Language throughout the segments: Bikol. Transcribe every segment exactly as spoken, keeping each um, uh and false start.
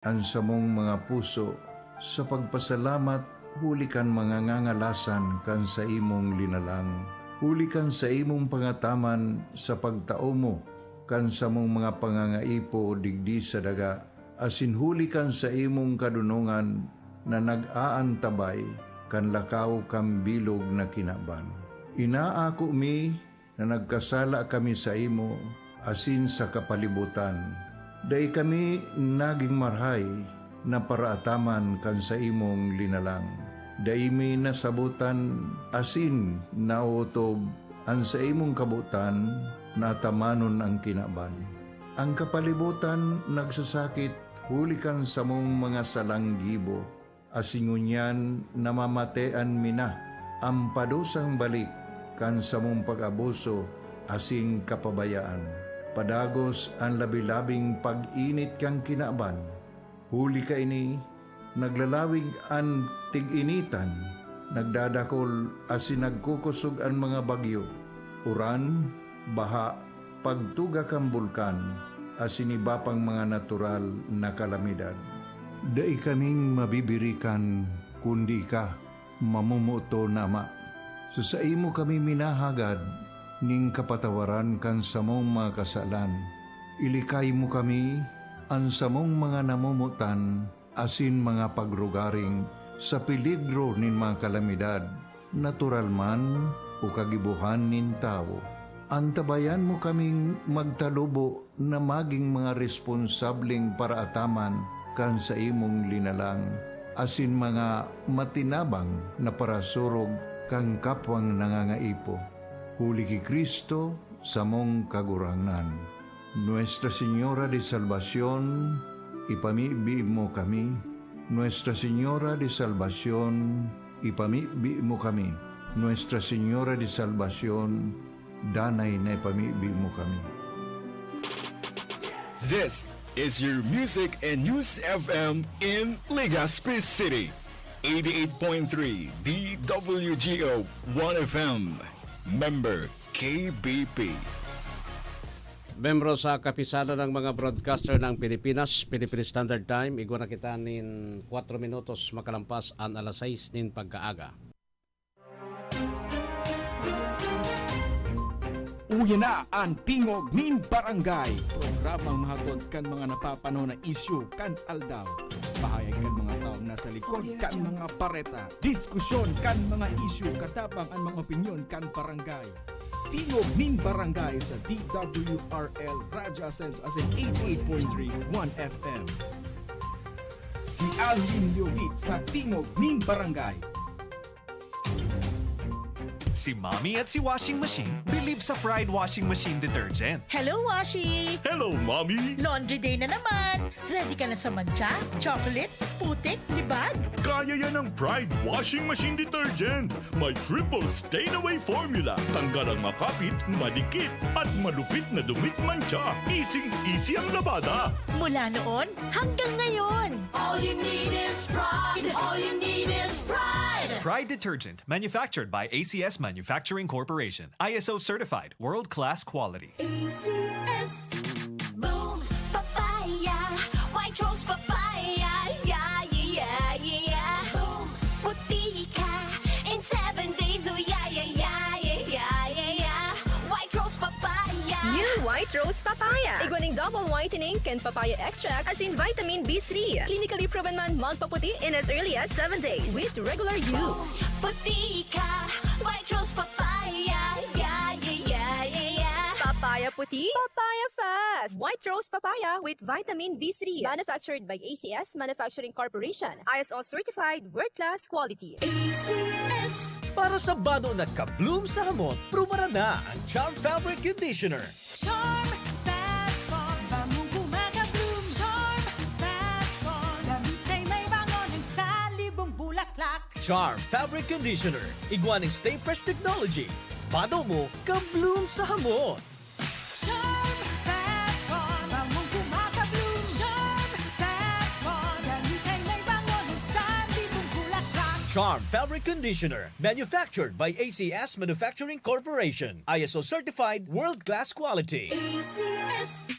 an samong mga puso sa pagpasalamat huli kan mga ngangalasan kan saimong linalang, huli kan saimong pangataman sa pagtao mo kan samong mga pangangaipo digdi sa daga, asin huli kan saimong kadonongan na nag-aantabay kan lakaw kan bilog na kinaban. Inaako mi na nagkasala kami saimo asin sa kapalibotan. Dai kami nagin marahay na paraataman kan saimong linalang. Dai mi nasabotan asin naotob an saimong kabotan na atamanon an kinaban. An kapalibotan nagsasakit huli kan samong mga salang gibo, asin ngunyan namamatean mi na an padusang balik kan samong pag-abuso asin kapabayaan. Padagos an labi-labing pag-init kan kinaban, huli kaini, naglalawig an tig-initan, nagdadakol asin nagkukosog an mga bagyo, uran, baha, pagtuga kan bulkan, asin iba pang mga natural na kalamidad. Dai kaming mabibirikan kundi ika, mamomoton na Ama. Sa saimo kami minahagad nin kapatawaran kan samong mga kasalan. Ilikay mo kami, an samong mga namomotan, asin mga pagrugaring sa peligro nin mga kalamidad, natural man o kagibohan nin tawo. Antabayan mo kaming magtalubo na magin mga responsableng paraataman kan saimong linalang, asin mga matinabang na parasurog kan kapwang nangangaipo. Huli ki Cristo, samong Kagurangnan. Nuestra Señora de Salvacion, ipamibi mo kami. Nuestra Señora de Salvacion, ipamibi mo kami. Nuestra Señora de Salvacion, danay na ipamibi mo kami. This is your Music and News F M in Legazpi City. Eighty-eight point three D W G O One F M. Member K B P. Membro sa Kapisanan ng mga Broadcaster ng Pilipinas, Philippine Standard Time, igwa na kita nin kwatro minutos makalampas an alas sais nin pagkaaga. Uya na an Tingog nin Barangay, programang mahatod kan mga napapanahon na isyu kan aldaw. Pahayag kan mga tawo na sa likod kan mga bareta, diskusyon kan mga isyu, katabang an mga opinyon kan barangay. Tingog nin Barangay sa D W R L Radyo Asenso asin eighty-eight point three One F M. Si Alvin Leovit sa Tingog nin Barangay. Si Mommy at si Washing Machine believe sa Pride Washing Machine Detergent. Hello, Washi! Hello, Mommy! Laundry day na naman! Ready ka na sa mantsa, chocolate, putik, libag? Kaya yan ng Pride Washing Machine Detergent. May triple stain away formula. Tanggal ang makapit, madikit, at malupit na dumit mantsa. Easing-easy ang labada. Mula noon hanggang ngayon. All you need is Pride. All you need is Pride. Pride Detergent, manufactured by A C S Manufacturing Corporation. I S O certified, world-class quality. A C S. Boom, papaya, white rose papaya, yeah, yeah, yeah, yeah. Boom, puti ka in seven days, oh yeah, yeah, yeah, yeah, yeah, yeah, yeah. White rose papaya. New White Rose Papaya. Igwa ning double whitening kan papaya extract asin vitamin B three. Clinically proven man magpaputi in as early as seven days with regular use. Puti ka, White Rose Papaya, yeah, yeah, yeah, yeah, yeah. Papaya puti, papaya fast. White Rose Papaya with vitamin B three. Manufactured by A C S Manufacturing Corporation. I S O certified, world-class quality. A C S. Para sa bado na ka-bloom sa hamot, prubaran na ang Charm Fabric Conditioner. Charm Fat Ball, bangong kumaka-bloom. Charm Fat Ball, damit ay may bango ng salibong bulaklak. Charm Fabric Conditioner, igwa ning Stay Fresh Technology. Bado mo, ka-bloom sa hamot. Charm Fat Ball, bangong kumaka-bloom. Charm Fat Ball, damit ay may bango ng salibong bulaklak. Charm Fabric Conditioner, manufactured by A C S Manufacturing Corporation. I S O certified, world-class quality. A C S.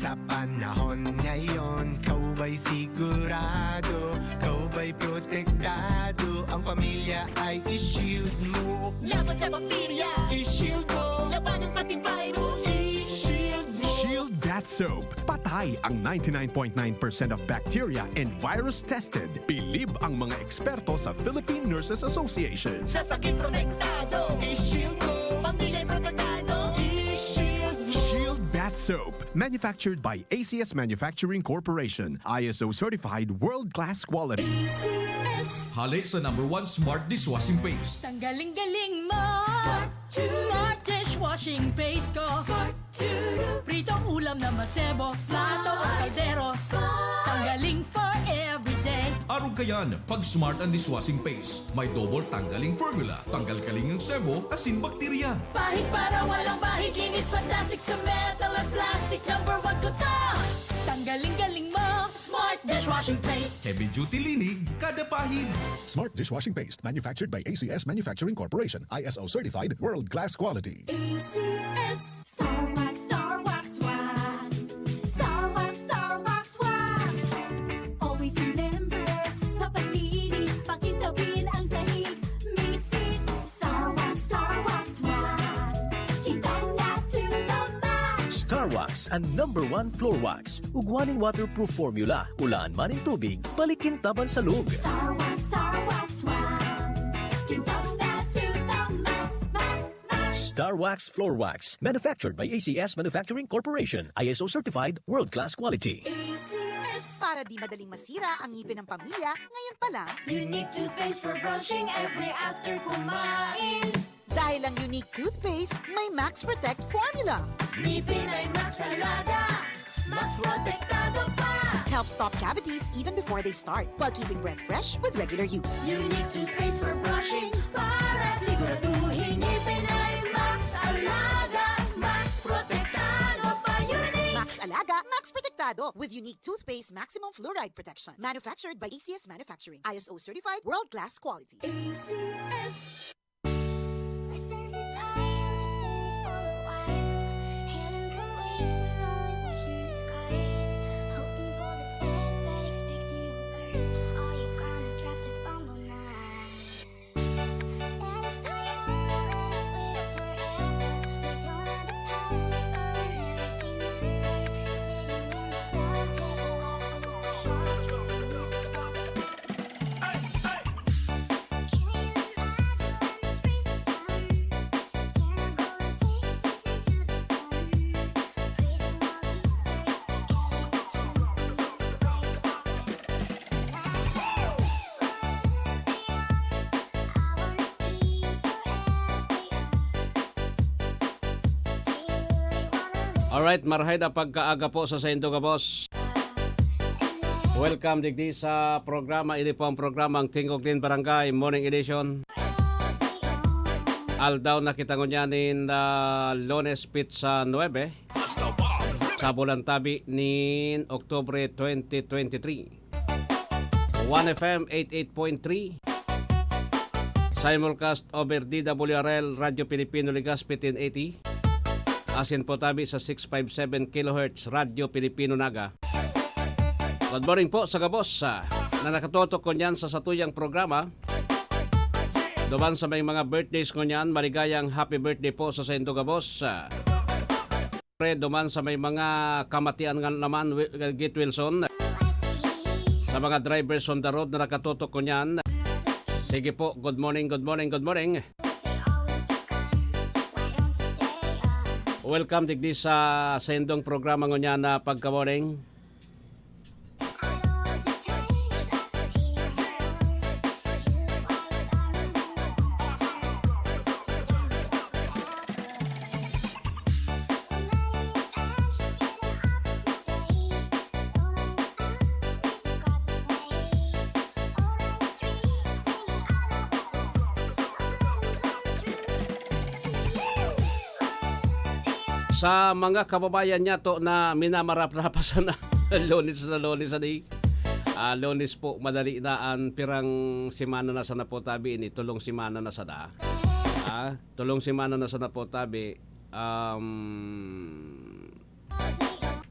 Sa panahon ngayon, ikaw ba'y sigurado? Ikaw ba'y protektado? Ang pamilya ay i-shield mo. Laban sa bakterya, i-shield mo. Labanan pati virus, i-shield mo. Shield Bath Soap. Patay ang ninety-nine point nine percent of bacteria and virus tested. Bilib ang mga eksperto sa Philippine Nurses Association. Sa sakit protektado, i-shield mo. Pamilya protektado, i-shield mo. Shield Bath Soap. Manufactured by A C S Manufacturing Corporation. I S O certified world-class quality. A C S. Hale sa number one smart dishwashing paste. Tanggaling-galing mo. Smart to. Smart dishwashing paste ko. Smart to. Pritong ulam na masebo, plato o kaldero. Smart. Tanggaling for everyday. Arog kayan, pag Smart ang dishwashing paste. May double tanggaling formula. Tanggal-galing ang sebo, asin bakterya. Pahid para walang bahid, linis fantastic sa metal at plastic. Number one ko to. Tanggaling-galing mo. Smart dishwashing paste. Heavy duty linig, kada pahid. Smart dishwashing paste, manufactured by A C S Manufacturing Corporation, I S O certified, world class quality. A C S. Star Wax, Star Wax, Wax. Star Wax, Star Wax, Wax. Always remember, sa paglinis, pakintabin ang sahig. Misis, Star Wax, Star Wax, Wax. Kintab na to the max. Star Wax, ang number one floor wax. Ugwa nin waterproof formula, ulaan man nin tubig, balik kintab an salog. Star Wax, Star Wax, Wax. Kintab na to the max, max, max. Star Wax Floor Wax, manufactured by A C S Manufacturing Corporation, I S O certified, world-class quality. A C S. Para di madaling masira ang ngipin ng pamilya, ngayon pa lang. Unique toothpaste for brushing every after kumain. Dahil ang Unique Toothpaste may Max Protect Formula. Ngipin ay Max Alaga, Max Protektado pa. Helps stop cavities even before they start, while keeping breath fresh with regular use. Unique Toothpaste for brushing, para siguraduhin ngipin ay Max Alaga, Max Protektado pa. Unique. Max Alaga, Max Protektado, with Unique Toothpaste Maximum Fluoride Protection. Manufactured by A C S Manufacturing. I S O certified, world-class quality. A C S. Alright, marhay na pagkaaga po sa saindo gabos. Welcome digdi sa programa. Ini po ang programang Tingog nin Barangay Morning Edition. Aldaw na kita ngunyan nin, ah, Lunes, petsa nuebe sa bulan tabi nin Oktubre twenty twenty-three. One F M eighty-eight point three. Simulcast over D W R L, Radyo Pilipino Legazpi ten eighty. Asin po tabi sa six five seven kilohertz, Radyo Pilipino Naga. Good morning po sa gabos, ah, na nakatutok ngunyan sa satuyang programa. Duman sa may mga birthdays ngunyan, maligayang happy birthday po sa saindo gabos, ah. Pre, duman sa may mga kamatian nga naman, Wi-, Git Wilson. Sa mga drivers on the road na nakatutok ngunyan. Sige po, good morning, good morning, good morning. Welcome digdi sa saindong programa ngunyan na Pagka-Morning. Sa mga kababayan niyato na minamarap-rapasan na, Lunes na Lunes na di. Ah, Lunes po, madali na an pirang semana na sana po tabi ini, tolong semana na sana. Ah, tolong semana na sana po tabi. Um,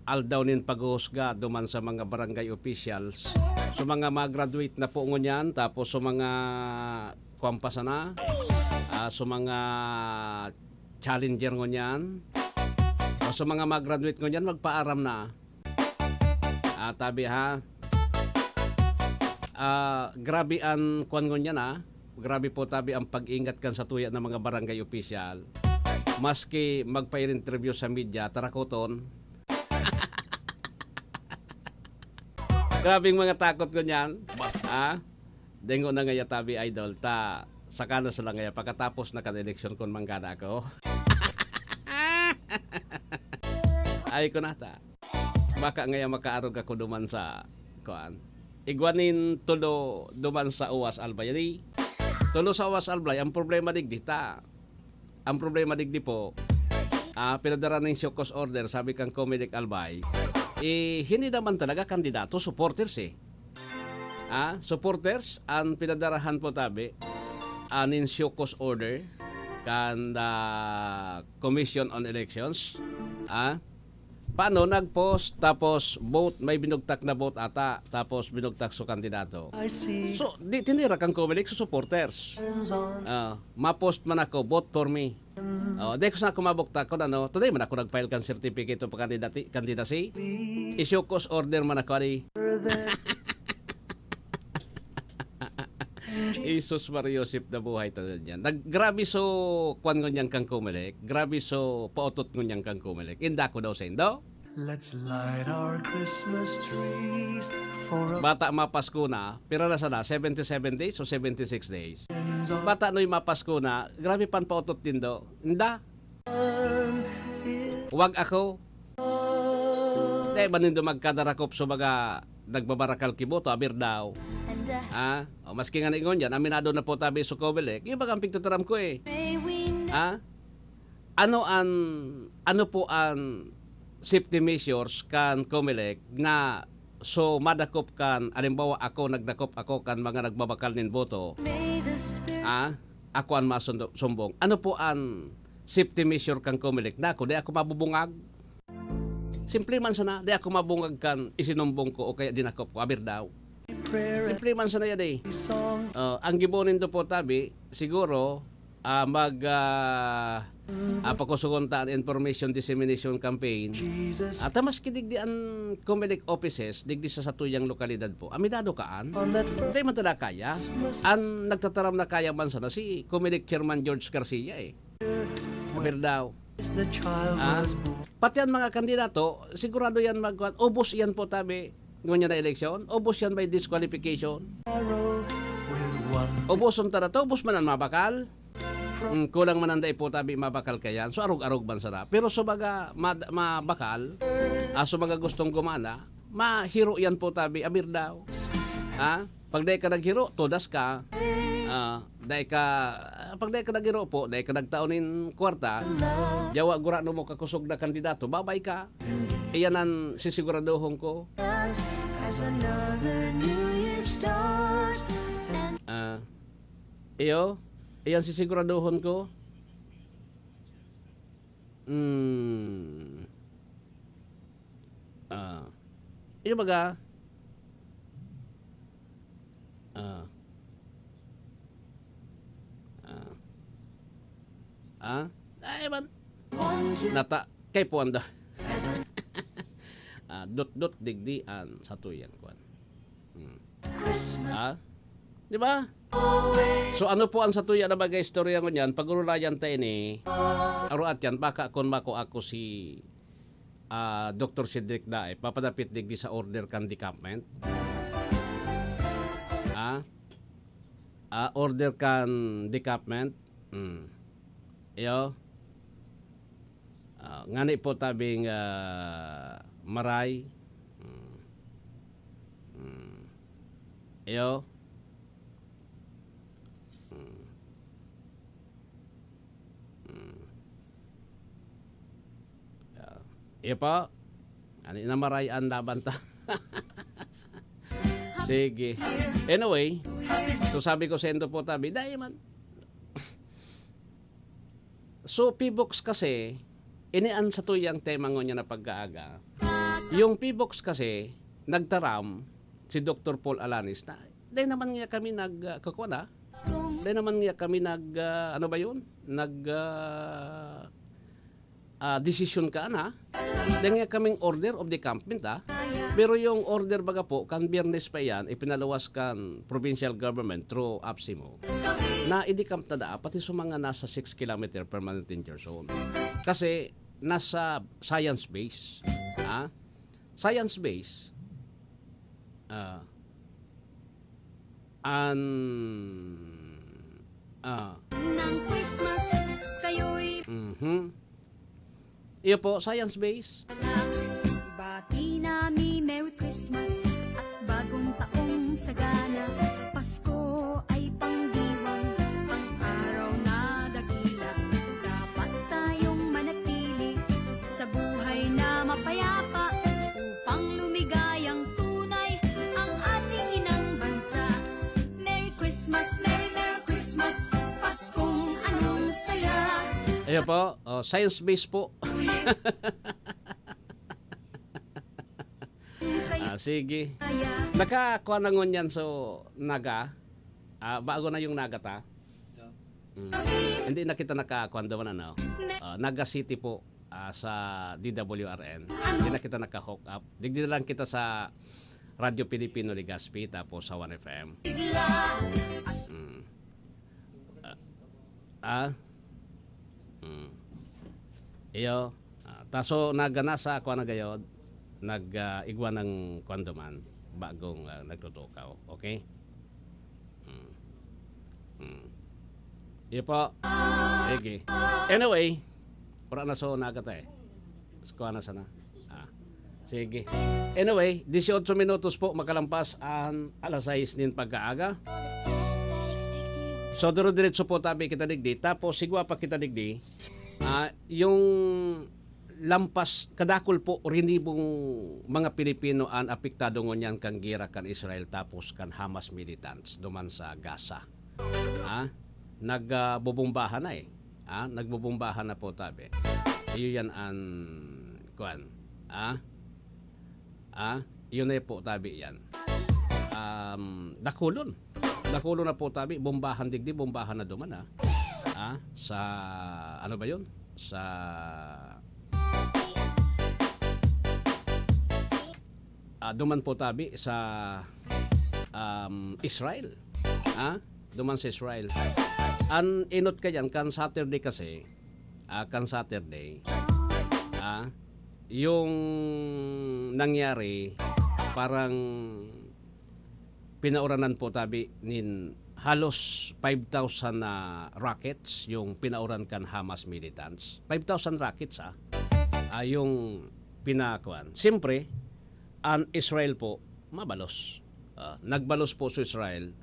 aldaw nin paghuhusga duman sa mga barangay officials. So, mga ma-graduate na po ngunyan, tapos so, mga kuwan pa sana, ah, so, mga challenger ngunyan, o so, mga ma-graduate ngunyan, magpaaram na. Ah, tabi, ha? Ah, grabe an kuwan ngunyan, ah. Grabe po tabi ang pag-ingat kan satuya na mga barangay official. Maski magpa-interview sa media, tarakoton. Grabeng mga takot ngunyan. Basta. Ah, dengo na ngaya tabi, idol, ta saka na sila ngaya pagkatapos na kan eleksyon kun manggana ako. Ay ko na ta. Baka ngaya makaarog ako duman sa, kuan, igwa nin tulo duman sa Uwas Albay. Adi, tulo sa Uwas Albay, ang problema digdi ta. Ang problema digdi po, ah, pinadara ning show cause order, sabi kang Comelec Albay, eh, hindi naman talaga kandidato, supporters eh. Ah, supporters, ang pinadarahan po tabi, ah, nin show cause order, kan, ah, Commission on Elections. Ah, paano nag-post, tapos vote, may binugtak na vote ata, tapos binugtak so kandidato. I see. So, di tinira kang Comelec so supporters. Friends on. Ah, ma-post man ako, vote for me. Oh, di ko sa ako mabuktak kun ano. Today man ako nag-file kan certificate of candidati-, candidacy. Issue cause order man ako, ali. There. Jesus Maria Joseph na buhay ta yan. Nag-, grabe so, kwan ngunyan kang Comelec. Grabe so, pautot ngunyan kang Comelec. Inda ko daw sa indo. Let's light our Christmas trees for a Bata mapasko na, pira na sana, seventy-seven days o seventy-six days? Bata noy mapasko na, grabe pan pautot nindo. Inda, wag ako. Di ba nindo magkadarakop sa mga nagbabarakal ki boto, abir daw? Ah, o, maski nga niingon yan, aminado na po tabi sa Comelec. Yung bagang pigtataram ko eh. Ah, ano an, ano po an safety measures kan Comelec na so madakop kan, halimbawa, ako, nagdakop ako kan mga nagbabakal nin boto, ah, ako an masundo-, sumbong. Ano po an safety measure kan Comelec na ako, di ako mabubungag? Simple man sana, di ako mabungag kan isinumbong ko o kaya dinakop ko, abir daw. Simple man sana yan eh. Oh, ang gibo nindo po tabi, siguro, ah, mag, ah, ah, pakusugon ta an information dissemination campaign. At maski digdi an Comelec offices, digdi sa satuyang lokalidad po. Aminado kaan? Hindi man talaga kaya. An nagtataram na kaya man sana si Comelec Chairman George Garcia eh. Abir daw. Ah? Pati ang mga kandidato, sigurado yan magkuhan. Ubos yan po tabi. Ngunyan na eleksyon, ubos yan by disqualification. Uboson ta na to, ubos man ang mabakal. Hmm, kulang man ang dai po tabi mabakal kayan. So, arog-arog man sana. Pero sa mga mad-, mabakal, ah, sa mga gustong gumana, mahiro yan po tabi, abir daw. Ha? Pag dai ka naghiro, todas ka. Ah, dai ka, pag dai ka naghiro po, dai ka nagtao nin kwarta, yawa gurano mo kakusog na kandidato, babay ka. Iyan ang sisiguraduhon ko. As another new year starts and Ah, iyo, iyan sisiguraduhon ko. Hmm. Ah. Iyo baga? Ah. Ah. Ah? Ay, man. Nata-, kay puwanda. Ah, dot-dot digdi an satuyang kwan. Hmm. Ah? Di ba? So, ano po ang satuya na mga istorya ngunyan? Pag-urulayan ta ini, aruat yan, baka kun mako ako si, ah, Doktor Cedric Dae, papadapit digdi sa order kan decampment. Ah? Ah, order kan decampment. Hmm. Iyo. Ah, ngani po tabing, ah, maray. Hmm. Hmm. Iyo. Hmm. Hmm. Ah, iyo po. Ngani na maray an laban ta. Sige. Anyway, so sabi ko sa indo po tabi, dai man. So, P-Box kasi, ini an satuyang tema ngunyan na pag-aaga. Yung PHIVOLCS kasi, nagtaram si Doktor Paul Alanis na, "Dai naman nga kami nag, ah, kakuan, ah. Dai naman nga kami nag, ah, ano ba yun? Nag, ah, ah, desisyon ka, ana. Dai nga kaming order of the government, ah." Pero yung order baga po, kan Biyernes pa iyan, ipinaluwas kan provincial government through APSEMO na i-decamp na daa, pati sa mga nasa six kilometer permanent danger zone. Kasi nasa science base, ah. Science base, ah, an, ah, Ng Christmas, kayo'y mhm. Iyo po, science base. Bati nami Merry Christmas at Bagong Taong Sagana. Pasko ay pangdiwang, ang araw na dakila. Dapat tayong manatili sa buhay na mapayapa upang lumigayang tunay ang ating inang bansa. Merry Christmas, Merry Merry Christmas, Paskong anong saya. Iyo po, oh, science base po. Ah, sige. Nakakuha na ngunyan so Naga. Ah, bago na yung Naga ta. Mm. Hindi na kita nakakuha doon, ano. Ah, Naga City po, ah, sa D W R N. Hindi na kita naka-hook up. Digdi na lang kita sa Radyo Pilipino Legazpi, tapos sa One F M. Mm. Ah, ah? Mm. Iyo. Ah, taso nagana sa kuwan na gayod, nag, ah, igwa ng kuwan duman, bagong, ah, nagtutukaw. Okay? Mm. Mm. Iyo po. Sige. Anyway, wala na so naga ta eh. Kuha na sana. Ah. Sige. Anyway, dieciocho minutos po makalampas an alas sais nin pagkaaga. So, dire-diretso po tabi kita digdi. Tapos, sigwa pa kita digdi. Ah, yung lampas, kadakul po, rinibong mga Pilipino an apektado ngunyan kan gera kan Israel tapos kan Hamas militants duman sa Gaza. Ah, nag, ah, bobombahan na eh. Ah, nagbobombahan na po tabi. Iyo yan an, kuwan. Ah, ah, yun na po tabi yan. Um, dakulon. Dakulon na po tabi. Bombahan digdi, bombahan na duman, ah. Ah, sa, ano ba yun? Sa, ah, duman po tabi sa, um, Israel. Ah, duman sa Israel. An inot ka dyan, kan Saturday kasi, ah, kan Saturday, ah, yung nangyari, parang pinauranan po tabi nin halos five thousand na rockets yung pinauran kan Hamas militants. Five thousand rockets, ah. Ah, yung pinakuan. Siyempre, an Israel po, mabalos. Ah, nagbalos po sa Israel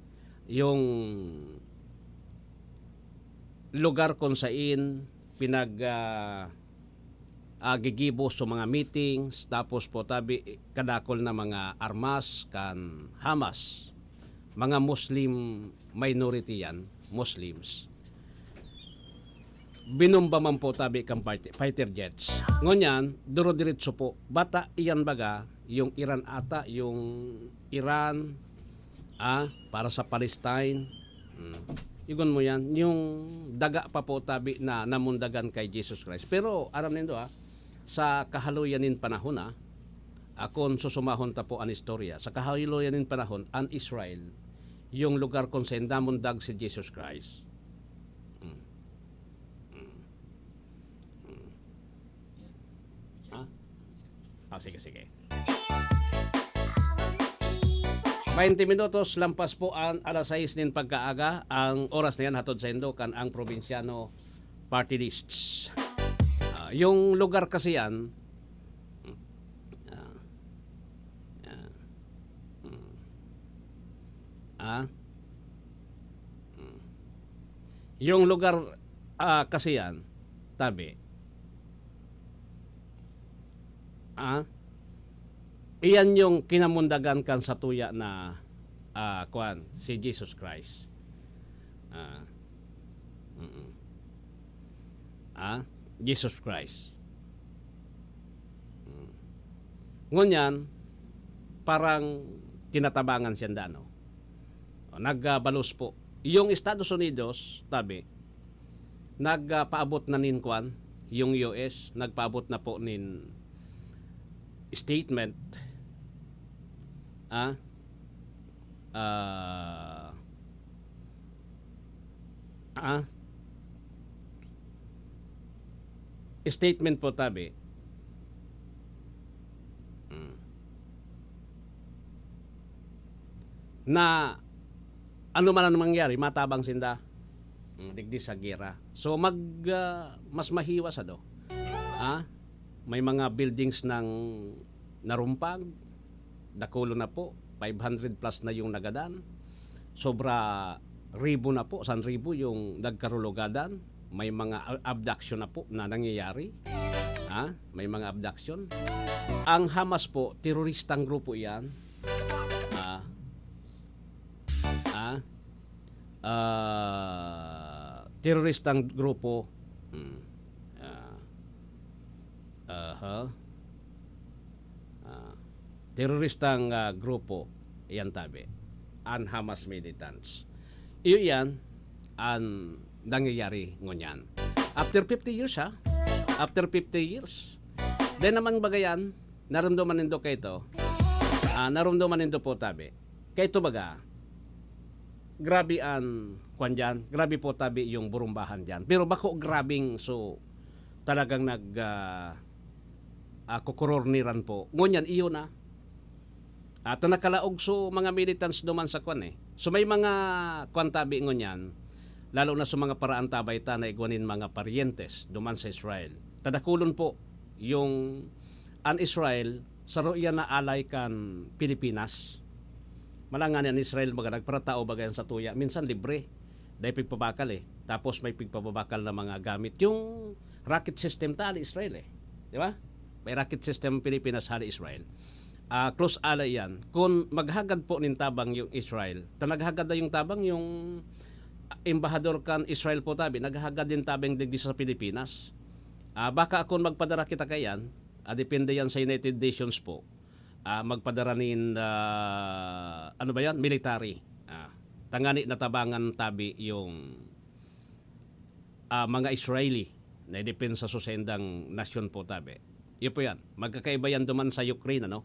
yung lugar kung sain pinag, ah, ah, gigibo sa mga meetings, tapos po tabi, kadakol na mga armas kan Hamas. Mga Muslim minority yan, Muslims. Binomba man po tabi kan fight-, fighter jets. Ngunyan, duro-diretso po. Bata iyan baga, yung Iran ata, yung Iran, ah, para sa Palestine. Hmm. Igon mo yan, yung daga pa po tabi na namundagan kay Jesus Christ. Pero aram nindo, ah, sa kahaloyan nin panahon, ah, ah, kun susumahon ta po an istorya, sa kahaloyan nin panahon, an Israel, yung lugar kung saan namundag si Jesus Christ. Hmm. Hmm. Hmm. Ah? Ah, sige, sige. Baynte minutos lampas po an alas sais nin pagkaaga. Ang oras na yan, hatod saindo kan Ang Probinsyano Party Lists. Ah, yung lugar kasi yan, ah, ah, hmm. Ah? Hmm. Yung lugar, ah, kasi yan, tabi. Ah? Iyan yung kinamundagan kan satuya na, ah, kuwan, si Jesus Christ. Ah. Mm-mm. Ah? Jesus Christ. Mm. Ngunyan, parang tinatabangan siya, ano? O, nagbalos po. Yung Estados Unidos, tabi, nagpaabot na nin kwan, yung U S, nagpaabot na po nin statement, ah, ah, ah, statement po, tabi. Mm. Na ano man ang mangyari, matabang sinda. Mm, digdi sa gera. So, mag, ah, mas mahiwas, ano? Ah, may mga buildings nang narumpag, dakulo na po, five hundred plus na yung nagadan. Sobra ribo na po, san ribo yung nagkarulugadan. May mga a-, abduction na po na nangyayari. Ah, may mga abduction. Ang Hamas po, teroristang grupo yan. Ah, ah, ah, teroristang grupo. Hmm. Ah, aha. Ah, teroristang, ah, grupo, iyan tabi, an Hamas militants. Iyo iyan an nangyayari ngunyan. After fifty years, ha? After fifty years. Then naman bagayan, narumduman nindo kaito. Ah, narumduman nindo po, tabi. Kaito baga, grabe an kwan diyan, grabe po tabi yung burumbahan diyan. Pero bako grabing so talagang nag, ah, ah, kukurorniran po. Ngunyan, iyo na. At nakalaog so mga militants duman sa kwan eh. So may mga kwan tabi ngunyan, lalo na sa mga paraan tabay ta na igwa nin mga paryentes duman sa Israel. Tadakulon po yung an Israel, saro iyan na alay kan Pilipinas. Malangan an Israel, baga nagparatao baga yan sa tuya. Minsan libre. Dahil pigpabakal eh. Tapos may pigpababakal na mga gamit. Yung rocket system ta, hali Israel eh. Di ba? May rocket system ang Pilipinas, hali Israel. Ah, close ally yan. Kung maghagad po nin tabang yung Israel, ta naghagad na yung tabang yung embahador kan Israel po tabi, naghagad din tabang digdi sa Pilipinas. Ah, baka kung magpadara kita kayan, ah, depende yan sa United Nations po. Ah, magpadara nin, ah, ano ba yan? Military. Ah, tangani natabangan tabi yung, ah, mga Israeli na depensa sa sendang nasyon po tabi. Iyo po yan. Magkakaiba yan duman sa Ukraine, ano?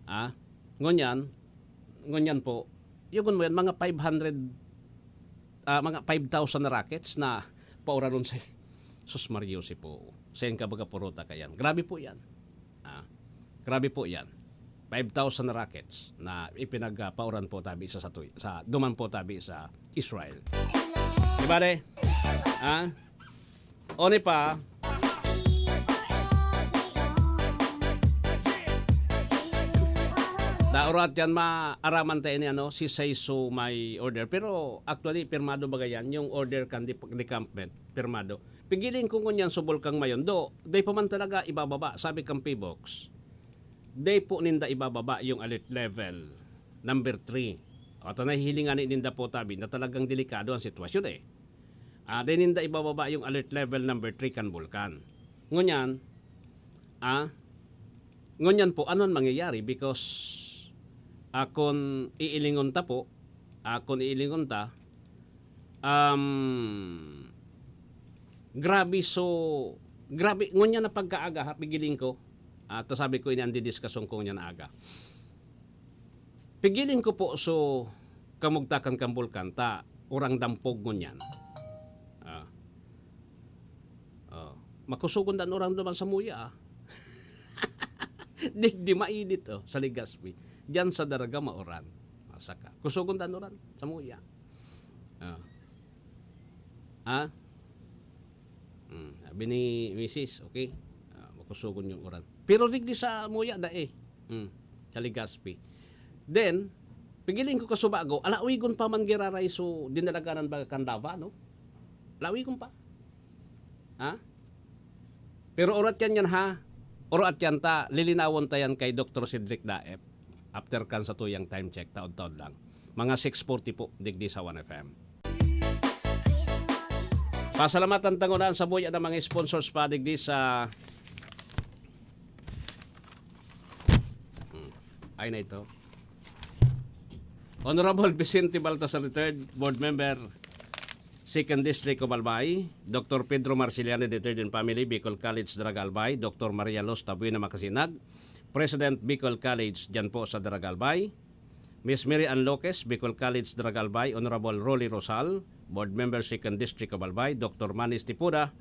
Ah, ngunyan, ngunyan po, yugon mo yan, mga five hundred, ah, mga five thousand na rockets na pauranon sa, sus Mario, si po. Sa yung kabaga purota ka yan. Grabe po yan. Ah, grabe po yan. Five thousand na rockets na ipinagpauran po tabi sa, sa, tuy- sa duman po tabi sa Israel. Di ba, de? Ah? Oni pa, daorat yan maaraman tayo ni ano, si Saiso may order. Pero actually, pirmado baga yan, yung order kan dep- decampment, pirmado. Pigiling ko ngunyan sa Bulkang Mayon. Do, day pa man talaga ibababa, sabi kang Pibox. Day po ninda ibababa yung alert level number three. At nahihilingan ninda po tabi na talagang delikado ang sitwasyon eh. Ah, day ninda ibababa yung alert level number three kan bulkan. Ngunyan, ah, ngunyan po, ano ang mangyayari? Because, ah, kung iilingon ta po, ah, kung iilingon ta, um, grabe so, grabe, ngunyan na pagkaaga, ha, pigiling ko. At sabi ko, ini ang didiskason ko ngunyan na aga. Pigiling ko po so kamugtakan kan bulkan ta urang dampog ngunyan. Ah. Oh. Makusogon dan uran duman sa muya, ah. Digdi mainit, oh, sa Legazpi. Diyan sa Daraga mauran. Ah, saka. Kusogon dan uran sa muya. Ah. Ah? Hmm, sabi ni misis, okay. Ah, makusogon yung uran. Pero digdi sa muya, dae. Hmm, sa Legazpi. Then, pigiling ko kasubago, alawigon pa man giraray so dinalaganan baga kan lava, no? Alawigon pa. Ha? Pero urat yan yan, ha? Urat yan ta, lilinawon ta yan kay Doktor Cedric Daep. After kan sa tuyang time check, taon-taon lang. Mga six forty po, digdi sa One F M. Pasalamatan tangunan sa buya ng mga sponsors pa, digdi sa, Ay na ito. Honorable Vicente Baltasar the third, Board Member, Second District of Albay, Doctor Pedro Marciliano the third and family, Bicol College, Daraga Albay, Doctor Maria Luz Tabuena Macasinag, President, Bicol College, dyan po sa Daraga Albay, Miss Mary Ann Loques, Bicol College, Daraga Albay, Honorable Rolly Rosal, Board Member, Second District of Albay, Doctor Manny Stipuda,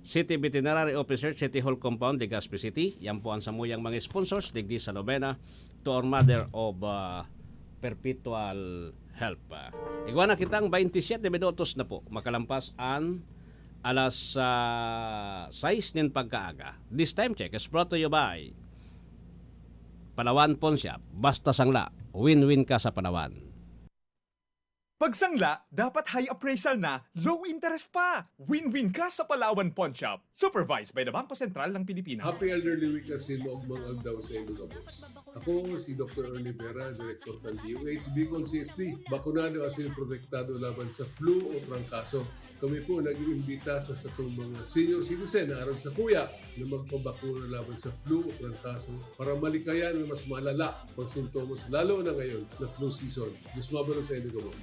City Veterinary Officer, City Hall Compound, Legazpi City. Yan po ang samuyang mga sponsors digdi sa nobena to our Mother of, ah, Perpetual Help. Ah, igwa na kitang twenty-seven minutos na po makalampas an alas, ah, sais nin pagkaaga. This time check is brought to you by Palawan Pawn Shop. Basta sangla, win-win ka sa Palawan. Pagsangla, dapat high appraisal na, low interest pa! Win-win ka sa Palawan Pawn Shop. Supervised by the Bangko Sentral ng Pilipinas. Happy Elderly Week na sa inyo, mga aldaw sa inyo, kabos. Ako si Doktor Ernie Vera, Direktor ng D O H, Bicol C S D. Bakunado asin protektado laban sa flu o trangkaso. Kami po nag-iimbita sa satong mga senior citizen na aron sa kuya na magpabakuna laban sa flu o trangkaso para malikayan na mas malala pag sintomas, lalo na ngayon na flu season. Diyos mabalon sa inyo, gabos.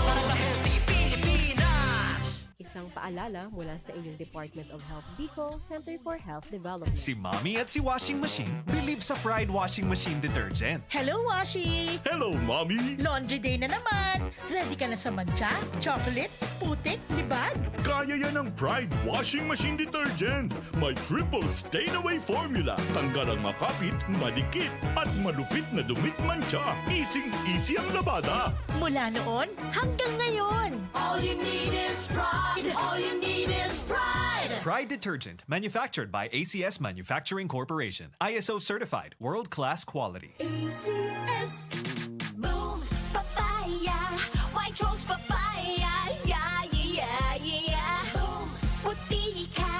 Para sa healthy Pilipinas! Isang paalala mula sa inyong Department of Health Bicol, Center for Health Development. Si Mommy at si Washing Machine believe sa Pride Washing Machine Detergent. Hello, Washi! Hello, Mommy! Laundry day na naman! Ready ka na sa mantsa, chocolate, putik, libag? Kaya yan ng Pride Washing Machine Detergent. May triple stain away formula. Tanggal ang makapit, madikit, at malupit na dumit mantsa. Easing-easy ang labada. Mula noon hanggang ngayon. All you need is pride. All you need is pride. Pride Detergent, manufactured by A C S Manufacturing Corporation. I S O certified, world-class quality. A C S. Boom, papaya, white rose papaya, yeah, yeah, yeah, yeah. Boom, puti ka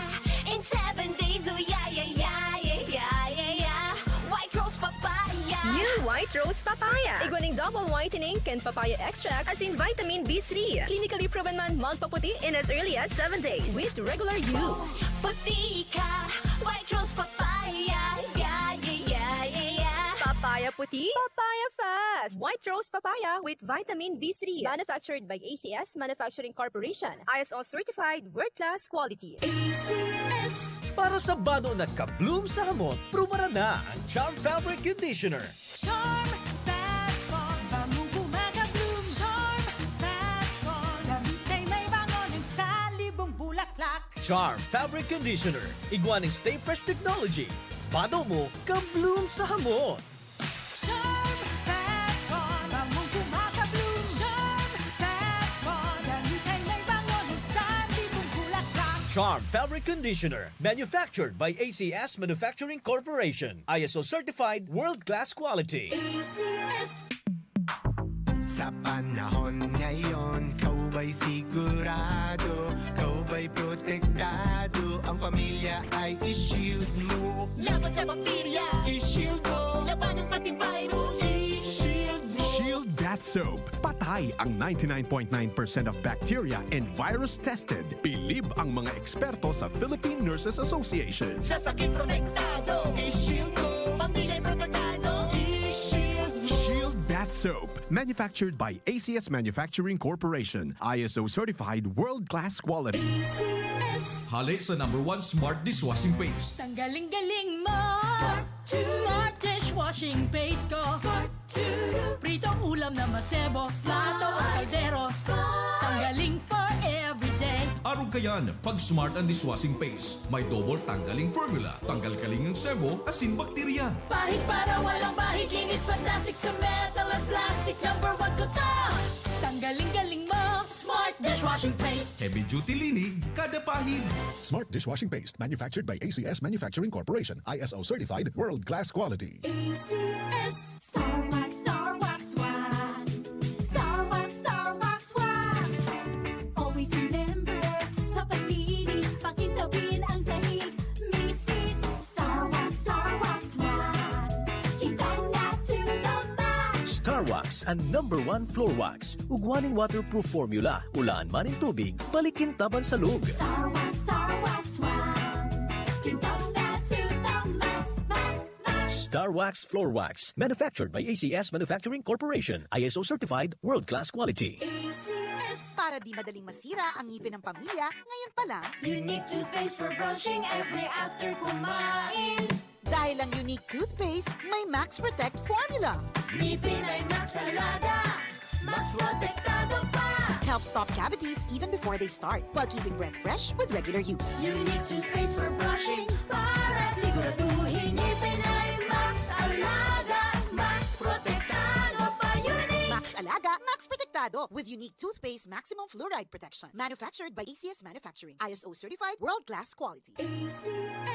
in seven days, oh yeah, yeah, yeah, yeah, yeah, yeah, yeah. White rose papaya. New White Rose Papaya. Igwa ning double whitening kan papaya extract asin vitamin B three. Clinically proven man magpaputi in as early as seven days with regular use. Puti ka, white rose papaya, yeah, yeah, yeah, yeah, yeah. Papaya puti, papaya fast. White Rose Papaya with vitamin B three. Manufactured by A C S Manufacturing Corporation. I S O certified, world-class quality. A C S. Para sa bado na ka-bloom sa hamot, prubaran na ang Charm Fabric Conditioner. Charm Fat Ball, bangong gumagabloom. Charm Fat Ball, damit ay may bango ng salibong bulaklak. Charm Fabric Conditioner, igwa ning Stay Fresh Technology. Bado mo, ka-bloom sa hamot. Charm Fat Ball, bangong gumagabloom. Charm Fat Ball, damit ay may bango ng salibong bulaklak. Charm Fabric Conditioner, manufactured by A C S Manufacturing Corporation. I S O certified, world-class quality. A C S. Sa panahon ngayon, ikaw ba'y sigurado? Ikaw ba'y protektado? Ang pamilya ay i-shield mo. Laban sa bakterya, i-shield mo. Labanan pati virus, i-shield mo. Shield Bath Soap. Patay ang ninety-nine point nine percent of bacteria and virus tested. Bilib ang mga eksperto sa Philippine Nurses Association. Sa sakit protektado, i-shield mo. Pamilya protektado, i-shield mo. Shield Bath Soap. Manufactured by A C S Manufacturing Corporation. I S O certified, world-class quality. A C S. Hali sa number one smart dishwashing paste. Tanggaling-galing mo! Smart dishwashing paste ko! Pritong ulam na masebo, plato o kaldero. Tanggaling for everyday. Arog kayan, pag smart ang dishwashing paste. May double tanggaling formula. Tanggal kaling ang sebo, asin bakterya. Pahid para walang bahid, linis fantastic sa metal at plastic. Number one ko to! Tanggaling-galing mo! Smart dishwashing paste. Heavy duty linig, kada pahid. Smart dishwashing paste, manufactured by A C S Manufacturing Corporation, I S O certified, world-class quality. A C S. Star Wax, Star Wax Wax. Star Wax, Star Wax Wax. Always remember, sa paglinis, pakintabin ang sahig. Misis, Star Wax, Star Wax Wax. Kitang na to the max. Star Wax, ang number one floor wax. Ugwa ning waterproof formula, ulaan man nin tubig, balikin taban sa lug. Star Wax, Star Wax Wax. Kitang na to the max, max, max. Tar Wax Floor Wax, manufactured by A C S Manufacturing Corporation, I S O certified, world-class quality. Para di madaling masira ang ngipin ng pamilya, ngayon pa lang. Unique toothpaste for brushing every after kumain. Dahil ang Unique Toothpaste may Max Protect Formula. Ngipin ay Max Alaga. Max Protektado pa. Helps stop cavities even before they start, while keeping breath fresh with regular use. Unique toothpaste for brushing para siguraduhin ngipin ay Max Alaga. Max Protektado pa. Unique. Max Alaga, Max Protektado with Unique Toothpaste Maximum Fluoride Protection. Manufactured by A C S Manufacturing. I S O certified, world-class quality. A C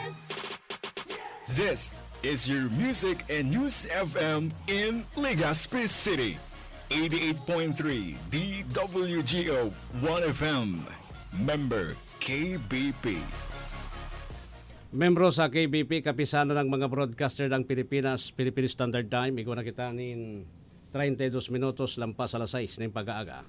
S. This is your Music and News F M in Legazpi City. eighty-eight point three D W G O one F M. Member K B P. Membro sa K B P, Kapisanan ng mga Broadcaster ng Pilipinas, Philippine Standard Time. Igwa na kita nin treinta y dos minutos lampas alas sais nin pag-aaga.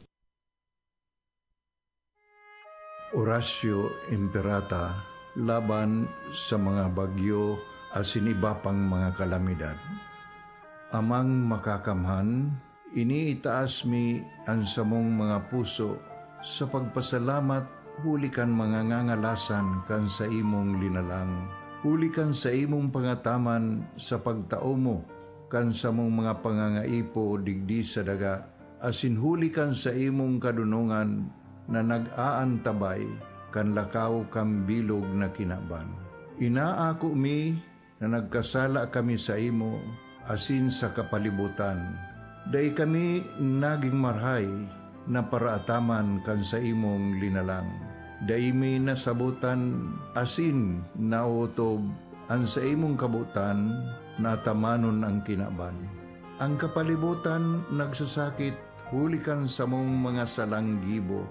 Oratio Imperata laban sa mga bagyo asin iba pang mga kalamidad. Amang Makakamhan, iniitaas mi an samong mga puso sa pagpasalamat huli kan mga ngangalasan kan saimong linalang, huli kan saimong pangataman sa pagtao mo kan samong mga pangangaipo digdi sa daga, asin huli kan saimong kadonongan na nag-aantabay kan lakaw kan bilog na kinaban. Inaako mi na nagkasala kami saimo asin sa kapalibotan. Dai kami nagin marahay na paraataman kan saimong linalang. Dai mi nasabotan asin naotob an saimong kabotan na atamanon an kinaban. An kapalibotan nagsasakit huli kan samong mga salang gibo,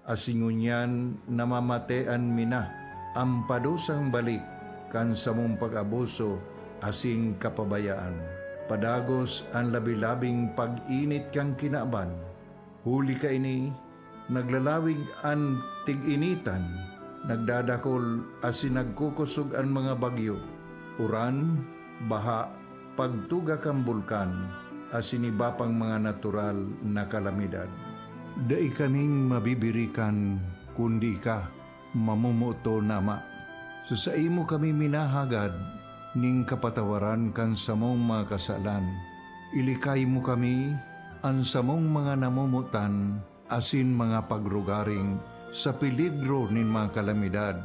asin ngunyan namamatean mi na an padusang balik kan samong pag-abuso asin kapabayaan. Padagos an labi-labing pag-init kan kinaban, huli kaini, naglalawig an tig-initan, nagdadakol asin nagkukosog an mga bagyo, uran, baha, pagtuga kan bulkan, asin iba pang mga natural na kalamidad. Dai kaming mabibirikan, kundi ika, mamomoton, Ama. Sa saimo kami minahagad nin kapatawaran kan samong mga kasalan. Ilikay mo kami, an samong mga namomotan, asin mga pagrugaring sa peligro nin mga kalamidad,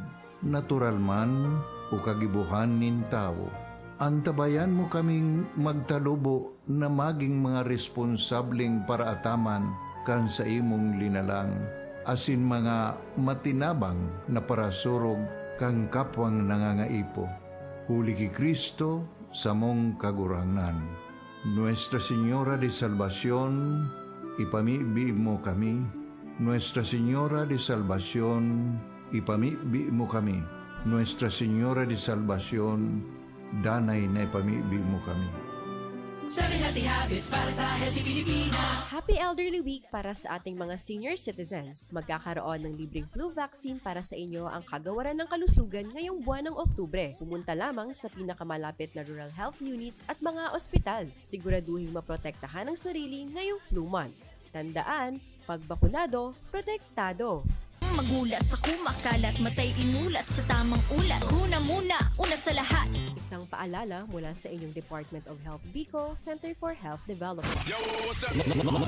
natural man o kagibohan nin tawo. Antabayan mo kaming magtalubo na magin mga responsableng paraataman kan saimong linalang, asin mga matinabang na parasurog kan kapwang nangangaipo. Huli ki Cristo, samong Kagurangnan. Nuestra Señora de Salvacion, ipamibi mo kami. Nuestra Señora de Salvacion, ipamibi mo kami. Nuestra Señora de Salvacion, danay na ipamibi mo kami. Seven Healthy Habits para sa Healthy Pilipina. Happy Elderly Week para sa ating mga senior citizens. Magkakaroon ng libreng flu vaccine para sa inyo ang Kagawaran ng Kalusugan ngayong buwan ng Oktubre. Pumunta lamang sa pinakamalapit na rural health units at mga ospital. Siguraduhing maprotektahan ang sarili ngayong flu months. Tandaan, pag bakunado, protektado. Magulat sa kumakalat, matay inulat sa tamang ulat. Huna muna, una sa lahat. Isang paalala mula sa inyong Department of Health Bicol, Center for Health Development.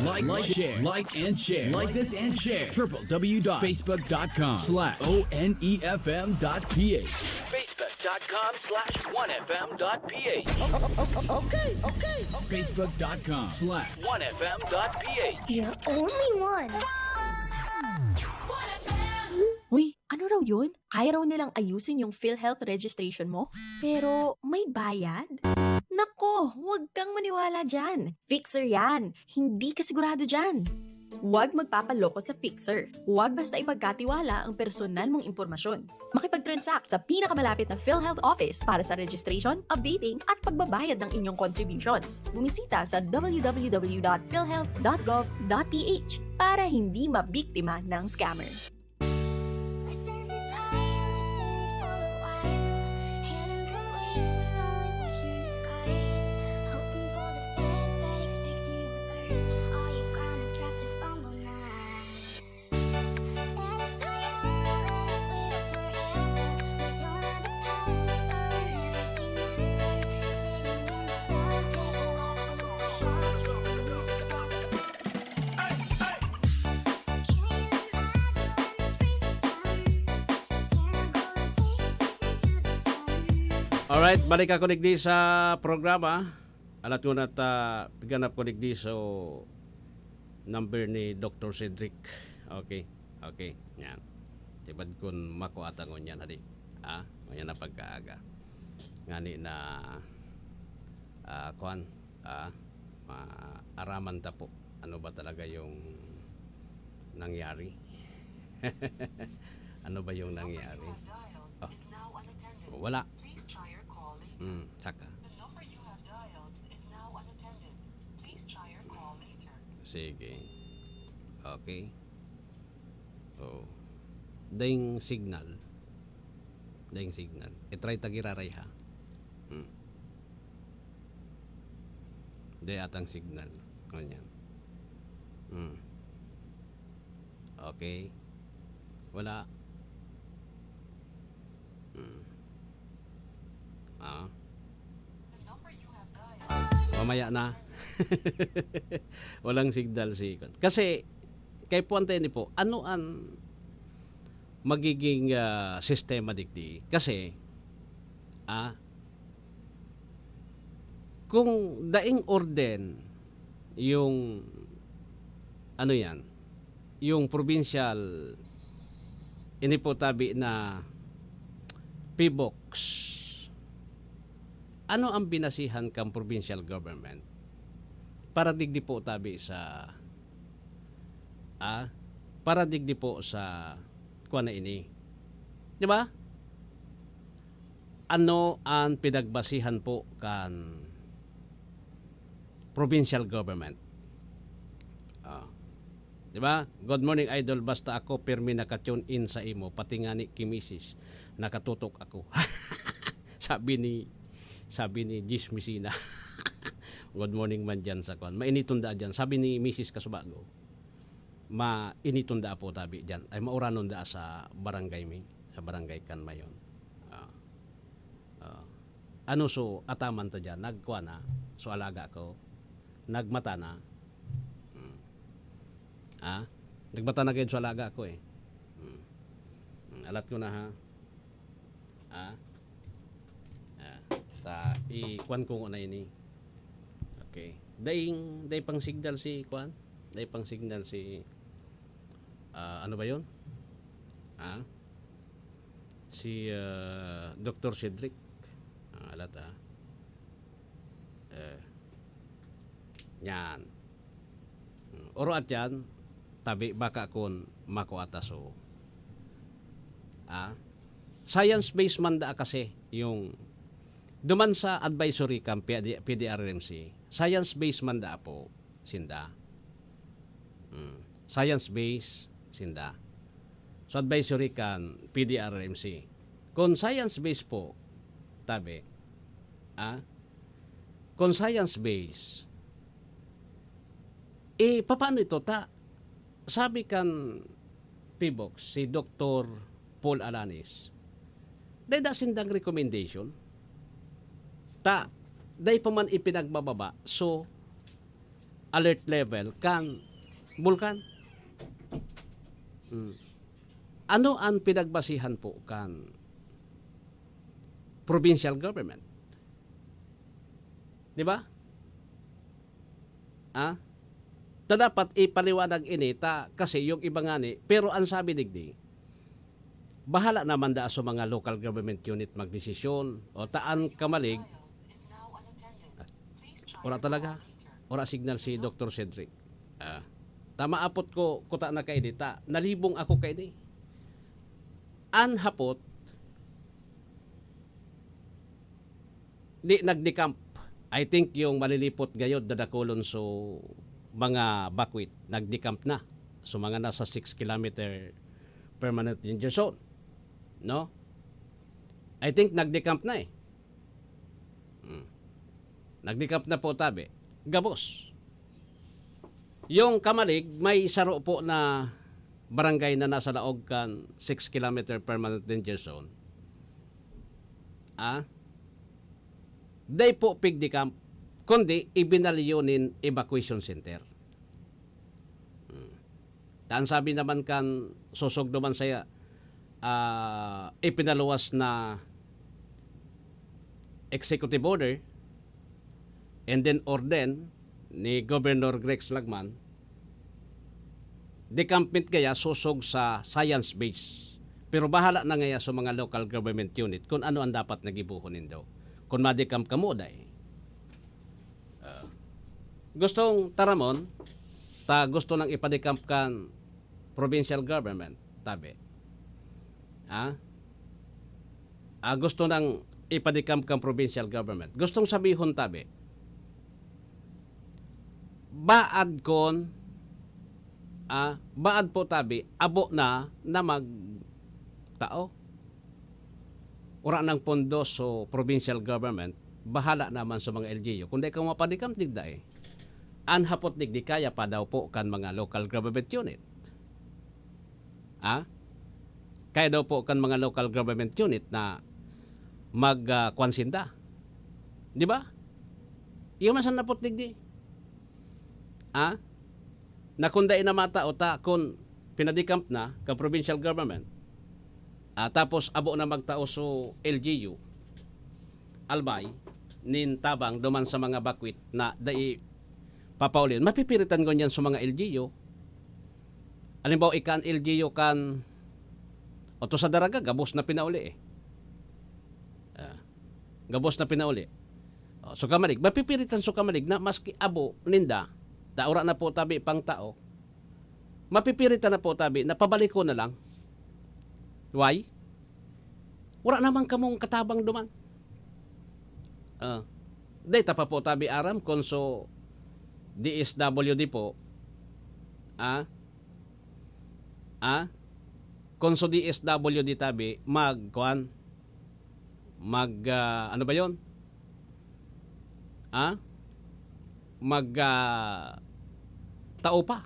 Like, like, share, like and share, like this and share. W W W dot facebook dot com slash O N E F M dot P H. Facebook dot com slash one F M dot P H. Facebook dot com slash one F M dot P H. You're only one. Uy, ano raw yun? Kaya raw nilang ayusin yung PhilHealth registration mo? Pero may bayad? Nako, huwag kang maniwala dyan. Fixer yan. Hindi ka sigurado dyan. Huwag magpapaloko sa Fixer. Huwag basta ipagkatiwala ang personal mong impormasyon. Makipag-transact sa pinakamalapit na PhilHealth office para sa registration, updating, at pagbabayad ng inyong contributions. Bumisita sa W W W dot philhealth dot gov dot P H para hindi mabiktima ng scammer. Alright, balik ako digdi sa programa. Alat ko na ta, piganap ko digdi so number ni Doctor Cedric. Okay, okay. Yan. Tibad kun mako ata ngunyan, hadi. Ah, ngunyan na pagkaaga. Ngani na, ah, kuan, ah, maaraman ta po. Ano ba talaga yung nangyari? Ano ba yung nangyari? Oh, wala. Hmm, saka. Sige. Okay. Oh. Daing signal. Daing signal. I-try ta giraray, ha. Hmm. Day atang signal. Ganyan. Hmm. Okay. Wala. Hmm. Ah. Mamaya na. Walang signal si ikon. Kasi, kay puwanta ini po, ano an magiging, ah, sistema digdi? Kasi, ah, kung daing orden yung, ano yan, yung provincial, ini po tabi na PHIVOLCS, ano ang binasihan kan provincial government para digdi po tabi sa, ah, para digdi po sa kuwan na ini? Di ba? Ano ang pinagbasihan po kan provincial government? Ah. Di ba? "Good morning, idol. Basta ako, pirmi naka-tune in sa imo. Pati ngani ki misis, nakatutok ako." Sabi ni, sabi ni Jis Messina. Good morning man dyan sa kwan. Mainiton daa dyan. Sabi ni misis Kasubago, mainiton daa po tabi dyan. Ay, mauranon daa sa barangay mi, sa barangay kan Mayon. Ah. Ah. Ano so ataman ta dyan? Nagkwan na? So alaga ko? Nagmata na? Hmm. Ah? Nagmata na gayud so alaga ko eh. Hmm. Hmm, alat ko na ha. Ah? Ah. Ta, i-kwan ko na ini. Okay. Daing, day pang signal si kwan? Day pang signal si, ah, ano ba yun? Ah? Si, ah, Doctor Cedric. Ah, alat ah. Eh. Yan. Hmm, oro at yan, tabi baka kun mako ata so. Ah? Science based man daa kasi yung duman sa advisory kan P D, P D R M C. Science based man daa po sinda. Hmm. Science based sinda. So advisory kan P D R M C. Kung science based po, tabi, ah, kung science based, eh, papaano ito? Ta, sabi kan PHIVOLCS, si Doctor Paul Alanis, dai da sindang recommendation. Ta, dai pa man ipinagbababa. So, alert level kan bulkan. Hmm. Ano ang pinagbasihan po kan provincial government? Di ba? Ah? Ta dapat ipaliwanag ini ta kasi yung iba ngani, pero ang sabi digdi, bahala naman daa sa mga local government unit magdesisyon o taan kamalig. Ah, wala talaga. Wala signal si Doctor Cedric. Ah, ta maapot ko, kuta na kaini ta. Nalibong ako kaini. An hapot, di nagdecamp. I think yung malilipot gayod dadakulon so mga bakwit, nagdecamp na. So mga nasa six kilometer permanent danger zone. No? I think nagdecamp na eh. Hmm. Nagdecamp na po tabi. Gabos. Yung Kamalig, may saro po na barangay na nasa laog kan six kilometer permanent danger zone. Ah? Dai po pigdecamp, kundi ibinalyo nin evacuation center. Hmm. Ta an sabi naman kan sosog duman sa, ah, ipinaluwas na executive order and then order ni Governor Rex Lagman, decampment gaya sosog sa science base. Pero bahala na ngaya sa mga local government unit kung ano ang dapat na gibohon nindo. Kung ma-decamp kamo, dai. Ah, gustong taramon, ta gusto nang ipa-decamp kan provincial government, tabi. Ah? Ah, gusto nang ipa-decamp kan provincial government. Gustong sabihon, tabi, baad kon, ah, baad po, tabi, abo na na magtao. Wala nang pondo sa provincial government, bahala naman sa mga L G U. Kung dai ka mapa-decamp, digda eh. An hapot digdi, kaya pa daw po kan mga local government unit. Ah? Kaya daw po kan mga local government unit na mag, ah, kwan sinda. Di ba? Iyo man san hapot digdi. Ah? Na kung dai na matao ta, kung pina-decamp na kan provincial government, ah, tapos abo na magtao so L G U, Albay, nin tabang duman sa mga bakwit na dai papaulin. Mapipiritan ngunyan sa mga L G U. Halimbawa, ika an L G U kan Oto sa Daraga, gabos na pinauli eh. Ah, gabos na pinauli. Oh, so kamalig, mapipiritan so kamalig na maski abo ninda, ta wala na po tabi pang tao, mapipiritan na po tabi na pabalikon na lang. Why? Wala naman kamong katabang duman. Ah, dai ta pa po tabi aram kung so D S W D po, ah, ah, kung so D S W D tabi, mag, kuan, mag, ah, ano ba yon? Ah? Mag, ah, tao pa.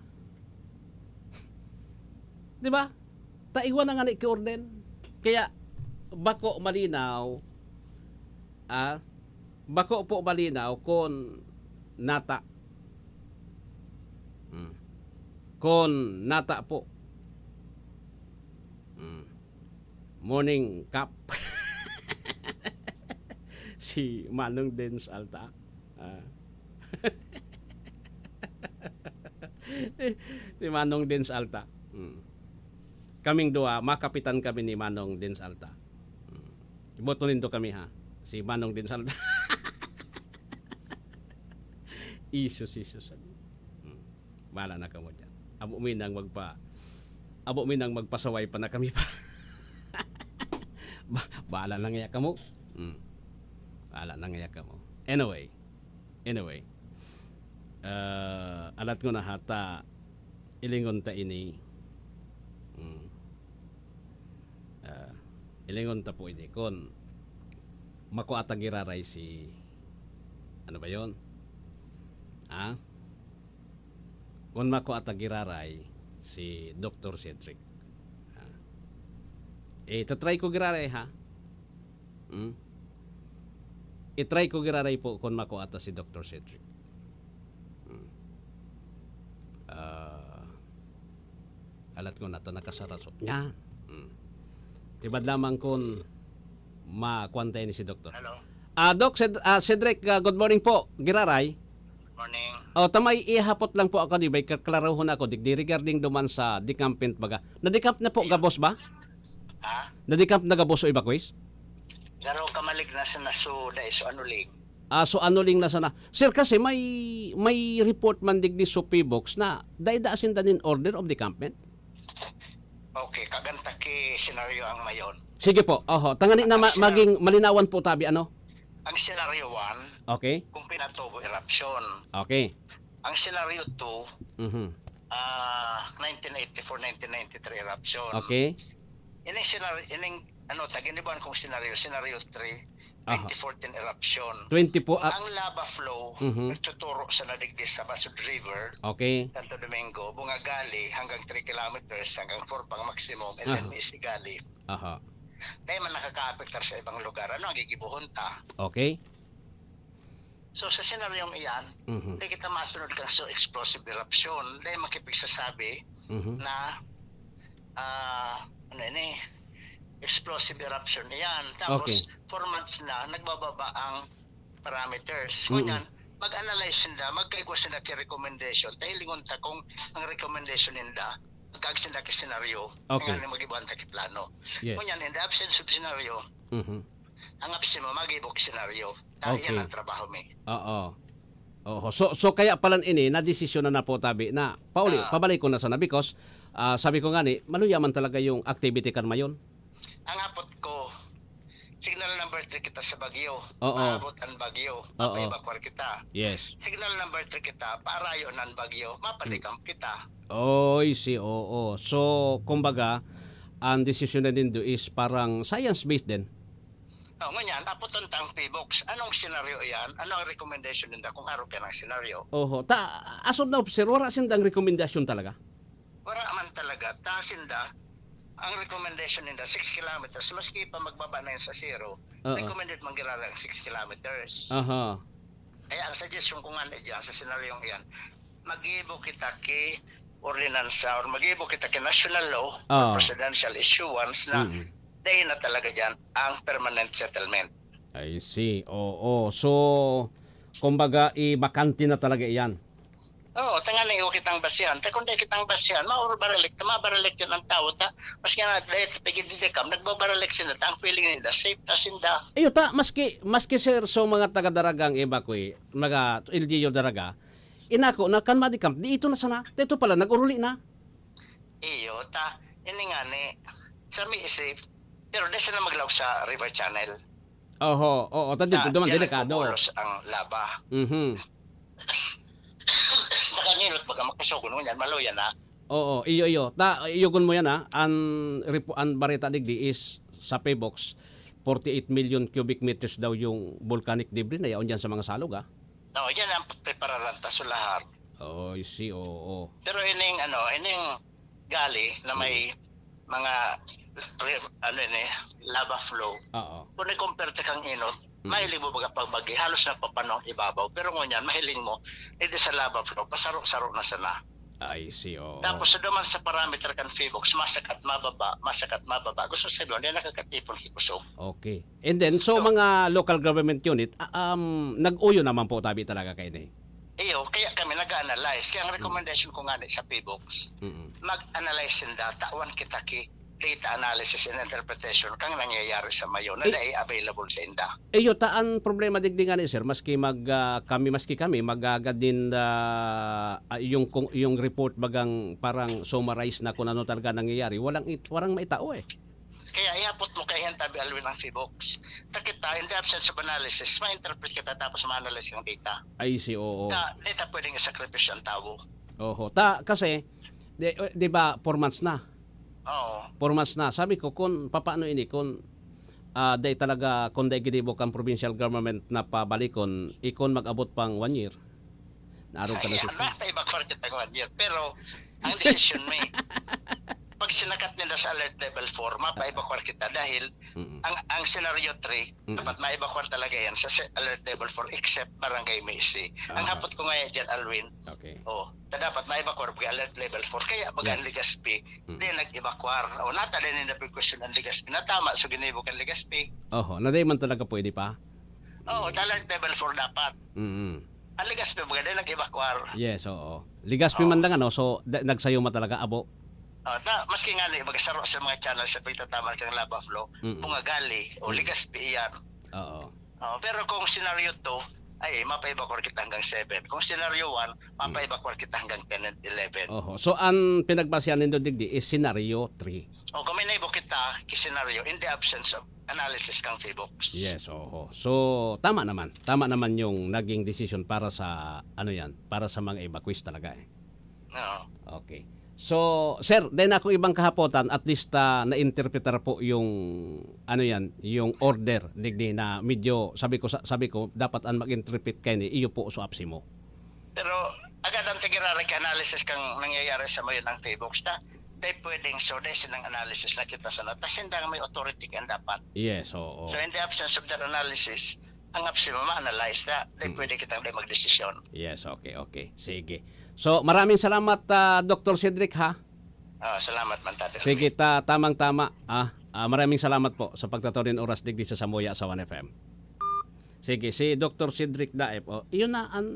Di ba? Ta igwa na nga ni ki-order. Kaya, bako malinaw, ah, bako po malinaw kung nata. Hmm. Kung nata po. Hmm. Morning cup. Si Manong Dens Alta. Ah. Si Manong Dens Alta. Hmm. Kaming duwa, makapitan kami ni Manong Dens Alta. Hmm. Iboto nindo kami, ha? Si Manong Dens Alta. Isus, isus. Hmm. Bahala na kamo diyan. Abo mi nang magpa-, abo mi nang magpasaway pa na kami pa. Ba-, bahala na ngaya kamo. Hmm. Bahala na ngaya kamo. Anyway. Anyway. Ah, alat ko na hata, ilingon ta ini. Hmm. Ah, ilingon ta po ini. Kun makua ta giraray si, ano ba yon? Ah? Kun makua ta giraray si Doktor Cedric. Ah. Eh, tatry ko giraray, ha? Hmm? I-try ko giraray po kun makua ta si Doktor Cedric. Hmm. Ah, alat ko na ta nakasaraso. Yan. Hmm. Tibad lamang kun makuan ta ini si Doktor. Hello. Ah, Doc Ced-, ah, Cedric, ah, good morning po. Giraray. Good morning. Oh, ta may ihapot lang po ako, di ba? Kaklarohon ako, digdi regarding duman sa decampment baga. Na-decamp na po, gabos ba? Ha? Na-decamp na gabos o evacuees? Garo kamalig na sa naso, dai so anuling. Ah, so anuling na sana. Sir, kasi may, may report man digdi sa P box na dai da sinda nin order of decampment. Okay, kaganta ki senaryo ang mayon. Sige po. Oho, tangani na ma-, maging malinawan po tabi, ano? Ang senaryo one, okay, kung pinatubo eruption. Okay. Ang senaryo two, mhm, ah, nineteen eighty-four, nineteen ninety-three eruption. Okay. Ining senaryo, ining, ano, taginiban kong senaryo, senaryo three, aha, twenty fourteen eruption. Twenty po, ah, ang lava flow, mhm, nagtuturo sa nadigdi sa Basud River, okay, Santo Domingo, Bungagali, hanggang three kilometers, hanggang four pang maximum, and then, aha, may Isigali. Aha. Dahil man nakakaapektar sa ibang lugar, ano ang gigibuhon ta? Okay. So, sa senaryong iyan, mhm, di kita masunod kang so explosive eruption. Dahil makipagsasabi, mhm, na, ah, ano ini, explosive eruption iyan. Tapos, Okay. four months na, nagbababa ang parameters. Mm-mm. Ngunyan, mag-analyze sinda, magkaigwa sinda ki recommendation. Ta hilingon ta kung ang recommendation ninda, magkaag sinda ki senaryo, Okay. nga mag-ibuhan ta ki plano. Yes. Ngunyan, in the absence of scenario, Mhm. ang absence mo, mag-ibo ki senaryo. Ta Okay. Yan ang trabaho mi. Oo. Oho. So, so kaya palan ini, nadesisyonan na po tabi na pauli, Ah. pabalik ko na sana because ah, sabi ko nga ni, maluya man talaga yung activity kan mayon. Ang hapot ko, signal number three kita sa Baguio. Oo. Maabot ang Baguio, Oo. mapa-evacuate kita. Yes. Signal number three kita, paarayo na ang Baguio, mapatikam kita. Oy, si oo. So, kumbaga, ang desisyon na nindo is parang science-based din. Oh, ngunyan, apoton ta ang PHIVOLCS. Anong senaryo iyan? Ano ang recommendation ninda kung aro ka ng senaryo? Oho. Ta, as of now, sir, wala sindang rekomendasyon talaga. Wala man talaga. Ta sinda, ang recommendation ninda, six kilometers. Maski pa magbaba na yan sa zero, Oo. recommended man giraray ang six kilometers. Aha. Kaya ang suggestion ko nga na dyan, sa senaryong iyan, mag-ibo kita ki ordinansa or mag-ibo kita ki national law Ah. or presidential issuance na Mm. dahil na talaga dyan ang permanent settlement. I see. Oo. So, kumbaga, ibakante na talaga iyan. Oo, tanga na iwa kitang basihan. Ta kung di kitang basihan, maurbaralik, mabaralik yun ang tao. Ta, mas nga na, dahil pagididikam, nagbabaralik sila. Ta, ang feeling nila, safe na sinda. Iyo ta, maski, maski sir, so mga taga Daraga ang evacuee, mga L G U Daraga, inako na kan Madicam, di ito na sana. Ito pala, nag-uruli na. Iyo, ta, ini nga ni, sa mi safe, pero di sila maglaog sa river channel. Oho, oo, ta dito, Ta, duman, yan delikado. Nagbubulos ang lava. Mhm. Baka nilot, baka magkasugon mo yan, maluya na. Oo, iyo, iyo. Ta, iyogon mo yan, ha. An, repo-, an bareta digdi is sa PHIVOLCS, forty-eight million cubic meters daw yung volcanic debris na yaon dyan sa mga salog, ha. No, yan ang prepararan ta sa lahat. Oh, I see, oo. Pero ining, ano, ining gali na may mga, re- ano yun eh, lava flow. Oo. Kung nag-compare ta kang inot, Mm. mahilig mo baga pagbagi, halos napapanong ibabaw. Pero ngunyan, mahiling mo, hindi sa lava flow, pasaro-saro na sana. I see, oo. Tapos sa duman sa parameter kan PHIVOLCS, masakat mababa, masakat mababa. Gusto sabihin, hindi nakakatipon ki kusog. Okay. And then, so, So, mga local government unit, ah, um, nag-uyo naman po tabi talaga kayo na eh. Iyo, kaya kami nag-analyze. Kaya ang recommendation ko nga ni sa PHIVOLCS, Mm. mag-analyze sinda, tawan kita ki data analysis and interpretation kang nangyayari sa mayo na Eh, dai available sa inda. Iyo, ta ang problema digdi nga ni sir, maski mag, ah, kami, maski kami, magagad din, ah, ah, yung, kung, yung report bagang parang summarize na kung ano talaga nangyayari, walang it-, walang maitao eh. Kaya ihapot mo kay Hentabi Alwin ang PHIVOLCS. Ta kita, in the absence of analysis, ma-interpret kita tapos ma-analyze ang data. Ay, si oo. Na, di ta pwedeng isakripisyo ang tao. Oho. Ta, kasi, di, di ba, four months na? Oo. Four months na. Sabi ko, kung papaano ini, kung ah, dai talaga, kung dai ginibo kan provincial government na pabalikon, ikon mag-abot pang one year. Naarog ka na Ay, sa mapa-evacuate kita ng one year. Pero, ang desisyon mo eh, pag sinakat nila sa alert level four, mapa-evacuate kita dahil Mm-mm. ang ang scenario three, Mm-mm. dapat ma-evacuate talaga yan sa se- alert level four except Barangay Mesi. Ang Aha. hapot ko ngayon dyan, Alwin, Okay. oh, ta dapat ma-evacuate pag alert level four. Kaya pag ang Yes. Legazpi, Mm. di nag-evacuate. O nata din yung question ang Legazpi. Natama, so ginibo kan Legazpi. Oho, na dai man talaga pwede pa. Oo, alert level four dapat. Mm. Ang Legazpi, baga din nag-evacuate. Yes, oo. Legazpi man lang, ano, so da- nagsayuma talaga, abo. Oh, ta, maski nga ni, baga saro sa mga channel sa pagtataman kang lava flow, Mm. Pungagali, o Mm. Legazpi iyan. Oo. Oh, pero kung scenario two, ay, mapa-evacuate kita hanggang seven. Kung scenario one, mapa-evacuate kita hanggang ten and eleven. Oho. So, ang pinagbasihan nindo digdi is scenario three. O kung may naibo kita, ki scenario, in the absence of analysis kang PHIVOLCS. Yes, oho. So, tama naman. Tama naman yung naging decision para sa, ano yan, para sa mga evacuees talaga eh. Oo. Okay. So, sir, dai na akong ibang kahapotan, at least ah, na-interpretar po yung, ano yan, yung order, digdi na medyo, sabi ko, sa- sabi ko, dapat ang mag-interpret kayo ni iyo po so apsi mo. Pero agad ang tigiraray ka analysis kang nangyayari sa mayo ng PHIVOLCS ta. Dai pwedeng so, dai sinang analysis na kita sana. Tas hindi nga may authority kan dapat. Yes, oo. So in the absence of that analysis, ang apsi mo ma-analyze na. Dai Mm. pwede kitang dai magdesisyon. Yes, okay, okay. Sige. So, maraming salamat, ah, Doktor Cedric, ha? Ah, salamat man, Tado. Sige, ta tamang-tama. Ah, Ah, maraming salamat po sa pagtataw nin oras digdi sa Samuya sa One F M. Sige, si Doktor Cedric Daep, oh, iyon na ang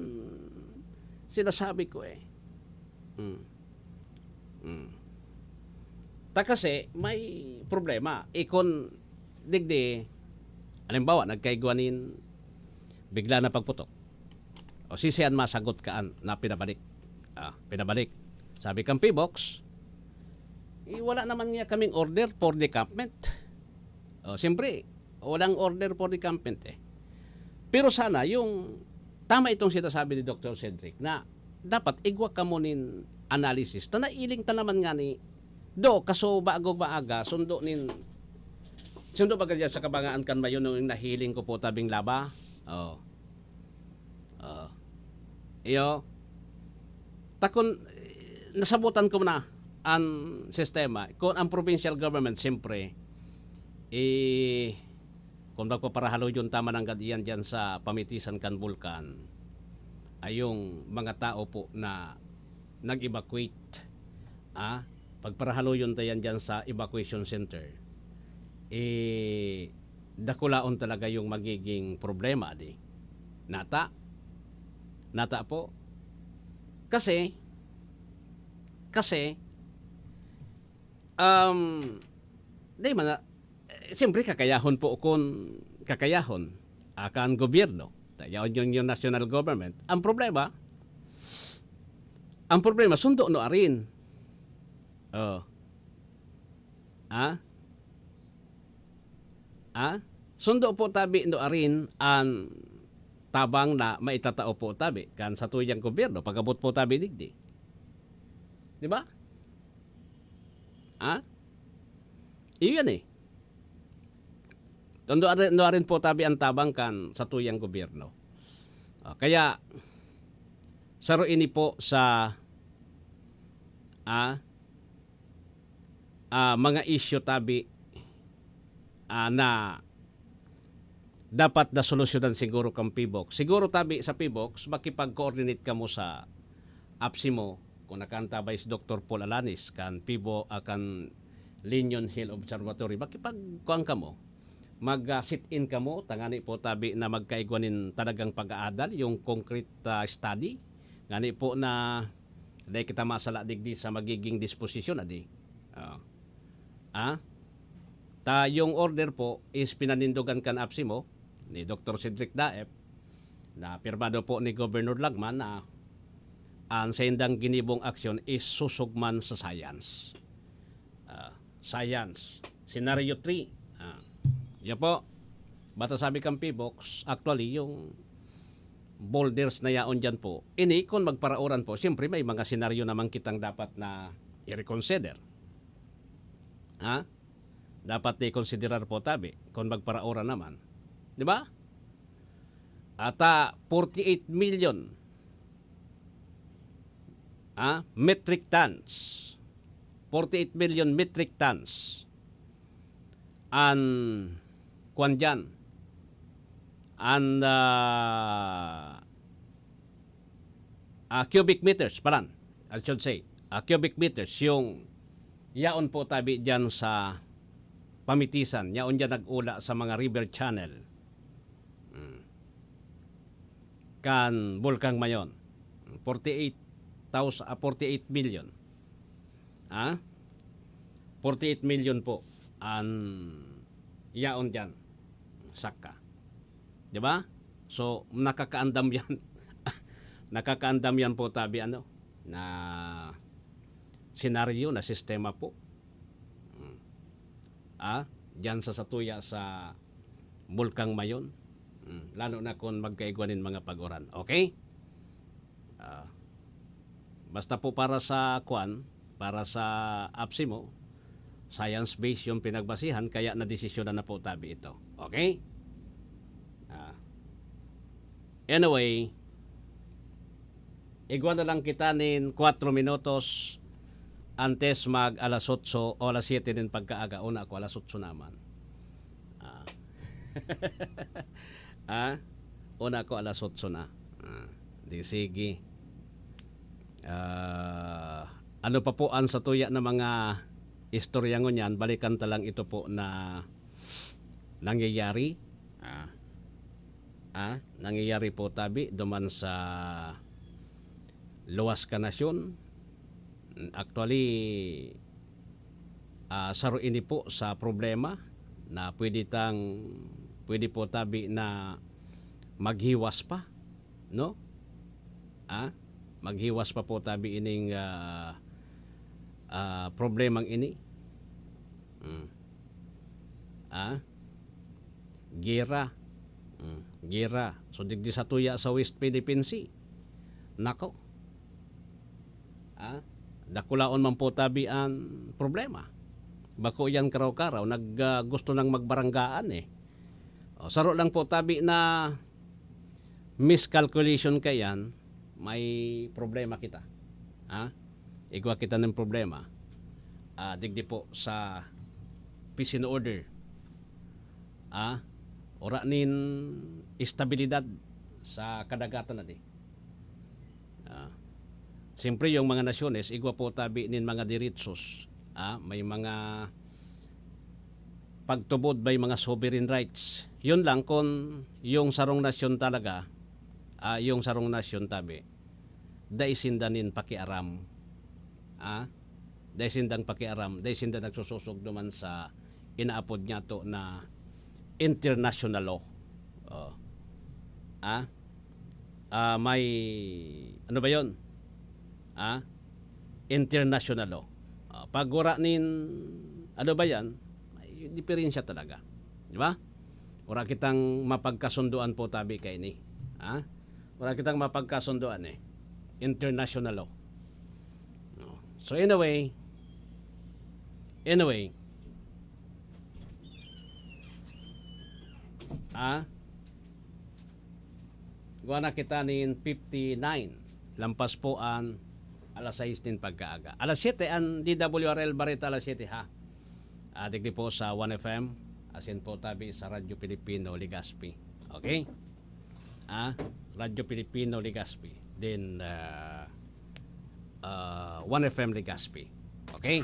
sinasabi ko eh. Hmm. Hmm. Ta kasi may problema. Ikon digdi, halimbawa, nagkaigwa nin bigla na pagputok. O sisian masagot kaan na pinabalik. Ah, pinabalik. Sabi kang Pibox, eh, wala naman niya kaming order for decampment. O, siyempre, walang order for decampment eh. Pero sana, yung tama itong sinasabi ni Doktor Cedric na dapat igwa kamo nin analysis. Ta nailing ta naman nga ni do, kaso bago maaga, sundo nin, sundo baga dyan sa kabangaan kan mayo nung nahiling ko po tabing laba. Oh. Oh. Iyo. Takon, eh, nasabutan ko na ang sistema. Kung ang provincial government, siyempre, eh, kung magpaparahaloyon ta man nanggad iyan dyan sa pamitisan kan bulkan, ay yung mga tao po na nag-evacuate, ah, pagparahaloyon ta yan dyan sa evacuation center, eh, dakulaon talaga yung magiging problema, di? Nata? Nata po? Kasi, kasi, um, di man na, eh, siyempre kakayahon po kun kakayahon, ah, kan gobyerno. Yaon yun yung national government. Ang problema, ang problema, sundo no arin. Oh. Ah? Ah? Sundo po tabi no arin an tabang na maitatao po tabi kan satuyang gobyerno pag-abot po tabi digdi. Di ba? Ah? Iyo yan eh. Sundo arin, no arin po tabi ang tabang kan satuyang gobyerno. Ah, kaya, saro ini po sa, ah, ah, mga isyu tabi, ah, na dapat na solusyonan siguro kan Pibox. Siguro tabi sa Pibox, makipag-coordinate kamo sa APSIMO, kung nakaantabay si Doktor Paul Alanis, kan Pibo-, ah, kan Linion Hill Observatory. Makipag-, kuwan kamo. Mag, ah, sit-in kamo, tangani po tabi na magkaigwa nin talagang pag-aadal, yung concrete, ah, study. Ngani po na dai kita masala digdi sa magiging disposisyon, adi. Ah. Ah? Ta, yung order po is pinanindogan kan APSIMO ni Doktor Cedric Daep, na pirmado po ni Governor Lagman na ang saindang ginibong aksyon is susog man sa science. Ah, science. Scenario three. Ah. Yan po. Bata sabi kang Pibox, actually, yung boulders na yaon dyan po, ini, kung magparaoran po, siyempre may mga senaryo naman kitang dapat na i-reconsider. Ha? Dapat na i-considerar po tabi kung magparaoran naman. Di ba? Ata forty-eight million, ah, metric tons. Forty-eight million metric tons an kwan dyan. An, ah, ah, cubic meters palan, I should say. Ah, cubic meters yung yaon po tabi dyan sa pamitisan. Yaon dyan nag-ula sa mga river channel. Hmm. Kan Bulkang Mayon. Forty-eight thousand, ah, forty-eight million. Ah? Forty-eight million po an yaon diyan. Saka. Di ba? So, nakakaandam yan. Nakakaandam yan po tabi ano, na senaryo, na sistema po. Hmm. Ah? Diyan sa satuya sa Bulkang Mayon. Hmm. Lalo na kung magkaigwa nin mga pag-uran. Okay? Ah, basta po para sa kwan, para sa APSIMO, science-based yung pinagbasihan, kaya nadesisyonan na po tabi ito. Okay? Ah, anyway, igwa na lang kita nin kwatro minutos antes mag alas otso o alas siyete nin pagkaaga. Una ako, alas otso naman. Ah. Ah? Una ako, alas otso na. Ah, di sige. Ah, ano pa po ang satuya na mga istorya ngunyan, balikan ta lang ito po na nangyayari. Ah, ah, nangyayari po tabi duman sa luwas ka nasyon. Actually, ah, saro ini po sa problema na pwede tang, pwede po tabi na maghiwas pa, no? Ah, maghiwas pa po tabi ining, ah, ah, problemang ini. Hmm. Ah, gera. Hmm, gera. So, digdi sa tuya sa West Philippine Sea. Nako. Ah, dakulaon man po tabi an problema. Bako yan karaw-karaw, nag, ah, gusto nang magbaranggaan eh. O, saro lang po tabi na miscalculation kaiyan, may problema kita. Ha? Igwa kita nin problema. Ah, digdi po sa peace and order. Ah, ora nin estabilidad sa kadagatan na di. Ah, siyempre, yung mga nasyones, igwa po tabi nin mga deretsos. Ah, may mga pagtubod, may mga sovereign rights. Yun lang, kung yung sarong nasyon talaga, ah, yung sarong nasyon tabi, dai sinda nin pakiaram. Ah, dai sindang pakiaram, dai sinda nagsusosog duman sa inaapod niyato na international law. Oh. Ah, ah, may, ano ba yon? Ah, international law. Ah, pag wala nin, ano ba yan? May diferensya talaga. Di ba? Wala kitang mapagkasunduan po tabi kaini. Ha? Wala kitang mapagkasunduan eh. International law. No. So anyway, anyway, ah, gawa na kita nin fifty-nine. Lampas po an alas sais nin pagkaaga. Alas siyete an D W R L Bareta, alas siyete ha. Ah, digdi po sa One F M, asin po tabi sa Radyo Pilipino Legazpi. Okay? Ah, Radyo Pilipino Legazpi. Then, ah, ah, One F M Legazpi. Okay?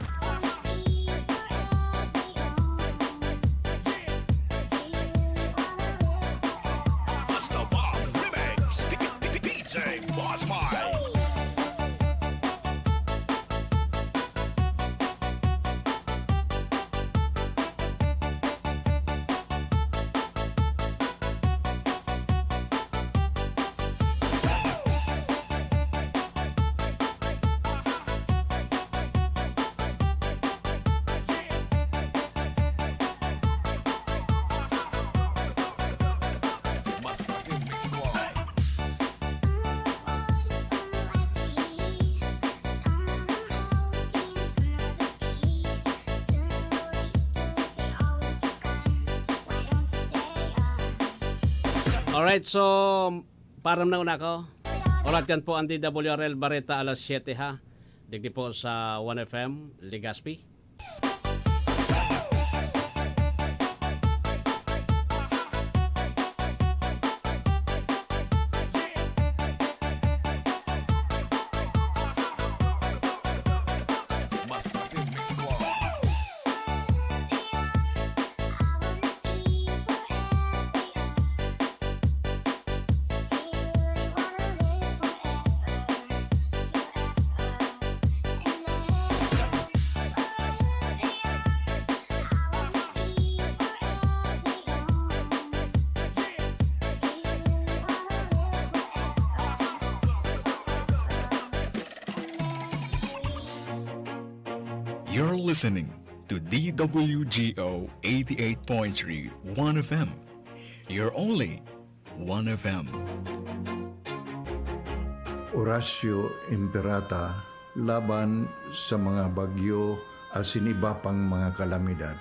Basta Bang Remix, D J Boss Mike. Alright, so, param na una ko. Ulat yan po ang D W R L Bareta alas siyete ha. Digdi po sa One F M, Legazpi. You're listening to D W G O eighty-eight point three One F M, your only One F M. Horacio Imperata laban sa mga bagyo asin iba pang mga kalamidad.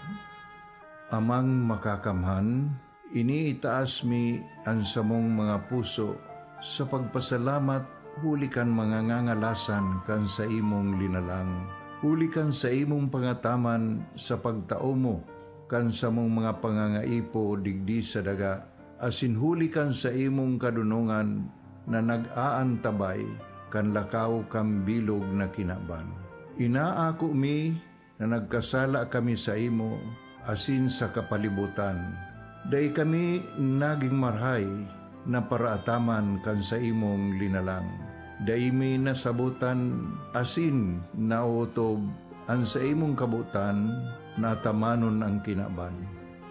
Amang Makakamhan, iniitaas mi an samong mga puso sa pagpasalamat huli kan mga ngangalasan kan saimong linalang, huli kan saimong pangataman sa pagtao mo kan samong mga pangangaipo digdi sa daga, asin huli kan saimong kadonongan na nag-aantabay kan lakaw kan bilog na kinaban. Inaako mi na nagkasala kami saimo asin sa kapalibotan. Dai kami nagin marahay na paraataman kan saimong linalang. Dai mi nasabotan asin naotob an saimong kabotan na atamanon an kinaban.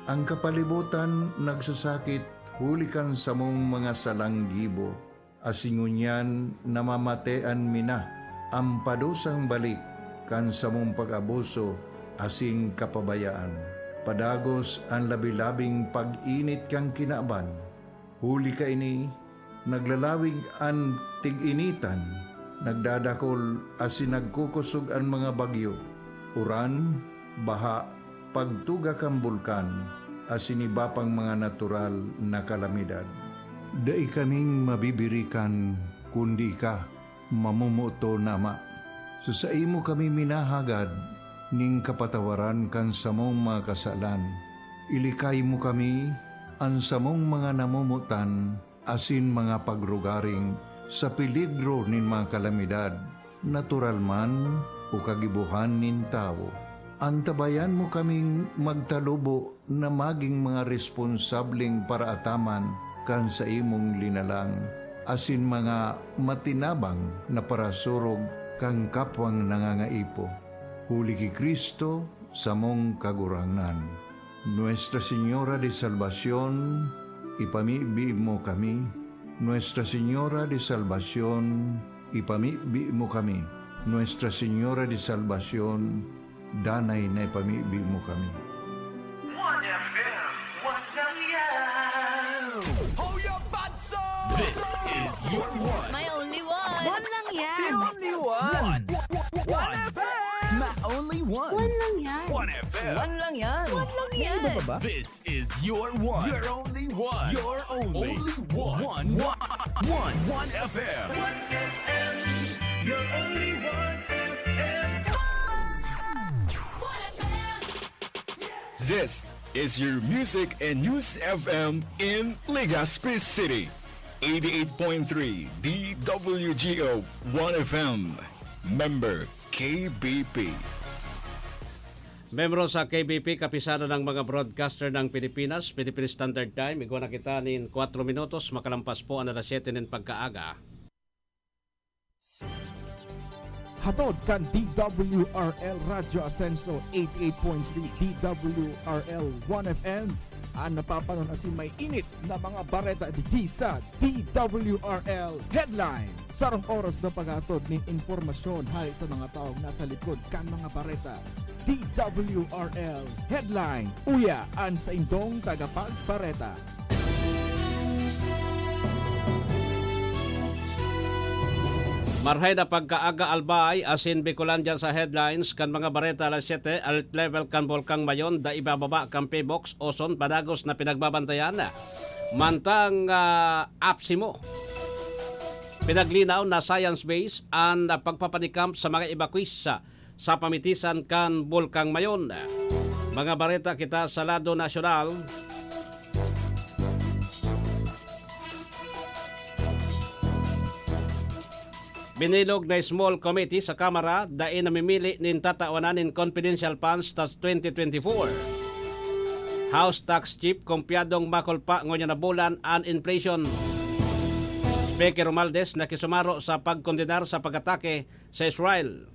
An kapalibotan nagsasakit huli kan samong mga salang gibo, asin ngunyan namamatean mi na an padusang balik kan samong pag-abuso asin kapabayaan. Padagos an labi-labing pag-init kan kinaban. Huli kaini, naglalawig an tig-initan, nagdadakol asin nagkukosog an mga bagyo, uran, baha, pagtuga kan bulkan, asin iba pang mga natural na kalamidad. Dai kaming mabibirikan kundi ika, mamomoton na Ama. Sa saimo kami minahagad nin kapatawaran kan samong mga kasalan. Ilikay mo kami, an samong mga namomotan, asin mga pagrugaring sa peligro nin mga kalamidad, natural man o kagibohan nin tawo. Antabayan mo kaming magtalubo na magin mga responsableng paraataman kan saimong linalang, asin mga matinabang na parasurog kan kapwang nangangaipo. Huli ki Cristo, samong Kagurangnan. Nuestra Señora de Salvacion, ipamibi mo kami. Nuestra Señora de Salvacion, ipamibi mo kami. Nuestra Señora de Salvacion, danay na ipamibi mo kami. One F M, one lang yan. Hold your butts up! This is your one. My only one. One lang yan. The only one. One. One F M. My only one. One lang yan. One F M. One lang yan. One lang yan. May iba pa ba? This is your one. Your only one. Your only. Only one. One. One. One F M. One F M. Your only one F M. This is your music and news F M in Legazpi City. Eighty-eight point three D W G O One F M. Member K B P. Membro sa K B P, Kapisanan ng mga Broadcaster ng Pilipinas, Philippine Standard Time. Igwa na kita nin kwatro minutos, makalampas po an alas siyete nin pagkaaga. Hatod kan D W R L Radyo Asenso, eighty-eight point three D W R L One F M. An napapanon asin may init na mga bareta digdi sa D W R L Headline. Sarong oras na paghatod nin impormasyon hale sa mga taong nasa likod kan mga bareta. D W R L Headline. Uya an saindong tagapagbareta. Marhay na pagkaaga, Albay, asin Bicolandia sa headlines kan mga bareta alas siyete. Alert level kan Bulkang Mayon, dai ibababa kan PHIVOLCS, Oson, padagos na pinagbabantayan. Mantang, ah, APSEMO, pinaglinaw na science-based an, ah, pagpapanikam sa mga evacuees sa, sa pamitisan kan Bulkang Mayon. Mga bareta kita sa lado nasyonal. Binilog na small committee sa Kamara, dai namimili nin tatawanan nin confidential funds ta twenty twenty-four. House Tax Chief kumpiadong makulpa ngunyan na bulan an inflation. Speaker Romualdez nakisumaro sa pagkondenar sa pag-atake sa Israel.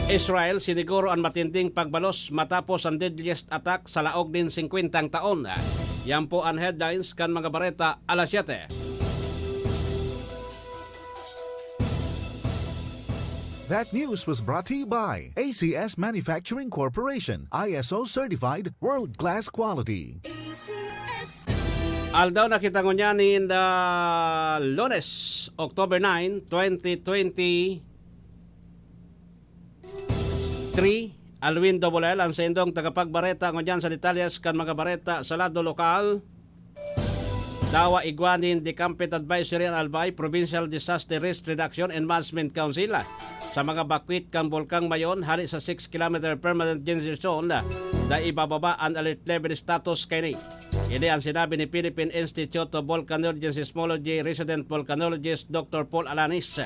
Israel, siniguro an matinding pagbalos matapos an deadliest attack sa laog nin singkwentang taon. Yan po an headlines kan mga bareta alas siyete. That news was brought to you by A C S Manufacturing Corporation, I S O certified, world-class quality. A C S. Aldaw na kita ngunyan nin, ah, Lunes, October nine, twenty twenty-three. Alwin Dobol L, ang saindong tagapagbareta ngunyan sa detalyes kan mga bareta sa lado lokal. Dawa igwa nin Decampit Advisory an Albay, Provincial Disaster Risk Reduction and Management Council. Sa mga bakwit kan Bulkang Mayon, hali sa six kilometer permanent danger zone, dai ibababa an alert level status kaini. Ini ang sinabi ni Philippine Institute of Volcanology and Seismology resident volcanologist Doctor Paul Alanis.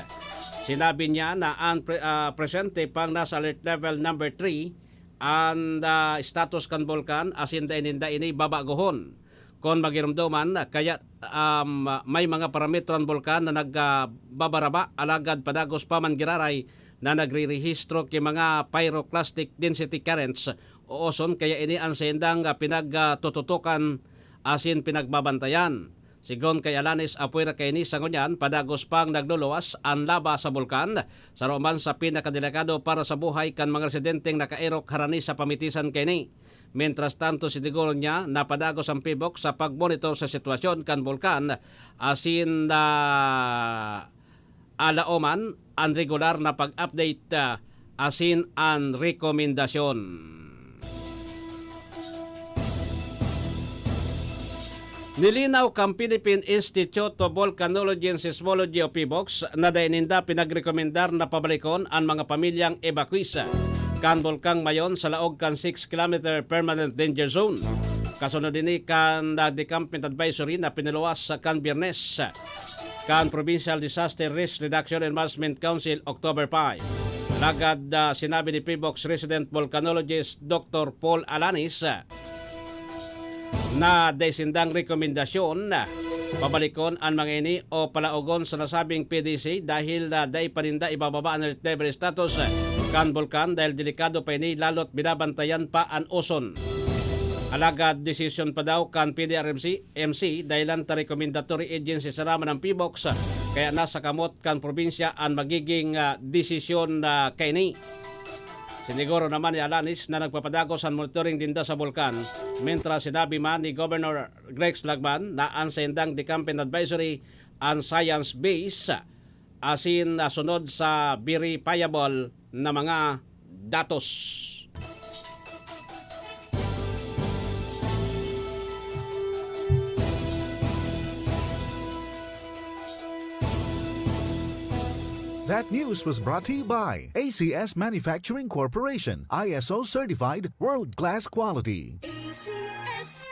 Sinabi niya na ang pre-, ah, presente pang nasa alert level number three an, ah, status kan bulkan, asin dai ninda ini babagohon. Kun magiromdoman, kaya, um, may mga parametro an bulkan na nag, ah, babaraba, alagad padagos pa man giraray na nagrirehistro ki mga pyroclastic density currents o oson, kaya ini an saindang, ah, pinagtututukan asin pinagbabantayan. Sigon kay Alanis, apwera kaini sa ngunyan, padagos pang nagluluwas an laba sa bulkan, saro man sa pinakadelikado para sa buhay kan mga residenteng nakaerok harani sa pamitisan kaini. Mientras tanto, siniguro niya na padagos ang PHIVOLCS sa pagmonitor sa sitwasyon kan bulkan, asin na alaoman an regular na pag-update, ah, asin an rekomendasyon. Nilinaw kan Philippine Institute of Volcanology and Seismology o PHIVOLCS na dai ninda pinagrekomendar na pabalikon an mga pamilyang evacuees kan Bulkang Mayon sa laog kan six kilometer permanent danger zone. Kasunod ini kan, ah, decampment advisory na pinaluwas kan Biyernes kan Provincial Disaster Risk Reduction and Management Council, October five. Alagad, ah, sinabi ni PHIVOLCS Resident Volcanologist Doctor Paul Alanis, ah, na dai sindang rekomendasyon na pabalikon an mga ini o palaogon sa nasabing P D C dahil na dai pa ninda ibababa an alert level status kan bulkan dahil delikado pa ini, lalo't binabantayan pa an oson. Alagad desisyon pa daw kan P D R M C, M C, dahil an ta recommendatory agency sana man an PHIVOLCS, kaya nasa kamot kan probinsya an magiging, ah, desisyon na kaini. Siniguro naman ni Alanis na nagpapadagos an monitoring dinda sa bulkan, mentras sinabi man ni Governor Rex Lagman na an saindang decampment advisory an science base asin, ah, sunod sa verifiable na mga datos. That news was brought to you by A C S Manufacturing Corporation, I S O certified, world-class quality. A C S.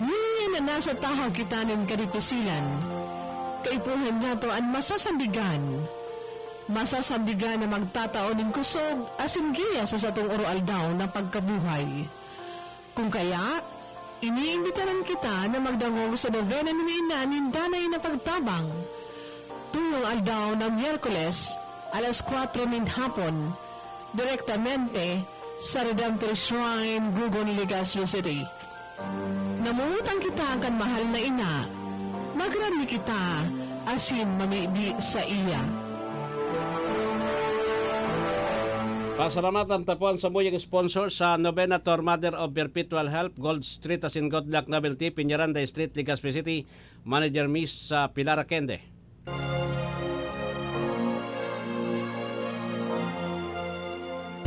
Ngunyan na nasa tahaw kita nin kadipisilan, kaipuhan nyato an masasandigan. Masasandigan na magtatao nin kosog asin giya sa satong oro-aldaw na pagkabuhay. Kung kaya, iniimbitaran kita na magdangog sa nobena ni Ina nin Danay na Pagtabang. Tuyong aldaw na Miyerkules, alas kwatro nin hapon, direktamente sa Redemptory Shrine, Gugon, Legazpi City. Namumutang kita kan mahal na ina. Magrani kita asin mamibi saiya. Pasalamatan ta po an samuyang sponsor sa Novena to Our Mother of Perpetual Help, Gold Street asin Good Luck Novelty, Peñaranda Street, Legazpi City, Manager Miss, ah, Pilar Aquende.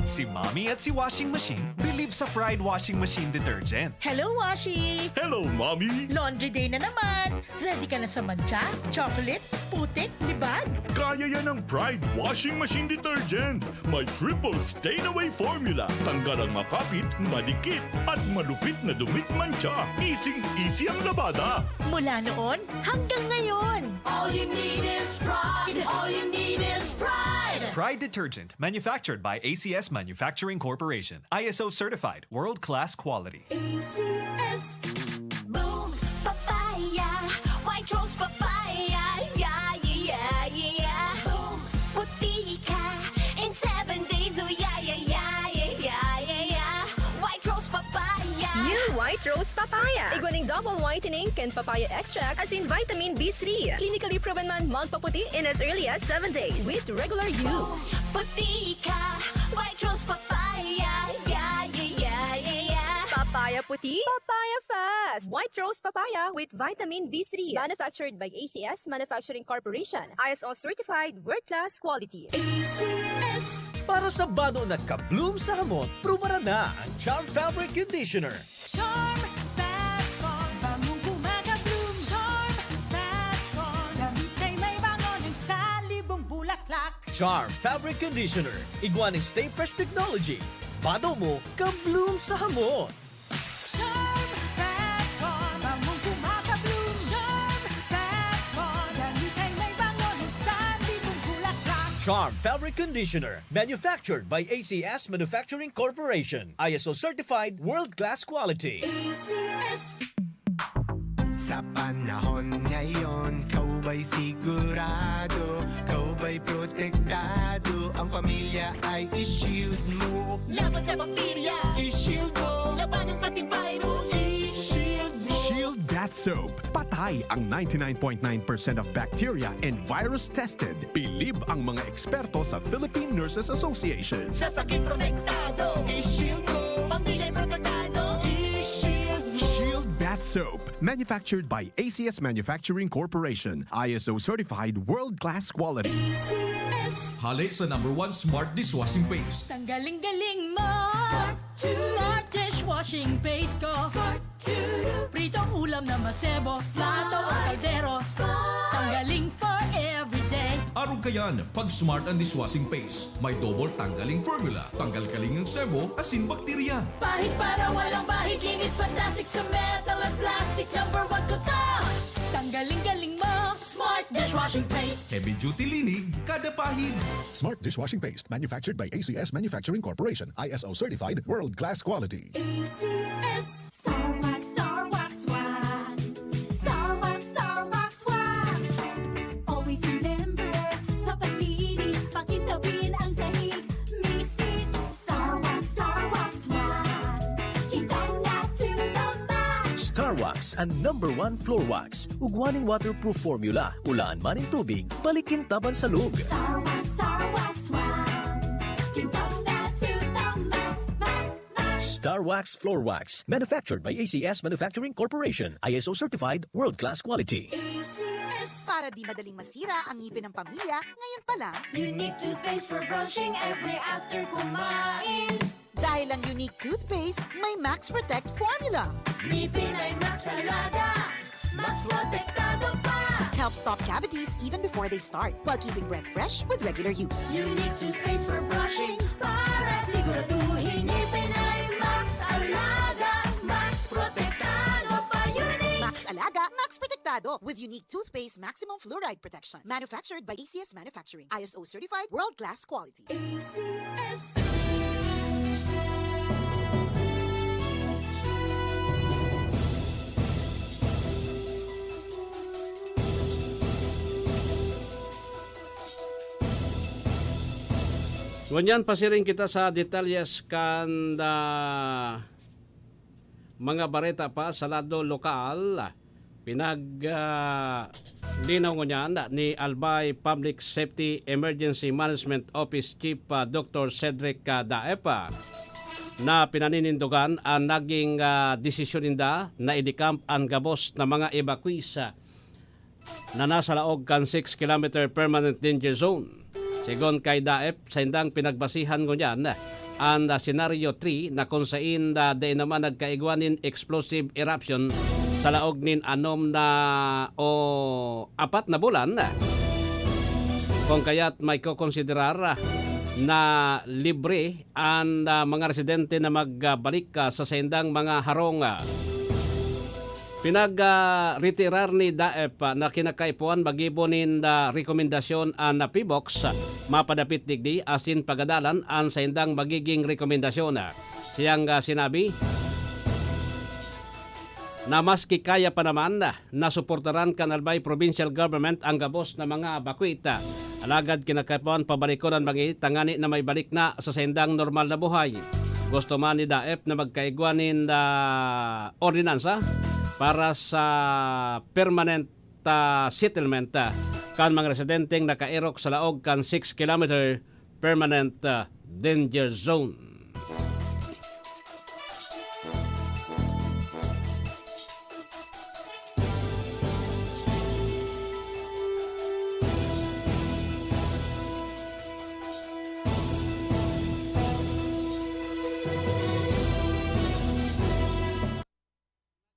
Si Mommy at si Washing Machine believe sa Pride Washing Machine Detergent. Hello, Washi! Hello, Mommy! Laundry day na naman! Ready ka na sa mantsa, chocolate, putik, libag? Kaya yan ng Pride Washing Machine Detergent! May triple stain away formula. Tanggal ang makapit, madikit, at malupit na dumit mantsa. Easy-easy ang labada. Mula noon hanggang ngayon. All you need is pride. All you need is pride. Pride detergent, manufactured by A C S Manufacturing Corporation. I S O certified, world-class quality. A C S. Boom! Papaya! White Rose Papaya! Yeah, yeah, yeah, yeah! Boom! Puti ka in seven days! Oh, yeah, yeah, yeah, yeah, yeah, yeah! White Rose Papaya! New White Rose Papaya! Igwa ning double whitening kan papaya extract asin vitamin B three. Clinically proven man magpaputi in as early as seven days with regular use. Boom! Puti ka! White Rose Papaya! Yeah, yeah, yeah, yeah, yeah! Papaya puti, papaya fast! White Rose Papaya with vitamin B three. Manufactured by A C S Manufacturing Corporation. I S O certified, world-class quality. A C S. Para sa bado na ka-bloom sa hamot, prubaran na ang Charm Fabric Conditioner. Charm Fat Col, bangong kumaka-bloom. Charm Fat Col, damit ay may bango. Charm Fabric Conditioner, igwa nin Stay Fresh Technology. Bado mo, ka-bloom sa hamon. Charm Fat Bar, bangong kumaka-bloom. Charm Fat Bar, dali kay may bango, minsan di mong bulaklak. Charm Fabric Conditioner, manufactured by A C S Manufacturing Corporation, I S O certified, world-class quality. A C S. Sa panahon ngayon, ikaw ba'y sigurado? Ikaw ba'y protektado? Ang pamilya ay i-shield mo. Laban sa bakterya, i-shield mo. Labanan pati virus, i-shield mo. Shield Bath Soap. Patay ang ninety-nine point nine percent of bacteria and virus tested. Bilib ang mga eksperto sa Philippine Nurses Association. Sa sakit protektado, i-shield mo. Pamilya protektado, i-shield mo. Shield Bath Soap. Manufactured by A C S Manufacturing Corporation. I S O certified world-class quality. A C S. Hale sa number one smart dishwashing paste. Tanggaling-galing mo. Smart to. Smart dishwashing paste ko. Smart to. Pritong ulam na masebo, plato o kaldero. Smart. Tanggaling for everyday. Arog kayan, pag Smart ang dishwashing paste. May double tanggaling formula. Tanggal-galing ang sebo, asin bakterya. Pahid para walang bahid, linis fantastic sa metal at plastic. Number one ko to. Tanggaling-galing mo, Smart dishwashing paste. Heavy duty linig, kada pahid. Smart dishwashing paste, manufactured by A C S Manufacturing Corporation, I S O certified, world-class quality. A C S. Star Wax, Star Wax, Wax. Star Wax, Star Wax, Wax. Always remember, sa paglinis, pakintabin ang sahig. Misis, Star Wax, Star Wax, Wax. Kintab na to the max. Star Wax, ang number one floor wax. Ugwa nin waterproof formula. Ulaan man nin tubig, balik kintaban sa log. Star Wax, Star Wax, Wax. Kintab na to the max, max, max. Star Wax Floor Wax. Manufactured by A C S Manufacturing Corporation. I S O certified, world-class quality. A C S. Para di madaling masira ang ngipin ng pamilya, ngayon pa lang. Unique toothpaste for brushing every after kumain. Dahil ang Unique Toothpaste may Max Protect Formula. Ngipin ay Max Alaga, Max Protektado pa. Help stop cavities even before they start, while keeping breath fresh with regular use. Unique toothpaste for brushing para siguraduhin ngipin ay Max Alaga, Max Protektado pa. Unique. Max Alaga, Max Protektado with Unique Toothpaste Maximum Fluoride Protection. Manufactured by A C S Manufacturing. I S O certified, world-class quality. A C S. Ngunyan, pasiring kita sa detalyes kan, ah, mga bareta pa sa lado lokal. Pinag, ah, linaw ngunyan ni Albay Public Safety Emergency Management Office Chief, ah, Doctor Cedric, ah, Daep, ah, na pinaninindogan an naging, ah, desisyon ninda na i-decamp an gabos na mga evacuees, ah, na nasa laog kan six kilometer permanent danger zone. Sigon kay Daep, saindang pinagbasihan ngunyan an, ah, Scenario three na kun sain, ah, dai naman nagkaigwa nin explosive eruption sa laog nin anom na o apat na bulan. Kung kaya't maikokonsiderar, ah, na libre an, ah, mga residente na magbalik, ah, sa saindang mga harong, ah. Pinag, ah, retirar ni Daep, ah, na kinakaipuhan magibo nin, ah, rekomendasyon an, ah, PHIVOLCS, ah, mapadapit digdi asin pagadalan an saindang magiging rekomendasyon, ah. Siyang, ah, sinabi na maski kaya pa naman, ah, na suportaran kan Albay Provincial Government ang gabos na mga bakwit, ah. Alagad kinakaipuhan pabalikon an mga ini tangani na maibalik na sa saindang normal na buhay. Gusto man ni Daep na magkaigwa nin, ah, ordinansa para sa permanent, ah, settlement, ah, kan mga residenteng nakaerok sa laog kan six kilometer permanent, ah, danger zone.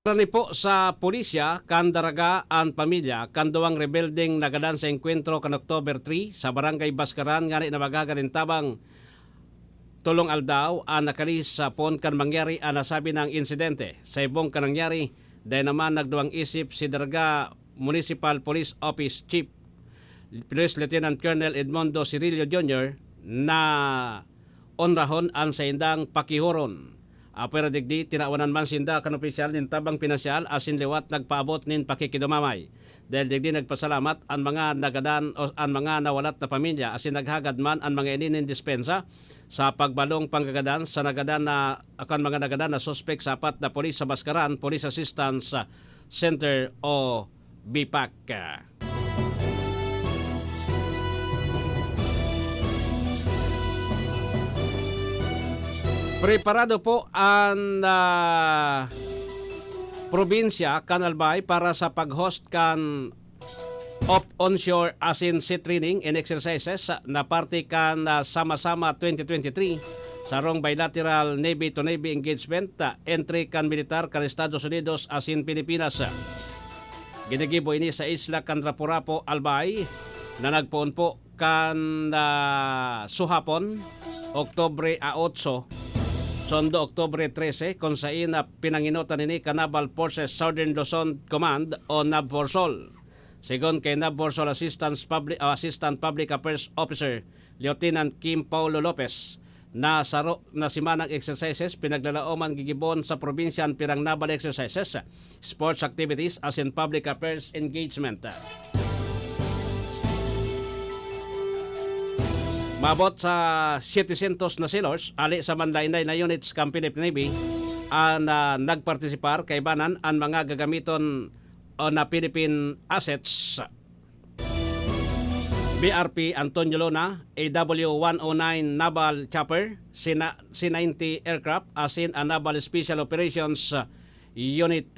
Ni po sa pulisya kan daraga an pamilya kan duwang rebeldeng nagadan sa engkwentro kan October three sa Barangay Bascaran ngani na maghahaga nin tabang tolong aldaw an nakalis sa poon kan mangyari an nasabi nang insidente. Sa ibong kan nangyari, dai naman nagduwang isip si Daraga Municipal Police Office Chief Police Lieutenant Colonel Edmundo Cirillo Junior na onrahon an saindang pakihoron. Apwera digdi, tinawanan man sinda kan opisyal nin tabang pinansyal asin liwat nagpaabot nin pakikidumamay. Dahil digdi nagpasalamat an mga nagadan o an mga nawalat na pamilya asin naghagad man an mga ini nin dispensa sa pagbalong panggagadan sa nagadan na kan mga nagadan na suspek sa apat na pulis sa Bascaran Police Assistance Center o BPAC. Preparado po an, ah, probinsya kan Albay para sa pag-host kan op onshore asin sea training and exercises na parte kan, ah, Sama-sama twenty twenty-three, sarong bilateral Navy to Navy engagement, ah, entre kan militar kan Estados Unidos asin Pilipinas. Ginigibo ini sa isla kan Rapu-Rapu, Albay, na nagpoon po kan, ah, suhapon, Oktubre a otso, sundo Oktubre trese, kun sain na pinangenotan ini kan Naval Forces Southern Luzon Command o NAVFORSOL. Segun kay NAVFORSOL Assistance Public, ah, Assistant Public Affairs Officer Lieutenant Kim Paulo Lopez, na saro na semanang exercises pinaglalaoman gigibohon sa probinsya an pirang naval exercises, sports activities asin public affairs engagement. Maabot sa setecientos na sailors, hali sa manlaen-laen na units kan Philippine Navy, an, ah, nagpartisipar, kaibanan an mga gagamiton o na Philippine assets. B R P Antonio Luna, A W one oh nine Naval Chopper, C ninety aircraft, asin an Naval Special Operations Unit.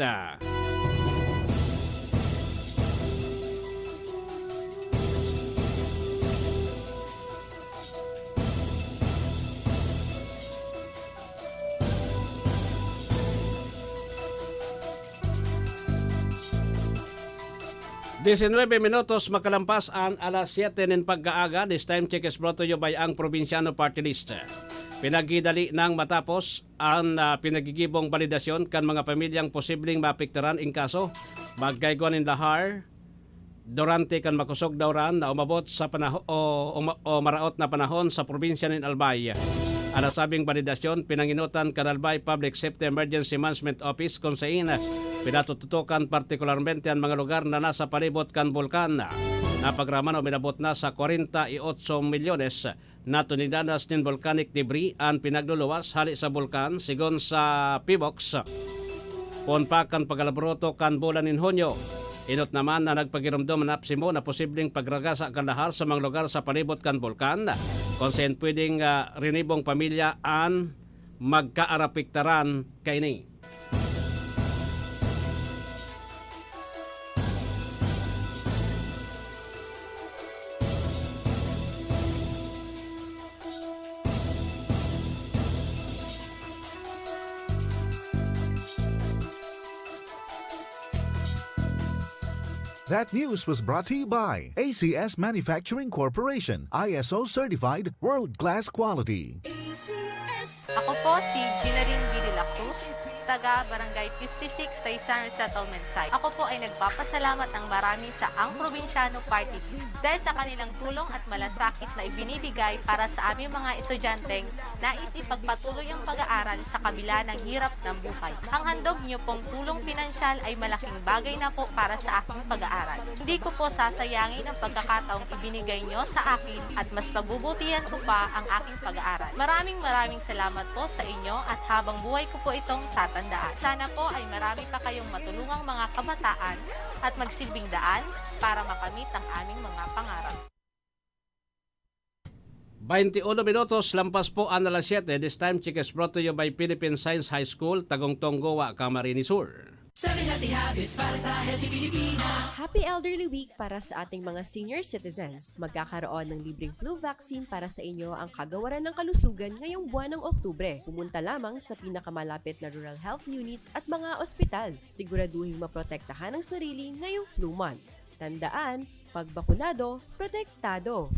Diecinueve minutos makalampas an alas siete nin pag-aaga. This time check is brought to you by ang Probinsyano Party List. Pinaghidali nang matapos an, ah, pinagigibong balidasyon kan mga pamilyang posibleng maapektaran in kaso magkaigwa nin lahar durante kan makosog na uran na umabot sa panaho-, o, o ma-, o maraot na panahon sa probinsya nin Albay. An nasabing balidasyon, pinangenotan kan Albay Public Safety Emergency Management Office, kun sain pinatututukan partikularmente an mga lugar na nasa palibot kan bulkan. Napagraman o minabot na sa kwarenta y otso milyones na toneladas nin volcanic debris an pinagluluwas hale sa bulkan, sigon sa PHIVOLCS. Poon pa kan pag-alaboroto kan bulan nin Hunyo, enot naman na nagpagiromdom an AFSCMO na posibleng pagragasa kan lahar sa mga lugar sa palibot kan bulkan, kun saen pwedeng, ah, rinibong pamilya an magkaarapektaran kaini. That news was brought to you by A C S Manufacturing Corporation, I S O certified, world-class quality. A C S. Ako po si Ginaline B. de la Cruz, taga Barangay fifty-six, Taysan Resettlement Site. Ako po ay nagpapasalamat ng marami sa Ang Probinsyano Party List dahil sa kanilang tulong at malasakit na ibinibigay para sa aming mga estudyanteng nais ipagpatuloy ang pag-aaral sa kabila ng hirap ng buhay. Ang handog niyo pong tulong pinansyal ay malaking bagay na po para sa aking pag-aaral. Hindi ko po sasayangin ang pagkakataong ibinigay niyo sa akin at mas pagbubutihan ko pa ang aking pag-aaral. Maraming, maraming salamat po sa inyo at habang buhay ko po itong tatandaan. Sana po ay marami pa kayong matulungang mga kabataan at magsilbing daan para makamit ang aming mga pangarap. Bainti uno minutos lampas po an alas siyete. This time check is brought to you by Philippine Science High School, Tagungtong, Goa, Camarines Sur. Seven healthy habits para sa healthy Pilipina. Happy Elderly Week para sa ating mga senior citizens. Magkakaroon ng libreng flu vaccine para sa inyo ang kagawaran ng kalusugan ngayong buwan ng Oktubre. Pumunta lamang sa pinakamalapit na rural health units at mga ospital. Siguraduhing maprotektahan ang sarili ngayong flu months. Tandaan, pagbakunado, protektado.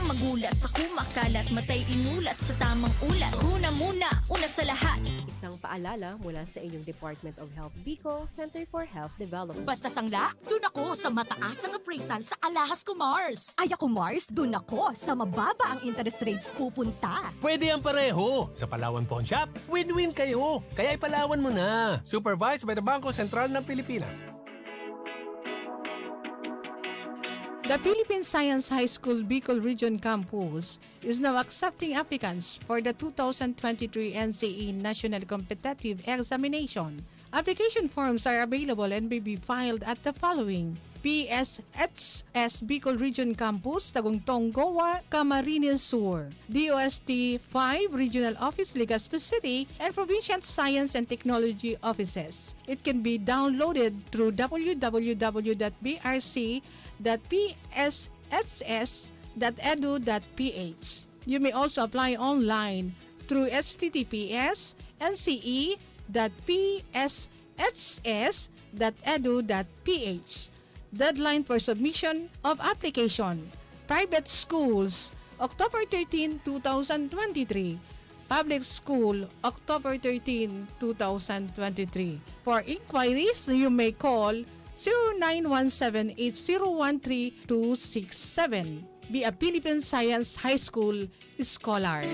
Magulat sa kumakalat, matay inulat sa tamang ulat. Una muna, una sa lahat. Isang paalala mula sa inyong Department of Health Bicol, Center for Health Development. Basta sangla, dun ako sa mataas ang appraisal sa Alahas Kumars. Ay ako Mars, dun ako sa mababa ang interest rates pupunta. Pwede ang pareho. Sa Palawan Pawn Shop, win-win kayo. Kaya ipalawan mo na. Supervised by the Bangko Sentral ng Pilipinas. The Philippine Science High School Bicol Region Campus is now accepting applicants for the two thousand twenty-three N C E National Competitive Examination. Application forms are available and may be filed at the following: P S H S Bicol Region Campus, Tagungtong, Goa, Camarines Sur, D O S T five Regional Office, Legazpi City, and Provincial Science and Technology Offices. It can be downloaded through w w w dot b r c dot p s h s dot e d u dot p h. You may also apply online through h t t p s n c e dot p s h s dot e d u dot p h. Deadline for submission of application. Private schools, October thirteen, two thousand twenty-three. Public School, October thirteen, two thousand twenty-three. For inquiries, you may call zero nine one seven eight zero one three two six seven. Be a Philippine Science High School Scholar.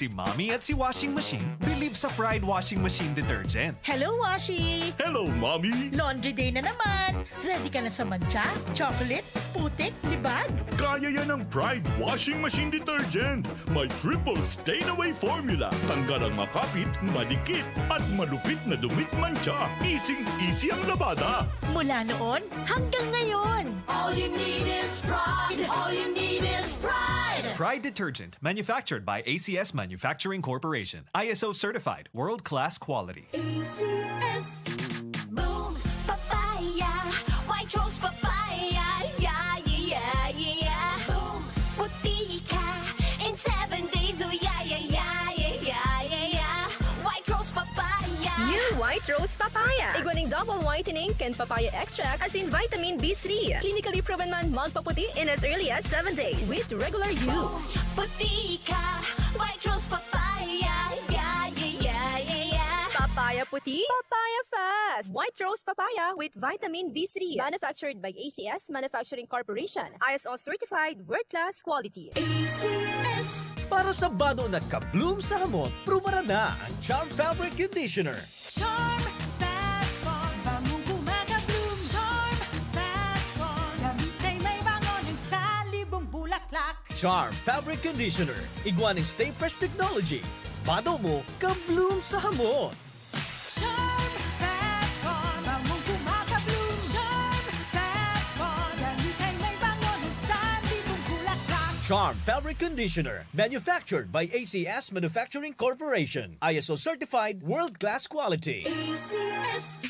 Si Mommy at si Washing Machine believe sa Pride Washing Machine Detergent. Hello, Washi! Hello, Mommy! Laundry day na naman! Ready ka na sa mantsa, chocolate, putik, libag? Kaya yan ng Pride Washing Machine Detergent. May triple stain away formula. Tanggal ang makapit, madikit, at malupit na dumit mantsa. Easy-easy ang labada. Mula noon hanggang ngayon! All you need is pride. All you need is pride. Pride Detergent, manufactured by A C S Manufacturing Corporation. I S O certified, world-class quality. A C S. Boom, papaya, white rose papaya, yeah, yeah, yeah, yeah. Boom, puti ka in seven days, oh yeah, yeah, yeah, yeah, yeah, yeah, yeah. White rose papaya. New White Rose Papaya. Igwa ning double whitening kan papaya extract asin vitamin B three. Clinically proven man magpaputi in as early as seven days with regular use. Puti ka, white rose papaya, yeah, yeah, yeah, yeah, yeah. Papaya puti, papaya fast. White Rose Papaya with vitamin B three. Manufactured by A C S Manufacturing Corporation. I S O certified, world-class quality. A C S. Para sa bado na ka-bloom sa hamot, prubaran na ang Charm Fabric Conditioner. Charm Fat Con, bangong kumaka-bloom. Charm Fat Con, damit ay may bango ng salibong bulaklak. Charm Fabric Conditioner, igwa ning Stay Fresh Technology. Bado mo, ka-bloom sa hamot. Charm Fat Con, bangong kumaka-bloom. Charm Fat Con, damit ay may bango ng salibong bulaklak. Charm Fabric Conditioner, manufactured by A C S Manufacturing Corporation. I S O certified, world-class quality. A C S.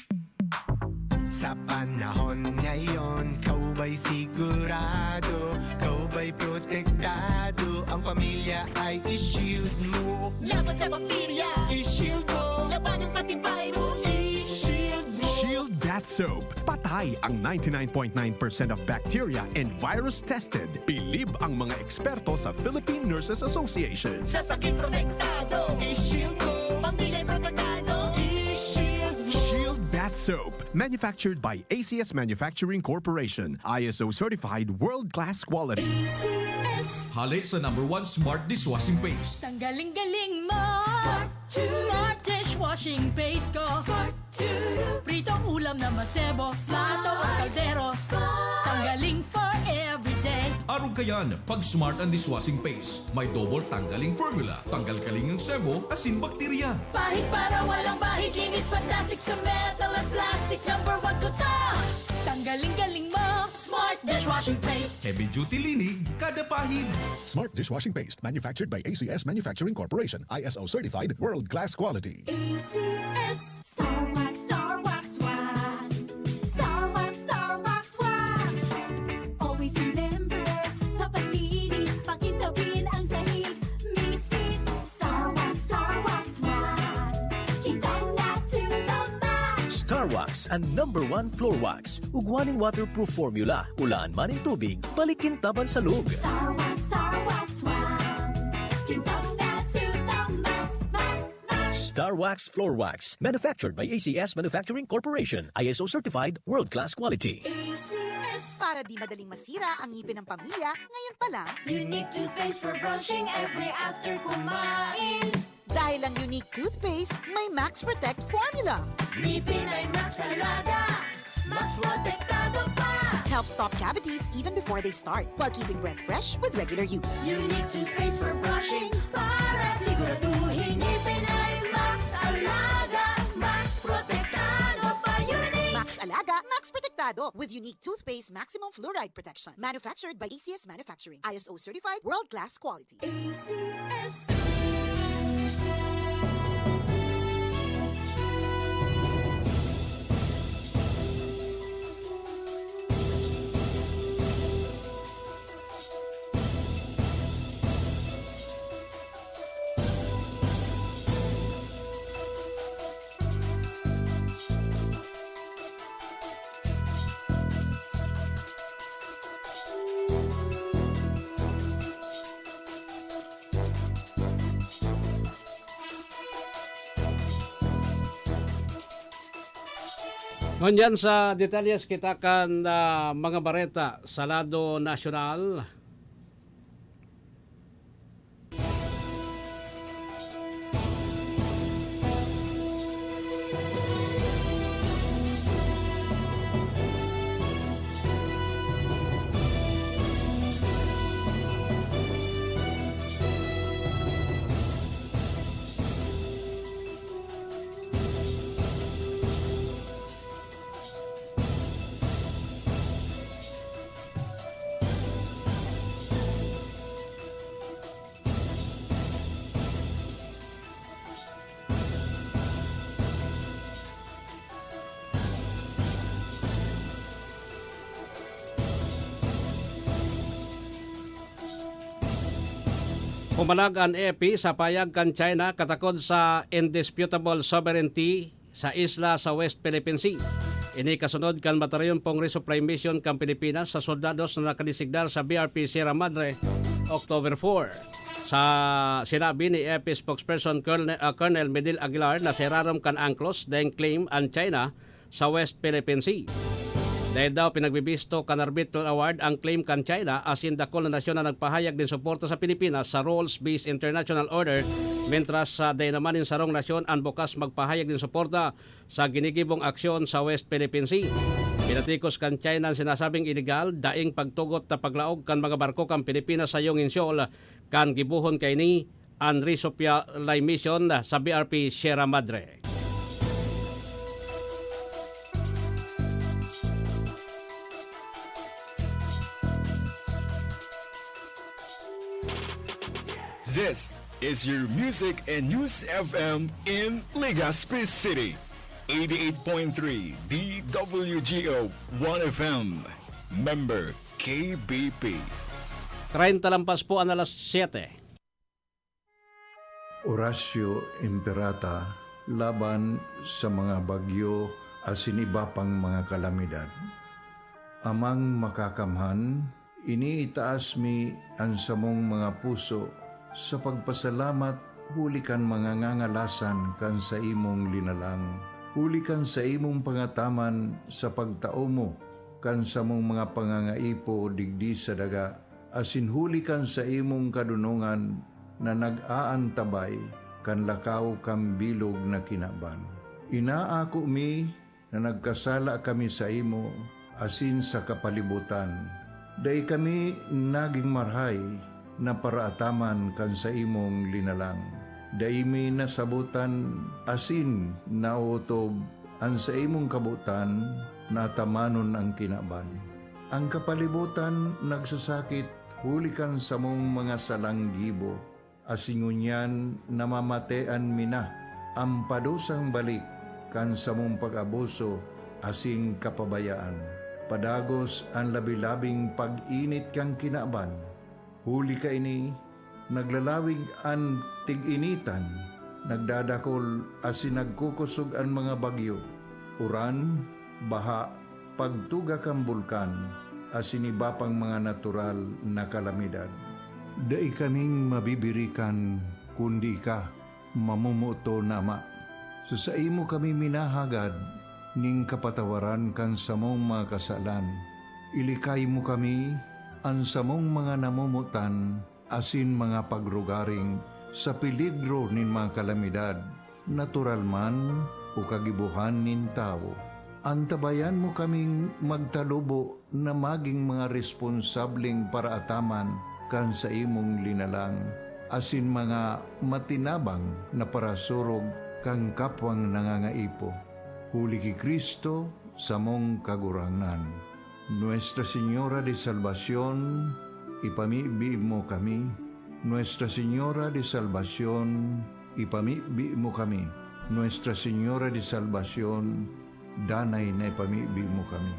Sa panahon ngayon, ikaw ba'y sigurado? Ikaw ba'y protektado? Ang pamilya ay i-shield mo. Laban sa bakterya, i-shield mo. Labanan pati virus, i-shield mo. Shield Bath Soap. Patay ang ninety-nine point nine percent of bacteria and virus tested. Bilib ang mga eksperto sa Philippine Nurses Association. Sa sakit protektado, i-shield mo. Pamilya'y protektado, i-shield mo. Shield Bath Soap. Manufactured by A C S Manufacturing Corporation. I S O certified, world-class quality. A C S. Hale sa number one smart dishwashing paste. Tanggaling-galing mo! Smart dishwashing paste ko. Pritong ulam na masebo, plato o kaldero. Tanggaling for everyday. Arog kayan, pag smart ang dishwashing paste. May double tanggaling formula. Tanggal-galing ang sebo, asin bakterya. Pahid para walang bahid, linis fantastic sa metal at plastic. Number one ko to! Tanggaling-galing mo, Smart Dishwashing paste. Heavy duty linig, kada pahid. Smart dishwashing paste, manufactured by A C S Manufacturing Corporation, I S O certified, world class quality. A C S. Star Wax, Star Wax, Wax. Star Wax, Star Wax, Wax. Always remember, sa paglinis, pakintabin ang sahig. Misis, Star Wax, Star Wax, Wax. Kintang na to the max. Star Wax, ang number one floor wax. Ugwa nin waterproof formula, ulaan man nin tubig, balik kintaban sa lug. Star Wax, Star Wax, Wax. Kintang na to the max, max, max. Star Wax Floor Wax, manufactured by A C S Manufacturing Corporation, I S O certified, world class quality. A C S. Para di madaling masira ang ngipin ng pamilya, ngayon pa lang. Unique toothpaste for brushing every after kumain. Dahil ang Unique Toothpaste may Max Protect Formula. Ngipin ay Max Alaga, Max Protektado pa. Helps stop cavities even before they start, while keeping breath fresh with regular use. Unique Toothpaste for brushing para siguraduhin ngipin ay Max Alaga, Max Protektado pa. Unique Max Alaga, Max Protektado with Unique Toothpaste Maximum Fluoride Protection. Manufactured by A C S Manufacturing. I S O certified, world-class quality. A C S. Ngunyan sa detalyes kita kan, ah, mga bareta sa lado nasyonal. Humalag an E P sa pahayag kan China katakod sa indisputable sovereignty sa isla sa West Philippine Sea. Ini kasunod kan matarayon pong resupply mission kan Pilipinas sa soldados na nakadesignar sa B R P Sierra Madre, October four. Sa sinabi ni E P spokesperson Colonel, ah, Colonel Medil Aguilar na sa irarom kan unclos daing claim an China sa West Philippine Sea. Dai daw pinagbibisto kan arbitral award ang claim kan China asin dakul na nasyon na nagpahayag nin suporta sa Pilipinas sa rules-based international order, mentras sa dai naman nin sarong nasyon an bukas magpahayag nin suporta sa ginigibong aksyon sa West Philippine Sea. Pinatikos kan China an sinasabing iligal, daing pagtugot na paglaog kan mga barko kan Pilipinas sa Yongin Shoal kan gibohon kaini an resupply mission sa B R P Sierra Madre. This is your Music and News F M in Legazpi City. Eighty-eight point three D W G O One F M. Member K B P. Treinta lampas po an alas siyete. Oratio Imperata laban sa mga bagyo asin iba pang mga kalamidad. Amang Makakamhan, iniitaas mi an samong mga puso sa pagpasalamat huli kan mga ngangalasan kan saimong linalang, huli kan saimong pangataman sa pagtao mo kan samong mga pangangaipo digdi sa daga, asin huli kan saimong kadonongan na nag-aantabay kan lakaw kan bilog na kinaban. Inaako mi na nagkasala kami saimo asin sa kapalibotan. Dai kami nagin marahay na paraataman kan saimong linalang. Dai mi nasabotan asin naotob an saimong kabotan na atamanon an kinaban. An kapalibotan nagsasakit huli kan samong mga salang gibo, asin ngunyan namamatean mi na an padusang balik kan samong pag-abuso asin kapabayaan. Padagos an labi-labing pag-init kan kinaban. Huli kaini, naglalawig an tig-initan, nagdadakol asin nagkukosog an mga bagyo, uran, baha, pagtuga kan bulkan, asin iba pang mga natural na kalamidad. Dai kaming mabibirikan, kundi ika, mamomoton na Ama. Sa saimo kami minahagad nin kapatawaran kan samong mga kasalan. Ilikay mo kami, an samong mga namomotan, asin mga pagrugaring sa peligro nin mga kalamidad, natural man o kagibohan nin tawo. Antabayan mo kaming magtalubo na magin mga responsableng paraataman kan saimong linalang, asin mga matinabang na parasurog kan kapwang nangangaipo. Huli ki Cristo, samong Kagurangnan. Nuestra Señora de Salvacion, ipamibi mo kami. Nuestra Señora de Salvacion, ipamibi mo kami. Nuestra Señora de Salvacion, danay na ipamibi mo kami.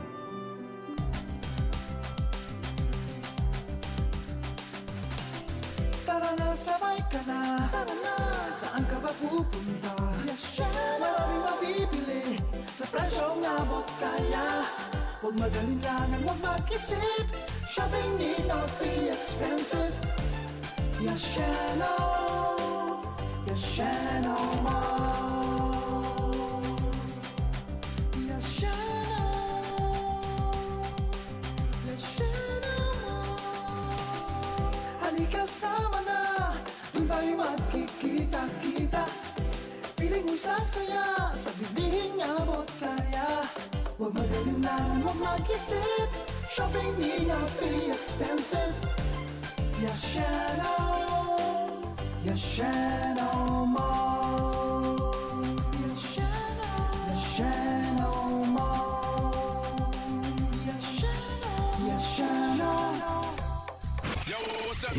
Tara na, sabay ka na. Tara na. Saan ka ba pupunta? Yashano. Maraming mabibili sa presyong abot kaya. Huwag mag-alinlangan, huwag mag-isip. Shopping need not be expensive. Yashano. Yashano Mall. Yashano. Yashano Mall. Halika, sama na. Doon tayo magkikita-kita. Feeling mo sasaya sa bilhin abot kaya. Huwag mag-alinlangan, huwag mag-isip. Shopping need not be expensive. Yashano, Yashano Mall. Yashano, Yashano Mall. Yashano, Yashano. Yo, what's up?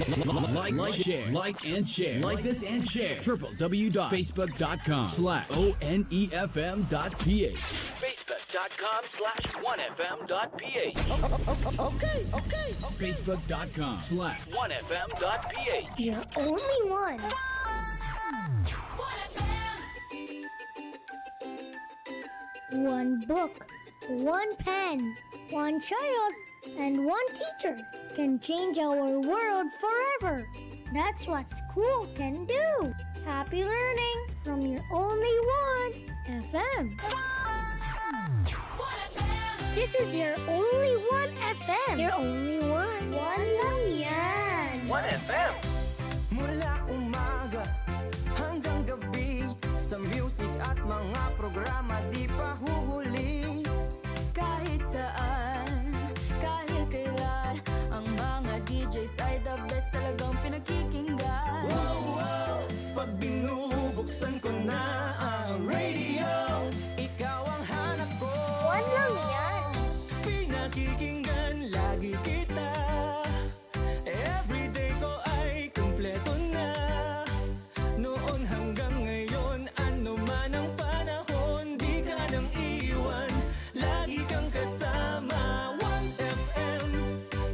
Like, like, share, like and share, like this and share. Triple W dot facebook dot com slash O N E F M dot P H. Facebook dot com slash one F M dot P H. Okay, okay, okay. Facebook dot com slash one F M dot P H. You're only one. One book, one pen, one child, and one teacher can change our world forever. That's what school can do. Happy learning from your only one F M. This is your only one F M. Your only one. One lang yan. One F M. Mula umaga hanggang gabi, sa music at mga programa di pa huhuli. Kahit saan, kahit kailan, ang mga D Js ay the best, talagang pinakikinggan. Wow, wow! Pag binubuksan ko na ang radio, ikaw ang hanap ko. One lang yan. Pinakikinggan lagi kita. Everyday ko ay kumpleto na. Noon hanggang ngayon, ano man ang panahon, di ka nang iwan. Lagi kang kasama, One F M,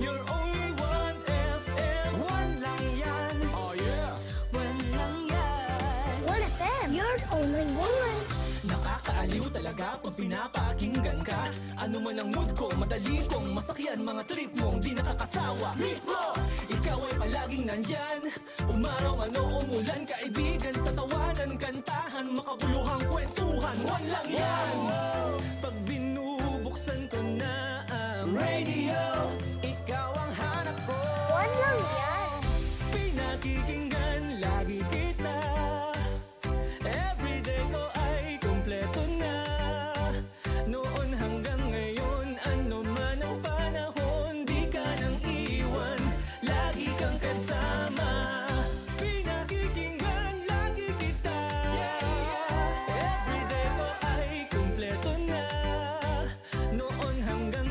your only One F M. One lang yan. Oh yeah. One lang yan. One F M, your only one. Nakakaaliw talaga pag pinapakinggan ka. Ano man ang mood ko, madali kong masakyan. Mga trip mong di nakakasawa. Mismo! Ikaw ay palaging nandyan. Umaraw man o umulan, kaibigan sa tawanan, kantahan, makabuluhang kwentuhan. One lang yan! Pag binubuksan ko na ang radio, ikaw ang hanap ko. One lang yan! Pinakikinggan lagi kita. Everyday ko ay kumpleto na. Noon hanggang ngayon, ano man ang panahon, di ka nang iwan, lagi kang kasama. Pinakikinggan lagi kita. Yeah, yeah. Everyday ko ay kumpleto na. Noon hanggang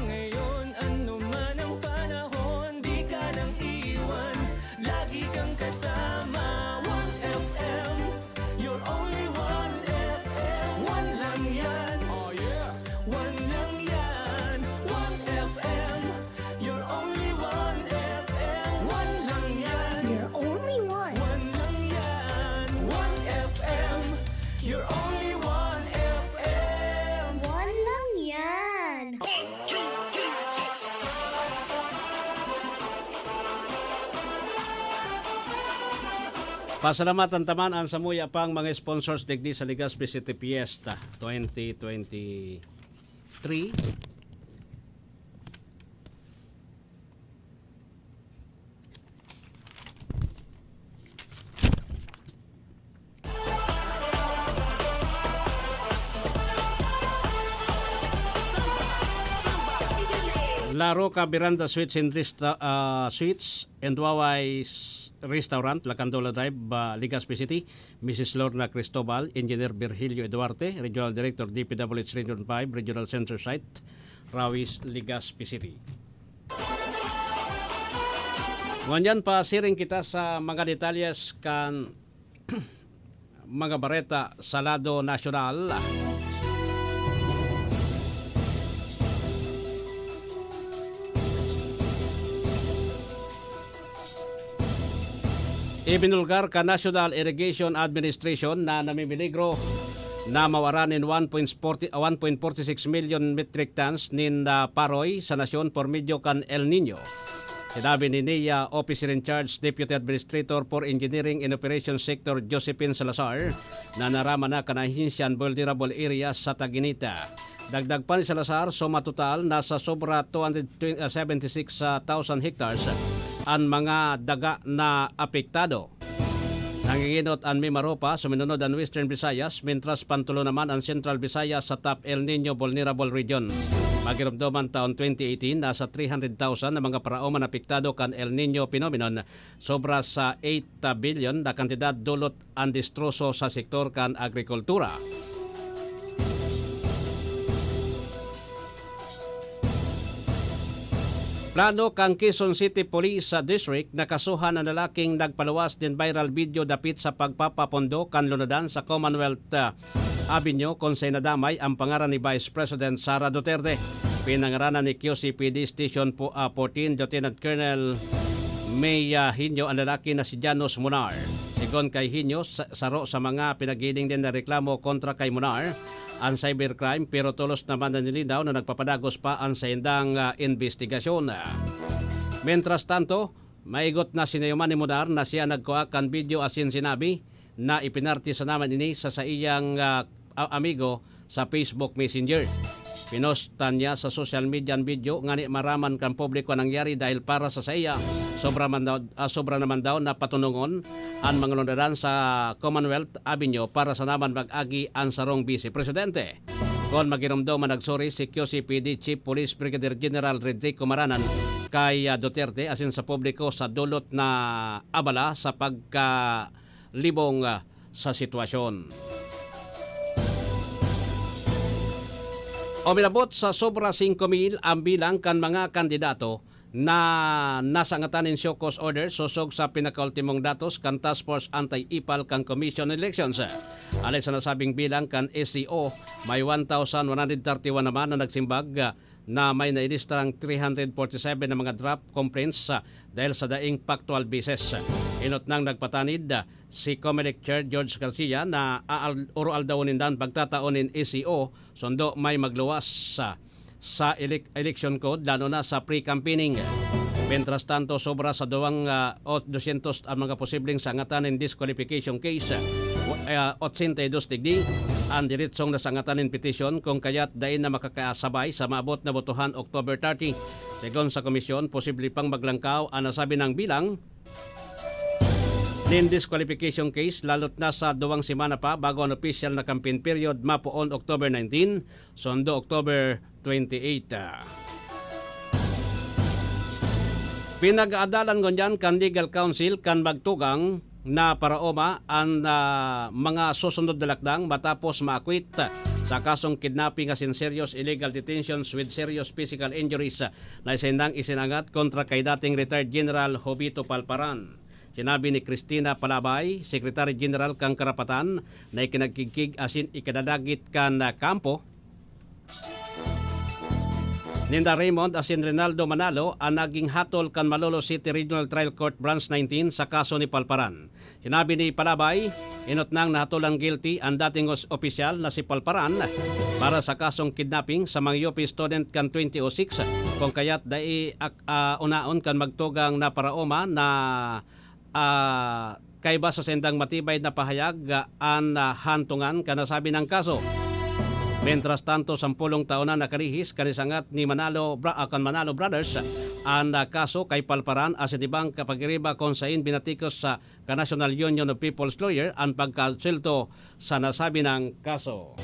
Pasalamatan ta man an samuya pang mga sponsors digdi sa Legazpi City Fiesta twenty twenty-three. La Roca Veranda Suites and Resta-, ah, Suites and Waway s-, Restaurant, Lacandola Drive, ah, Legazpi City. Missus Lorna Cristobal, Engineer Virgilio Eduarte, Regional Director, D P W H Region five, Regional Center Site, Rawis, Legazpi City. Ngunyan, pasiring kita sa mga detalyes kan mga bareta sa lado nasyonal. Ibinulgar kan National Irrigation Administration na namimiligro na mawaran nin one point forty, one point forty six million metric tons nin, ah, paroy sa nasyon por medyo kan El Niño. Sinabi ni Nia Officer in Charge, Deputy Administrator for Engineering and Operations Sector Josephine Salazar, na naraman na kan ahensya an vulnerable areas sa Taginita. Dagdag pa ni Salazar, suma total, nasa sobra two hundred seventy-six thousand hectares an mga daga na apektado. Nanginginot an Mimaropa, suminunod an Western Visayas, mintras pantulo naman an Central Visayas sa Top El Niño Vulnerable Region. Magiromdoman taon twenty eighteen, nasa three hundred thousand na mga paraoma na apektado kan El Niño phenomenon, sobra sa eight billion na kantidad dulot an destroso sa sektor kan agrikultura. Plano kan Quezon City Police sa District na kasuhan an lalaking nagpaluwas nin viral video dapit sa pagpapapondo kan lunadan sa Commonwealth, ah, Avenue, kun saen nadamay an pangaran ni Vice President Sara Duterte. Pinangaranan ni Q C P D Station po, ah, fourteen, Lieutenant Colonel May, ah, Hinyo an lalaki na si Janos Munar. Sigon kay Hinyo, sa-, saro sa mga pinaghiling din na reklamo kontra kay Munar an cybercrime, pero tolos naman na nilinaw na nagpapadagos pa an saindang, ah, imbestigasyon. Mientras tanto, maigot na sinayuman ni Munar na siya nagkua kan video asin sinabi na ipinarte sana man ini sa saiyang, ah, a-, amigo sa Facebook Messenger. Pinostan niya sa social media an video ngani maraman kan publiko an nangyari dahil para sa saiya, sobra man daw, ah, sobra naman daw na patunongon an mga lunadan sa Commonwealth Avenue para sana man mag-agi an sarong Vice Presidente. Kun magiromdom man, nagsuri si Q C P D Chief Police Brigadier General Redrico Maranan kay, ah, Duterte asin sa publiko sa dulot na abala sa pagkalibong, ah, sa sitwasyon. Uminabot sa sobra singko mil ang bilang kan mga kandidato na nasangatan nin show cause order sosog sa pinakaultimong datos kan Task Force Anti-Epal kan Commission on Elections. Alay sa nasabing bilang kan S C O, may one thousand one hundred thirty-one naman na nagsimbag, ah, na may nailistrang three hundred forty-seven na mga draft complaints, ah, dahil sa daing factual basis. Inot nang nagpatanid, ah, si Comelec Chair George Garcia na aal-, oro-aldawon nindan pagtatao nin S C O, sundo may magluwas, ah, sa elec-, election code, lalo na sa pre-campaigning. Mientras tanto, sobra sa duwang, ah, o dosyentos ang mga posibleng sangatan nin disqualification case. Wa-, ah, ochenta y dos digdi ang diretsong nasangatan nin petisyon, kung kaya't dai na makakasabay sa maabot na botohan October thirty. Segun sa komisyon, posible pang maglangkaw ang nasabi nang bilang nin disqualification case, lalot na sa duwang semana pa bago an opisyal na campaign period mapoon October nineteen, sundo October twenty-eight. Pinag-aadalan ngunyan kan Legal Counsel kan magtugang na paraoma an, ah, mga susunod na lakdang matapos maakwit sa kasong kidnapping asin serious illegal detentions with serious physical injuries na saindang isinangat kontra kay dating retired General Jovito Palparan. Sinabi ni Cristina Palabay, Secretary General kan Karapatan, na ikinagkigkig asin ikinadagit kan, ah, kampo ninda Raymond asin Reynaldo Manalo an naging hatol kan Malolos City Regional Trial Court Branch nineteen sa kaso ni Palparan. Sinabi ni Palabay, inot nang nahatolang guilty an dating os-, opisyal na si Palparan para sa kasong kidnapping sa mga U P student kan twenty oh six, kung kaya't dai ak-, ah, unaon kan magtugang na paraoma na, ah, kaiba sa saindang matibay na pahayag, ah, an, ah, hantungan kan nasabing kaso. Mientras tanto, sampolong taon na nakalihis kan isangat ni Manalo Bra-, ah, kan Manalo Brothers an, ah, kaso kay Palparan asin ibang kapagiriba kun sain binatikos sa kan National Union of People's Lawyer an pagkasulto sa nasabing kaso.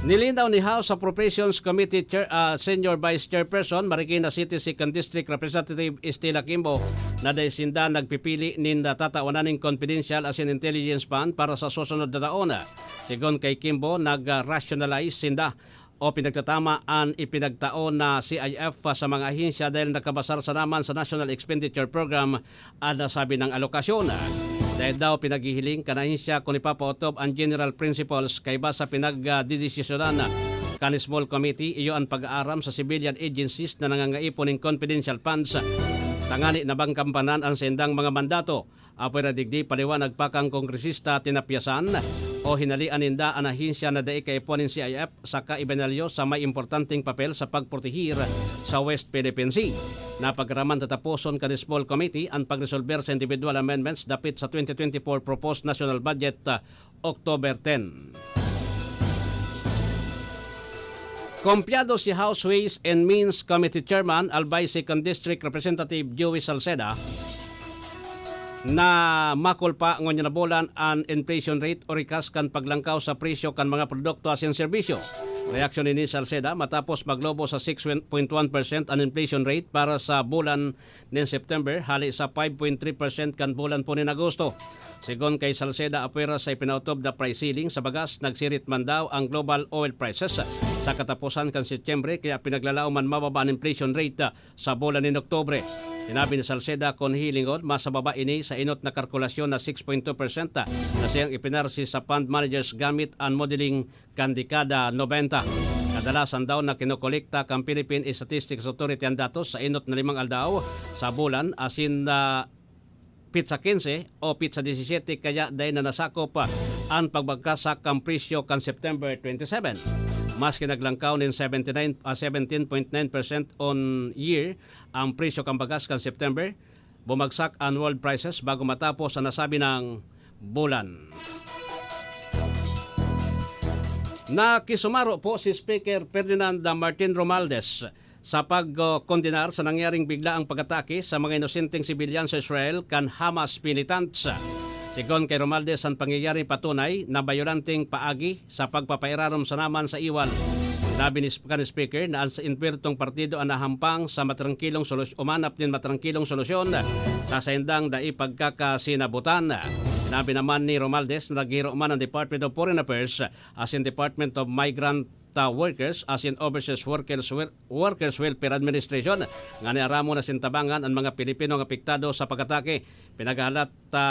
Nilinaw ni House Appropriations Committee Chair, ah, Senior Vice Chairperson Marikina City Second District Representative Estela Kimbo na dai sinda nagpipili nin natatawanan nin confidential asin intelligence fund para sa susunod na taon. Sigon kay Kimbo, nag-rationalize sinda o pinagtatama an ipinagtao na C I F sa mga ahensya dahil nakabasar sana man sa National Expenditure Program an nasabing alokasyon. Dahil daw pinaghihiling kan ahensya kun ipapaotob an general principles kaiba sa pinagdidesisyonan kan small committee, iyo an pag-aaram sa civilian agencies na nangangaipon nin confidential funds tangani na bangkampanan an saindang mga mandato. Apwera digdi, paliwanag pa kan kongresista, tinapyasan o hinalean ninda an ahensya na dai kaipuhan nin C I F saka ibinalyo sa may importanteng papel sa pagproteher sa West Philippine Sea. Napagaraman tataposon kan small committee an pagresolber sa individual amendments dapit sa twenty twenty-four proposed national budget, ah, October ten. Kompyado si House Ways and Means Committee Chairman, Albay Second District Representative Joey Salceda, na makulpa ngunyan na bulan an inflation rate o rikas kan paglangkaw sa presyo kan mga produkto asin serbisyo. Reaksyon ni Salceda matapos maglobo sa six point one percent an inflation rate para sa bulan nin September, hali sa five point three percent kan bulan po nin Agosto. Sigon kay Salceda, apwera sa ipinaotob na price ceiling sa bagas, nagsirit man daw ang global oil prices sa kataposan kan Setyembre, kaya pinaglalaom an mababa an inflation rate, ah, sa bulan nin Oktubre. Sinabi ni Salceda, kun hihilingon, mas mababa ini sa enot na kalkulasyon na six point two percent, ah, na siyang ipinarsi sa fund managers gamit an modeling kan dekada nobenta. Kadalasan daw na kinokolekta kan Philippine Statistics Authority an datos sa enot na limang aldaw sa bulan, asin, ah, petsa quince o petsa diecisiete, kaya dai na nasakop, ah, an pagbagsak kan presyo kan September twenty-seven. Maski naglangkaw nin seventy-nine, ah, seventeen point nine percent on year ang presyo kan bagas kan September, bumagsak an world prices bago matapos an nasabing bulan. Nakisumaro po si Speaker Ferdinand Martin Romualdez sa pagkondenar sa nangyaring biglaang pag-atake sa mga inosenteng sibilyan sa Israel kan Hamas militants. Sigon kay Romualdez, an pangyayari patunay na bayolanteng paagi sa pagpapairarom sana man sa iwal. Sinabi ni Sp-, kan Speaker na an sa entwertong partido an nahampang sa matrangkilong solusyon, umanap nin matrangkilong solusyon sa saindang dai pagkakasinabutan. Sinabi naman ni Romualdez na naghiro man ang Department of Foreign Affairs asin Department of Migrant, ah, Workers asin Overseas Workers Wel-, Workers Welfare Administration nganing aramon asin tabangan an mga Pilipinong apektado sa pag-atake. Pinaghahalat ta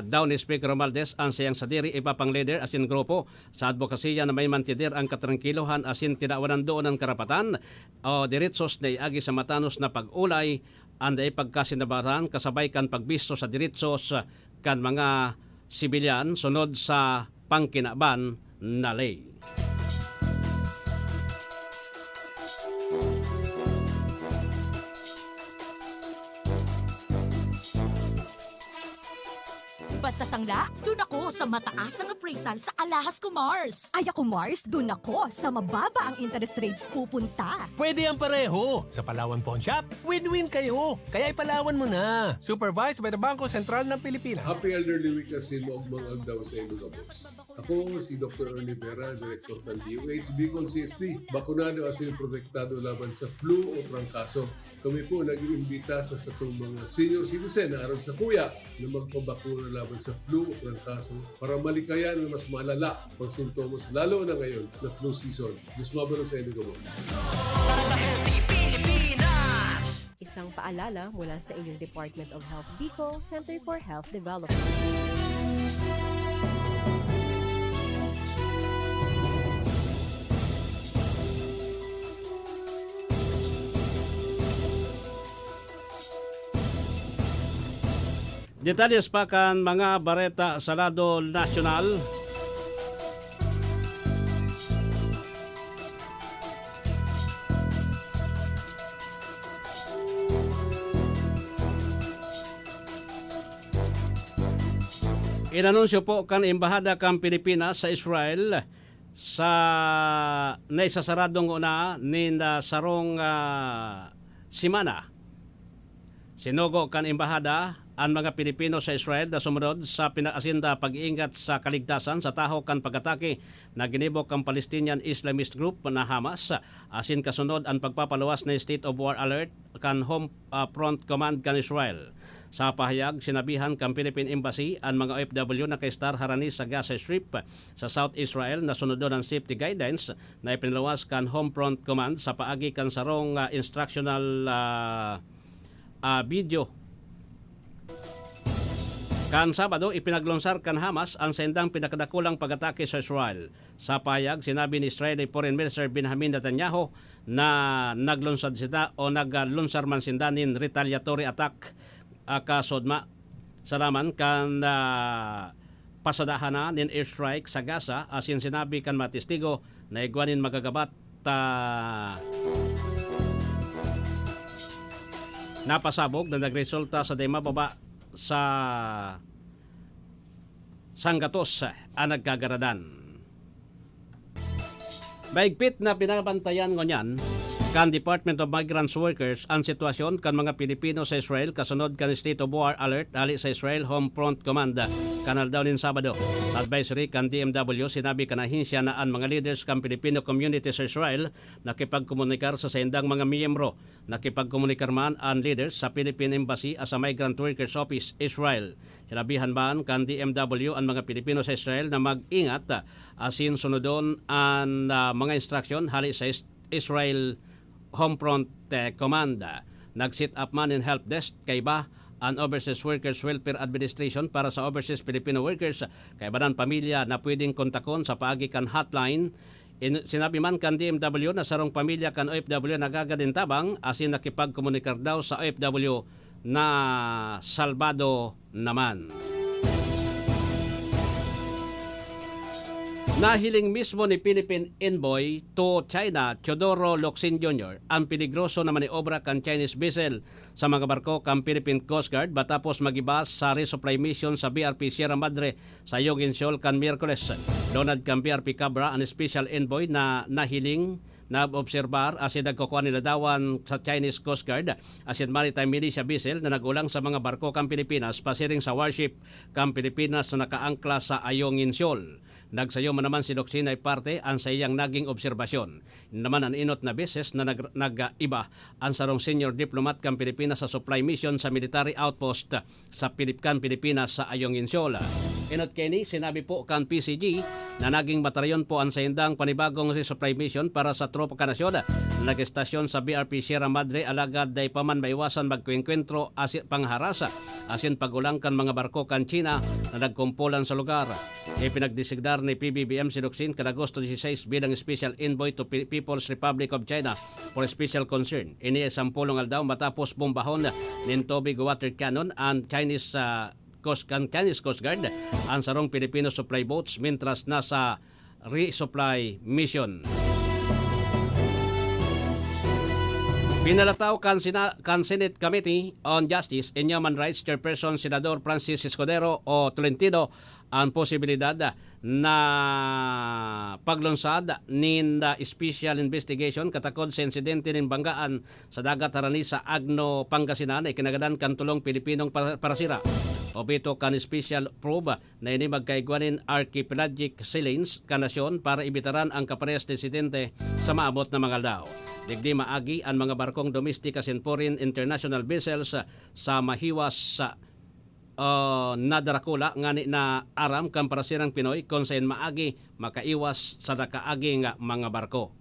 daw ni Speaker Romualdez an sayang sadiri iba pang lider asin grupo sa adbokasiya na may mantener an katrangkilohan asin tinawan an doon an karapatan o deretsos na iagi sa matanos na pag-olay an dai pagkasinabaran kasabay kan pagbisto sa deretsos kan mga sibilyan sunod sa pangkinaban na ley. Basta sangla, dun ako sa mataas ang appraisal sa Alahas ko, Mars. Ay ako, Mars, dun ako sa mababa ang interest rates pupunta. Pwede ang pareho sa Palawan Pawn Shop. Win-win kayo. Kaya ipalawan mo na. Supervised by the Bangko Sentral ng Pilipinas. Happy Elderly Week asin maogmang aldaw sa inyo gabos. Ako si Doktor Ernie Vera, Direktor ng D O H, Bicol C S D. Bakunado asin protektado laban sa flu o trangkaso. Kami po nag-iimbita sa satong mga senior citizen na arog sakuya na magpabakuna laban sa flu o trangkaso para malikayan na mas malala pang sintomas, lalo na ngayon na flu season. Diyos mabalos sa inyo gabos. Para sa Healthy Pilipinas! Isang paalala mula sa inyong Department of Health Bicol, Center for Health Development. Detalles pa kan mga bareta sa lado nasyonal. Inanunsyo po kan Embahada kan Pilipinas sa Israel sa naisasarado ngona nin, ah, sarong, ah, semana. Sinugo kan Embahada an mga Pilipino sa Israel na sumunod sa pinaasinda pag-iingat sa kaligtasan sa tahaw kan pag-atake na ginibo kan Palestinian Islamist group na Hamas, asin kasunod an pagpapaluwas na state of war alert kan Home, ah, Front Command kan Israel. Sa pahayag, sinabihan kan Philippine Embassy an mga O F W na nakaistar harani sa Gaza Strip sa South Israel na sunodon an safety guidelines na ipinaluwas kan Home Front Command sa paagi kan sarong, ah, instructional, ah, ah, video. Kan Sabado, ipinaglunsar kan Hamas an saindang pinakadakulang pag-atake sa Israel. Sa pahayag, sinabi ni Israeli Foreign Minister Benjamin Netanyahu na naglunsad sinda o naglunsar man sinda nin retaliatory attack, ah, kasudma sa laman kan, ah, pasadahan na nin airstrike sa Gaza, asin sinabi kan mga testigo na igwa nin magagabat, ah, na pasabog na nagresulta sa dai mababa sa sanggatos an nagkagaradan. Mahigpit na binabantayan ngunyan kan Department of Migrants Workers an sitwasyon kan mga Pilipino sa Israel kasunod kan state of war alert hali sa Israel Home Front Command kan aldaw nin Sabado. Sa advisory kan D M W, sinabi kan ahensya na an mga leaders kan Filipino community sa Israel nakipagkomunikar sa saindang mga miyembro. Nakipagkomunikar man an leaders sa Philippine Embassy asin sa Migrant Workers Office, Israel. Sinabihan man kan D M W an mga Pilipino sa Israel na mag-ingat, ah, asin sunodon an, ah, mga instruksyon hali sa Is-, Israel Home Front, eh, Command. Nag-set up man nin help desk kaiba an Overseas Workers Welfare Administration para sa overseas Filipino workers. Kaiba nan pamilya na pwedeng kontakon sa paagi kan hotline. In-, sinabi man kan D M W na sarong pamilya kan O F W an nagagad nin tabang asin nakipagkomunikar daw sa O F W na salbado naman. Nahiling mismo ni Philippine Envoy to China, Teodoro Locsin Junior, ang peligroso na maniobra kan Chinese vessel sa mga barko kan Philippine Coast Guard matapos mag-iba sa resupply mission sa B R P Sierra Madre sa Ayungin Shoal kan Miyerkules. Lunad kan B R P Cabra an special envoy na nahiling, naobserbar asin nagkukua nin ladawan sa Chinese Coast Guard asin maritime militia vessel na nag-ulang sa mga barko kan Pilipinas pasiring sa warship kan Pilipinas na nakaangkla sa Ayungin Shoal. Nagsayo man naman si Locsin na iparte an saiyang naging obserbasyon. Naman an enot na beses na nag-, nag-iba an sarong senior diplomat kan Pilipinas sa supply mission sa military outpost sa Pilip-, kan Pilipinas sa Ayungin Shoal. Enot kaini, sinabi po kan P C G na naging matarayon po an saindang panibagong resupply mission para sa tropa kan nasyon na nag-estasyon sa B R P Sierra Madre, alagad dai pa man maiwasan magkuengkwentro asi-, pangharasa asin pag-ulang kan mga barko kan China na nagkumpulan sa lugar. Ipinagdesignar ni P B B M si Locsin kan Agosto dieciséis bilang Special Envoy to Pe-, People's Republic of China for Special Concern. Ini ay sampolong aldaw matapos bombahon nin tubig water cannon an Chinese, ah, Coast, kan Chinese Coast Guard an sarong Filipino supply boats mintras nasa resupply mission. Pinalataw kan Sina-, kan Senate Committee on Justice and Human Rights Chairperson Senador Francis Escudero o Tolentino an posibilidad na paglunsad nin, ah, special investigation katakod sa insidente nin banggaan sa dagat harani sa Agno, Pangasinan, na ikinagadan kan tolong Pilipinong pa-, parasira. Obheto kan special probe na ini magkaigwa nin archipelagic sea lanes kan nasyon para ibitaran ang kaparehas na insidente sa maabot na mga aldaw. Digdi maagi an mga barkong domestic asin foreign international vessels sa mahiwas sa, ah, na darakula ngani na aram kan parasirang Pinoy kun saen maagi makaiwas sa nakaaging mga barko.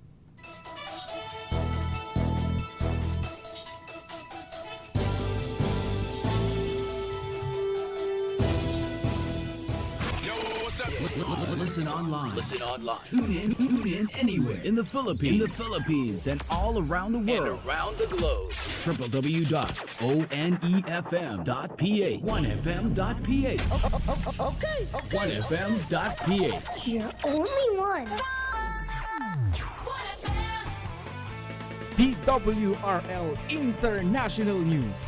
Yo, what's up? Listen online. Listen online. Tune in, tune in anywhere in the Philippines, in the Philippines and all around the world. And around the globe. Triple W dot O N E F M dot P H. One F M dot P H. Okay, okay. One F M dot P H. You're only one. T W R L International News.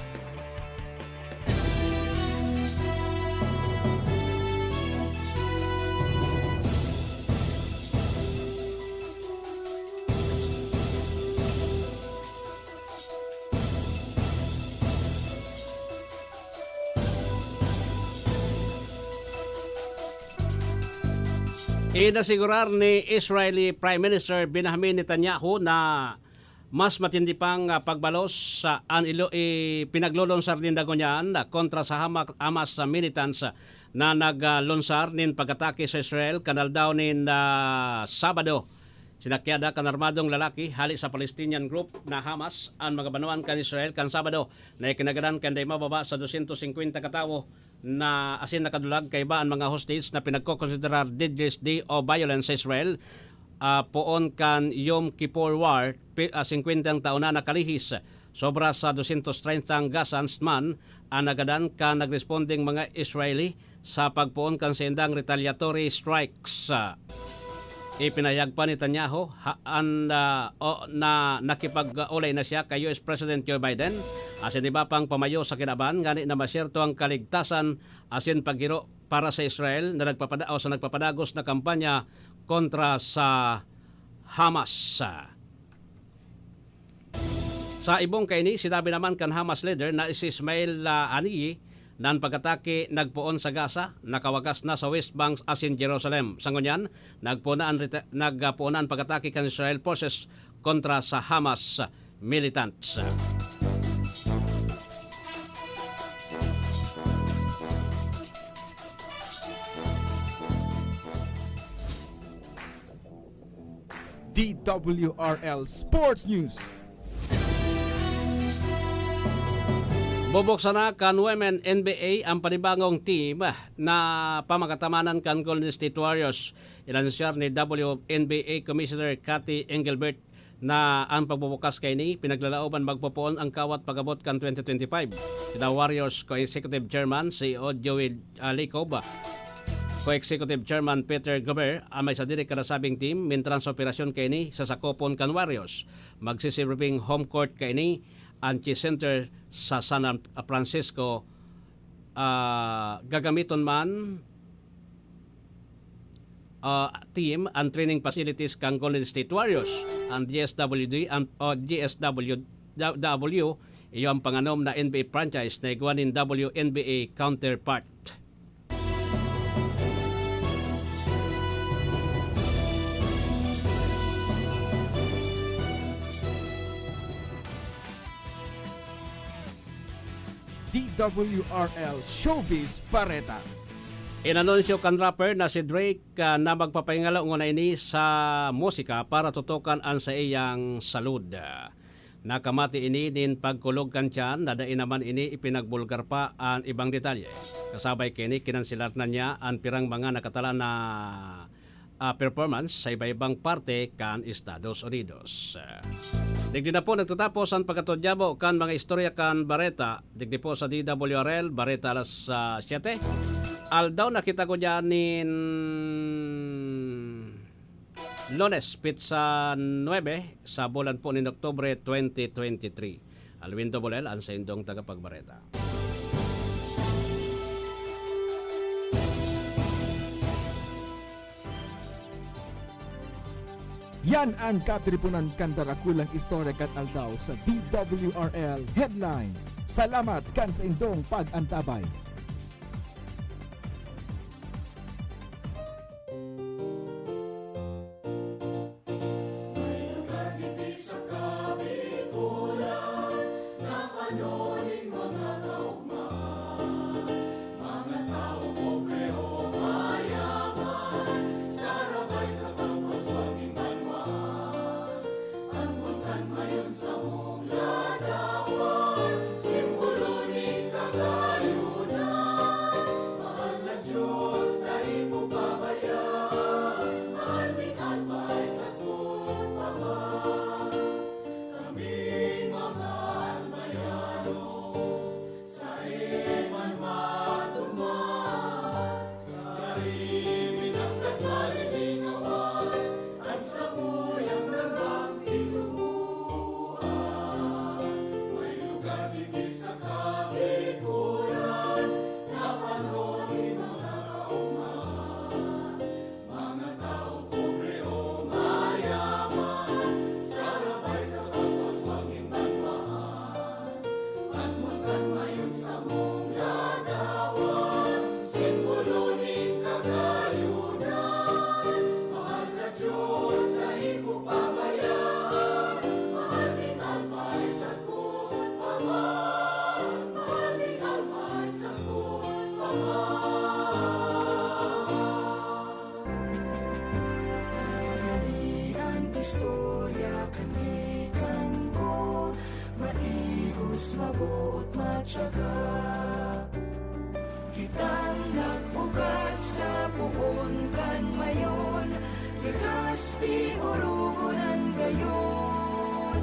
Inasigurar ni Israeli Prime Minister Benjamin Netanyahu na mas matindi pang, ah, pagbalos sa an ilo-, ipinaglulunsar ninda ngunyan kontra sa Hama-, Hamas militants na naglunsar nin pag-atake sa Israel kan aldaw nin, ah, Sabado. Sinakyada kan armadong lalaki hali sa Palestinian group na Hamas an mga banwaan kan Israel kan Sabado na ikinagadan kan dai mababa sa dosyentos singkwenta ka tawo na asin nakadulag kaiba an mga hostage na pinagkokonsiderar deadliest day of violence sa Israel, ah, poon kan Yom Kippur War, pi-, ah, singkwentang taon na nakalihis. Sobra sa dosyentos treyntang Gazans man an nagadan kan nagrespondeng mga Israeli sa pagpoon kan saindang retaliatory strikes. Ipinahayag pa ni Netanyahu ha-, an, ah, o, na nakipag-olay na siya kay U S President Joe Biden asin iba pang pamayo sa kinaban ngani na masyerto ang kaligtasan asin paghiro para sa Israel na nagpapada-, o sa nagpapadagos na kampanya kontra sa Hamas. Sa ibong kaini, sinabi naman kan Hamas leader na si Ismail, ah, Haniyeh na an pag-atake nagpoon sa Gaza, nakawagas na sa West Bank asin Jerusalem. Sa ngunyan, nagpoon na an reta-, nagpoon na an pag-atake kan Israel forces kontra sa Hamas militants. D W R L Sports News. Bubuksan na kan Women N B A ang panibagong team na pamakatamanan kan Golden State Warriors. Inanunsyar ni W N B A Commissioner Cathy Engelbert na ang pagbubukas kaini pinaglalaoban magpopoon ang kawat pag-abot kan twenty twenty-five. Sina Warriors Co-Executive Chairman C E O Joey, ah, Lacob, Co-Executive Chairman Peter Gobert, ang may sadiri kan nasabing team, mintras sa operasyon kaini sa sakopon kan Warriors. Magsisiribing home court kaini an Chase Center sa San Francisco, ah, gagamiton man, ah, team an training facilities kan Golden State Warriors, an D S W D, an, o D S W W, iyo ang panganom na N B A franchise na igwa nin W N B A counterpart. D W R L Showbiz Bareta. Inanunsyo kan rapper na si Drake, ah, na magpapahingalo ngona ini sa musika para tutukan an saiyang salud. Nakamati ini nin pagkulog kan tiyan na dai naman ini ipinagbulgar pa an ibang detalye. Kasabay kaini, kinanselar na niya an pirang mga nakatalan na ah, performance sa iba-ibang parte kan Estados Unidos. Digdi na po nagtatapos an pagkatudyabo kan mga istorya kan Bareta, digdi po sa D W R L, Bareta alas, ah, siyete. Aldaw na kita ko diyan nin Lunes, petsa nuebe, sa bulan po nin Oktubre twenty twenty-three. Alwin Dobulel, an saindong tagapagbareta. Yan ang katiriponan kan darakulang istorya kan aldaw sa D W R L Headlines. Salamat kan saindong pag-antabay. May lugar digdi sa Kabikulan na pano nin mga kaugmahan. Mga tawo pobre o mayaman, sarabay sa pagpaswag nin banwaan. An bulkan mayon sa mong ladawan, simbolo nin kagayunan. Istorya kan gikan ko, maigos, maboot, matyaga. Kitang nag-ugat sa poon kan Mayon, Legazpi, Orogon an gayon.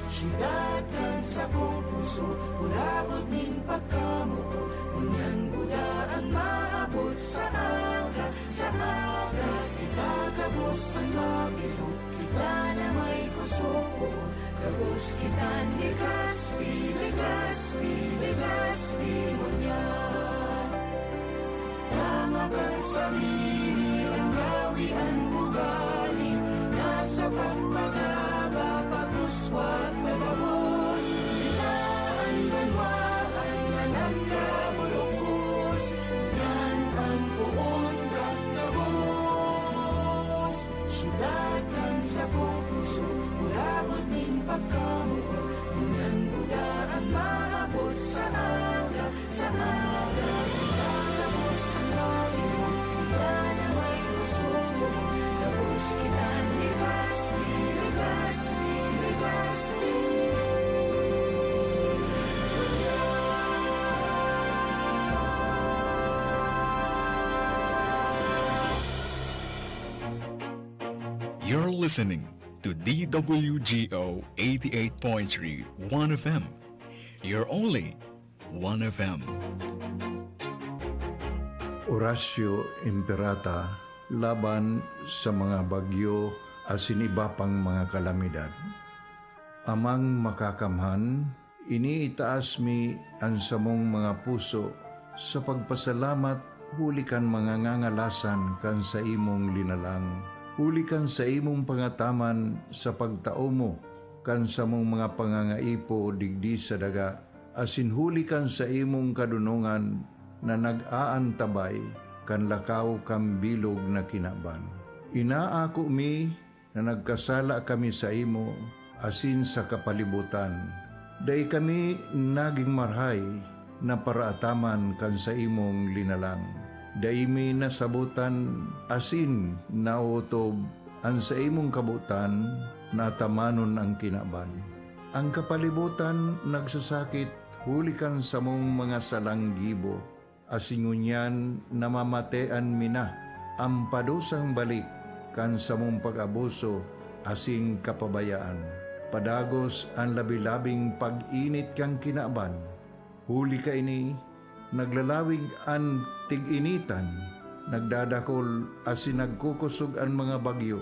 Syudad kan sakong puso, hurabot nin pagkamoot, ngunyan buda an maabot sa aga, sa aga kita gabos an mabirok. Kita na may kusog, gabos kitang Legazpi, Legazpi, Legazpi ngunyan. Tanga kan sadiri, an gawi, an ugali, nasa pagpagaba, pagkuswat na gabos. Kita an banwaan na nagkaburukos, yan an poon kan gabos. Syudad kan sakong puso, hurabot nin pagkamoot, ngunyan buda an maabot sa aga, sa aga, kita gabos an mabirok, kita na may kusog, gabos kitang Legazpi, Legazpi, Legazpi. You're listening to D W G O eighty-eight point three One F M, your only One F M. Horacio Imperata laban sa mga bagyo asin iba pang mga kalamidad. Amang Makakamhan, iniitaas mi an samong mga puso sa pagpasalamat huli kan mga ngangalasan kan saimong linalang, huli kan saimong pangataman sa pagtao mo kan samong mga pangangaipo digdi sa daga, asin huli kan saimong kadonongan na nag-aantabay kan lakaw kan bilog na kinaban. Inaako mi na nagkasala kami saimo asin sa kapalibotan. Dai kami nagin marahay na paraataman kan saimong linalang. Dai mi nasabotan asin naotob an saimong kabotan na atamanon an kinaban. An kapalibotan nagsasakit huli kan samong mga salang gibo, asin ngunyan namamatean mi na an padusang balik kan samong pag-abuso asin kapabayaan. Padagos an labi-labing pag-init kan kinaban. Huli kaini, naglalawig an tig-initan, nagdadakol asin nagkukosog an mga bagyo,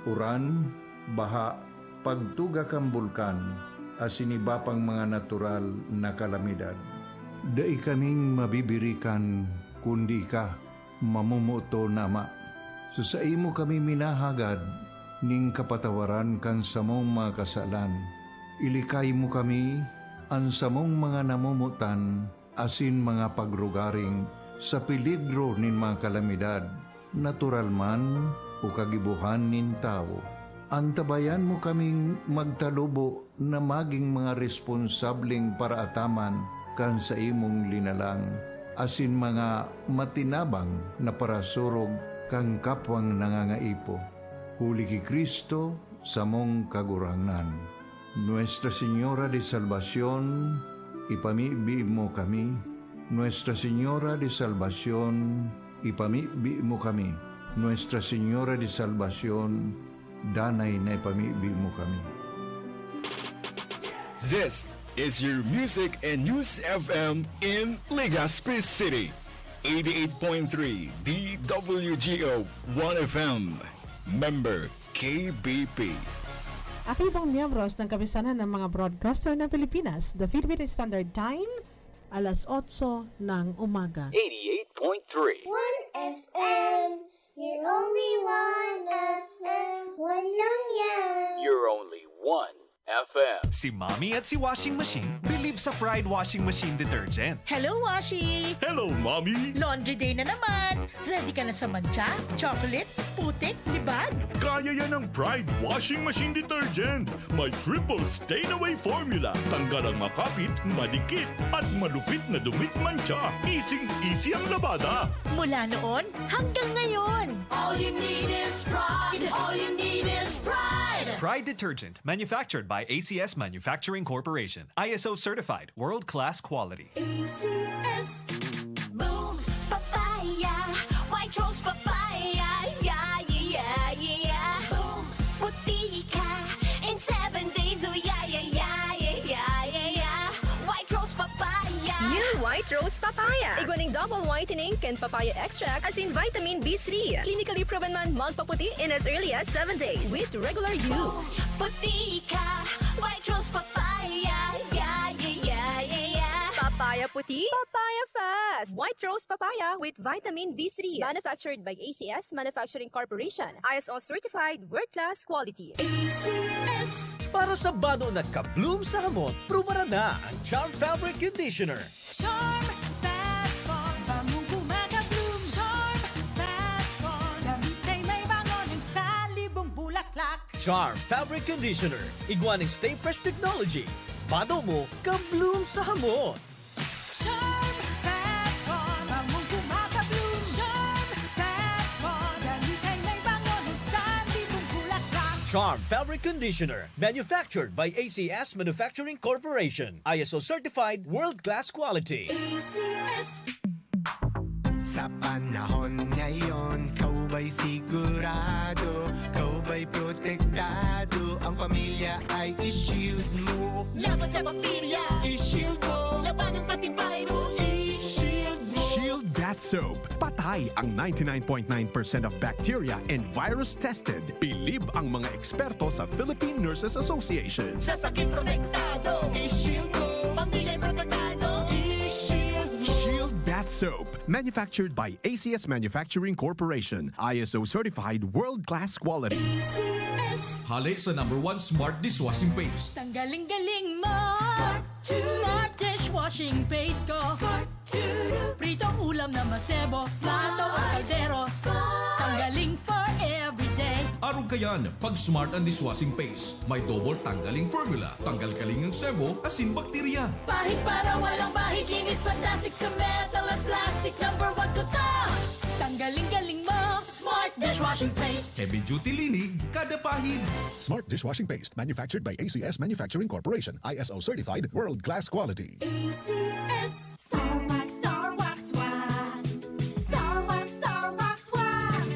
uran, baha, pagtuga kan bulkan, asin iba pang mga natural na kalamidad. Dai kaming mabibirikan kundi ika, mamomoton na Ama. Sa saimo kami minahagad nin kapatawaran kan samong mga kasalan. Ilikay mo kami, an samong mga namomotan, asin mga pagrugaring sa peligro nin mga kalamidad, natural man o kagibohan nin tawo. Antabayan mo kaming magtalubo na magin mga responsableng paraataman kan saimong linalang, asin mga matinabang na parasurog kan kapwang nangangaipo. Huli ki Cristo, samong Kagurangnan. Nuestra Señora de Salvacion, ipamibi mo kami. Nuestra Señora de Salvacion, ipamibi mo kami. Nuestra Señora de Salvacion, danay na ipamibi mo kami. This is your Music and News F M in Legazpi City. eighty-eight point three D W G O One F M. Member K B P. Aktibong miyembros ng Kapisanan ng mga Broadcaster ng Pilipinas, the Philippine Standard Time, alas otso ng umaga. eighty-eight point three. One F M, your only One F M. One lang yan. Your only One F M. Si Mommy at si Washing Machine believe sa Pride Washing Machine Detergent. Hello, Washi! Hello, Mommy! Laundry day na naman! Ready ka na sa mantsa, chocolate, putik, libag? Kaya yan ng Pride Washing Machine Detergent. May triple stain away formula. Tanggal ang makapit, madikit, at malupit na dumit mantsa. Easing-easy ang labada. Mula noon hanggang ngayon. All you need is pride. All you need is pride. Pride detergent, manufactured by A C S Manufacturing Corporation. I S O certified, world-class quality. A C S. Boom Papaya, White Rose Papaya, yeah, yeah, yeah, yeah. Boom, puti ka in seven days, oh yeah, yeah, yeah, yeah, yeah, yeah, yeah. White Rose Papaya. New White Rose Papaya. Igwa nin double whitening kan papaya extract, asin vitamin B three. Clinically proven man magpaputi in as early as seven days with regular use. Puti ka, White Rose Papaya, yeah, yeah, yeah, yeah, yeah. Papaya puti, papaya fast. White Rose Papaya with vitamin B three. Manufactured by A C S Manufacturing Corporation. I S O certified, world-class quality. A C S. Para sa bado na ka-bloom sa hamot, prubaran na ang Charm Fabric Conditioner. Charm Fat Con, bangong kumaka-bloom. Charm Fat Con, damit ay may bango ng sanlibong bulaklak. Charm Fabric Conditioner, igwa nin Stay Fresh Technology. Bado mo, ka-bloom sa hamot. Charm Fat Con, bangong kumaka-bloom. Charm Fat Con, damit ay may bango ng sanlibong bulaklak. Charm Fabric Conditioner, manufactured by A C S Manufacturing Corporation. I S O certified, world-class quality. A C S. Sa panahon ngayon, ikaw ba'y sigurado? Ikaw ba'y protektado? Ang pamilya ay i-shield mo. Laban sa bakterya, i-shield mo. Labanan pati virus, i-shield mo. Shield Bath Soap. Patay ang ninety-nine point nine percent of bacteria and virus tested. Bilib ang mga eksperto sa Philippine Nurses Association. Sa sakit protektado, i-shield mo. Pamilya protektado, i-shield mo. Shield Bath Soap. Manufactured by A C S Manufacturing Corporation. I S O certified, world-class quality. A C S. Hale sa number one smart dishwashing paste. Tanggaling-galing mo. Smart to. Smart dishwashing paste ko. Smart to. Pritong ulam na masebo, plato o kaldero. Smart. Tanggaling for everyday. Arog kayan, pag Smart ang dishwashing paste. May double tanggaling formula. Tanggal kaling ang sebo, asin bakterya. Pahid para walang bahid, linis fantastic sa metal at plastic. Number one ko to. Tanggaling-galing mo, Smart dishwashing paste. Heavy duty linig, kada pahid. Smart dishwashing paste, manufactured by A C S Manufacturing Corporation, I S O certified, world-class quality. A C S. Star Wax, Star Wax, Wax. Star Wax, Star Wax, Wax.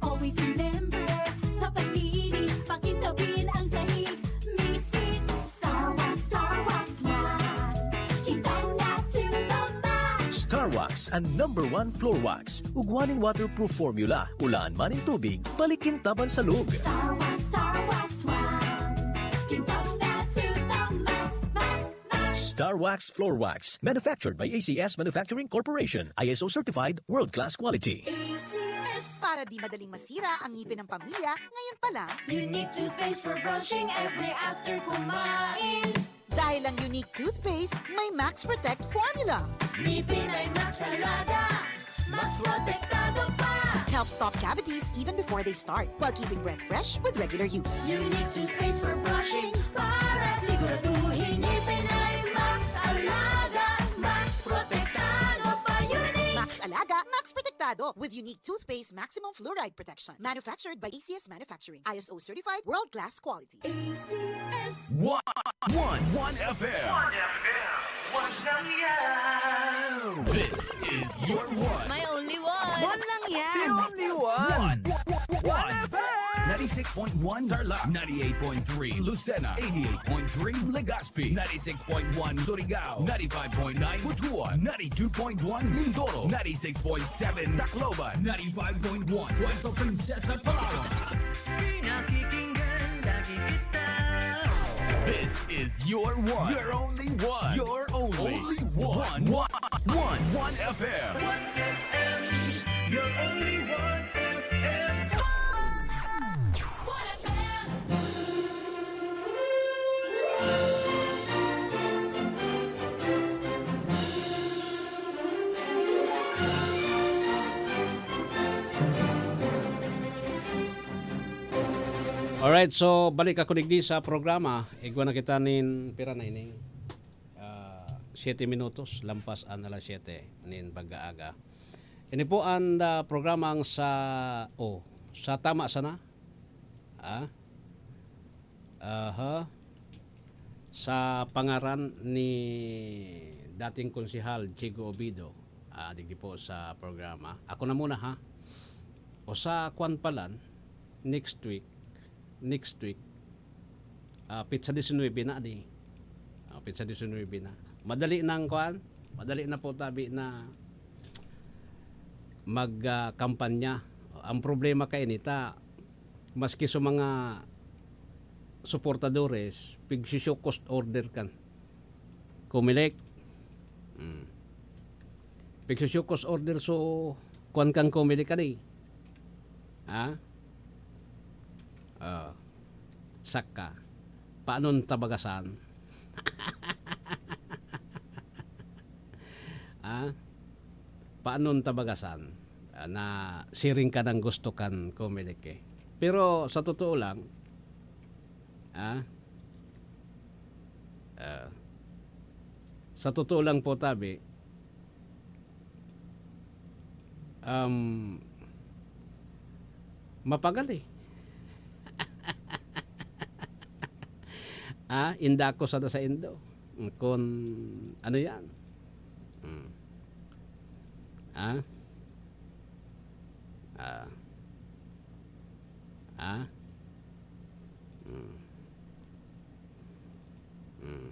Always remember, sa paglinis, pakintabin ang sahig. Misis, Star Wax, Star Wax, Wax. Kintang na to the max. Star Wax, ang number one floor wax. Ugwa nin waterproof formula, ulaan man nin tubig, balik kintaban sa log. Star Wax, Star Wax, Wax. Kintang na to the max, max, max. Star Wax Floor Wax, manufactured by A C S Manufacturing Corporation, I S O certified, world-class quality. A C S. Para di madaling masira ang ngipin ng pamilya, ngayon pa lang. Unique toothpaste for brushing every after kumain. Dahil ang Unique Toothpaste may Max Protect Formula. Ngipin ay Max Alaga, Max Protektado pa. Helps stop cavities even before they start, while keeping breath fresh with regular use. Unique toothpaste for brushing para siguraduhin ngipin ay Max Alaga, Max Protektado pa. Unique. Max Alaga, Max Protektado with Unique Toothpaste Maximum Fluoride Protection. Manufactured by A C S Manufacturing. I S O certified, world-class quality. A C S. One, one, one F M. One F M. One lang yan. This is your one. My only one. One lang yan. The only one. One. One F M. Ninety-six point one Tarlac, ninety-eight point three Lucena, eighty-eight point three Legazpi, ninety-six point one Surigao, ninety-five point nine Butuan, ninety-two point one Mindoro, ninety-six point seven Tacloban, ninety-five point one Puerto Princesa, Palawan. Pinakikinggan lagi kita. This is your one. Your only one. Your only, only one. One, one, one F M. One F M. Your only one F M. One F M. Alright, so balik ako digdi sa programa. Igwa na kita nin pira na ining, ah, siyete minutos, lampas an alas siyete nin pag-aaga. Ini po ang, ah, programang sa, oh, sa tama sana. Ah? Aha. Sa pangaran ni dating Konsehal Chigo Obido, ah, digdi po sa programa. Ako na muna, ha. O sa kwan palan, next week, next week, ah, petsa disinuybe na di. Ah, petsa disinuybe na. Madali nang kwan, madali na po tabi na mag, ah, kampanya. Ang problema kaini ta, maski sa mga suportadores, pigsi-show cause order kan Comelec. Hmm. Pigsi-show cause order so kwan kan Comelec kani. Ha? Ah, saka, paano ta bagasan? Ha? Paano ta bagasan? Ah, na siring ka ng gusto kan Comelec eh. Pero sa totoo lang, ah, ah, sa totoo lang po, tabi, um, mapagal eh. Ah, inda ko sana sa indo. Kun ano yan. Hmm. Ah? Ah. Ah? Hmm. Hmm.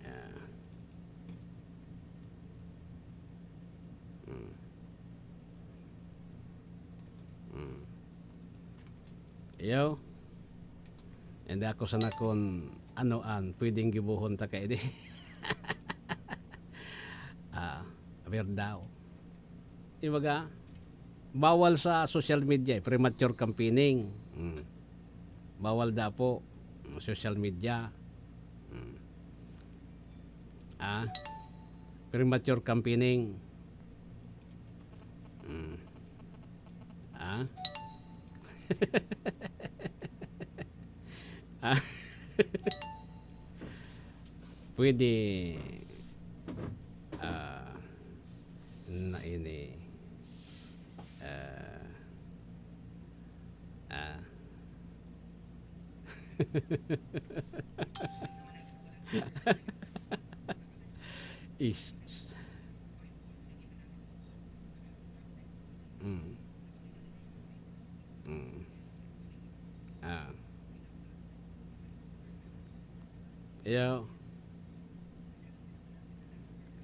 Ah. Hmm. Hmm. Iyo. Hindi ako sana kun ano an pwedeng gibohon ta kaini. Ah, aber daw. Ibaga, bawal sa social media eh, premature campaigning. Hmm. Bawal daw po, mm, social media. Hmm. Ah, premature campaigning. Hmm. Ah? Ah? Pwede, ah, na ini, ah, ah. Is, mm. Mm. Ah. Iyo.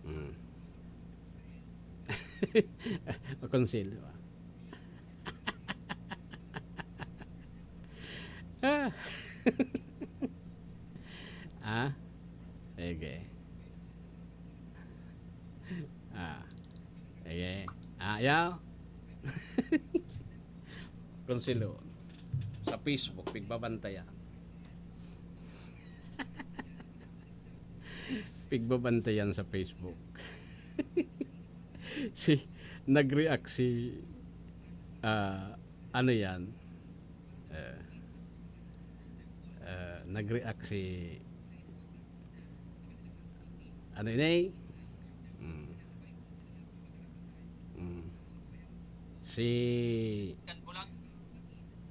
Mm. Konsehal, di ba? Ah. Ah? Sige. Ah. Sige. Ah, yaw. Konsehal. Sa Facebook, pigbabantayan. Pigbabantayan sa Facebook. Si, nag-react si, ah, ano yan? Eh, eh, nag-react si, ano ini? Mm. Mm. Si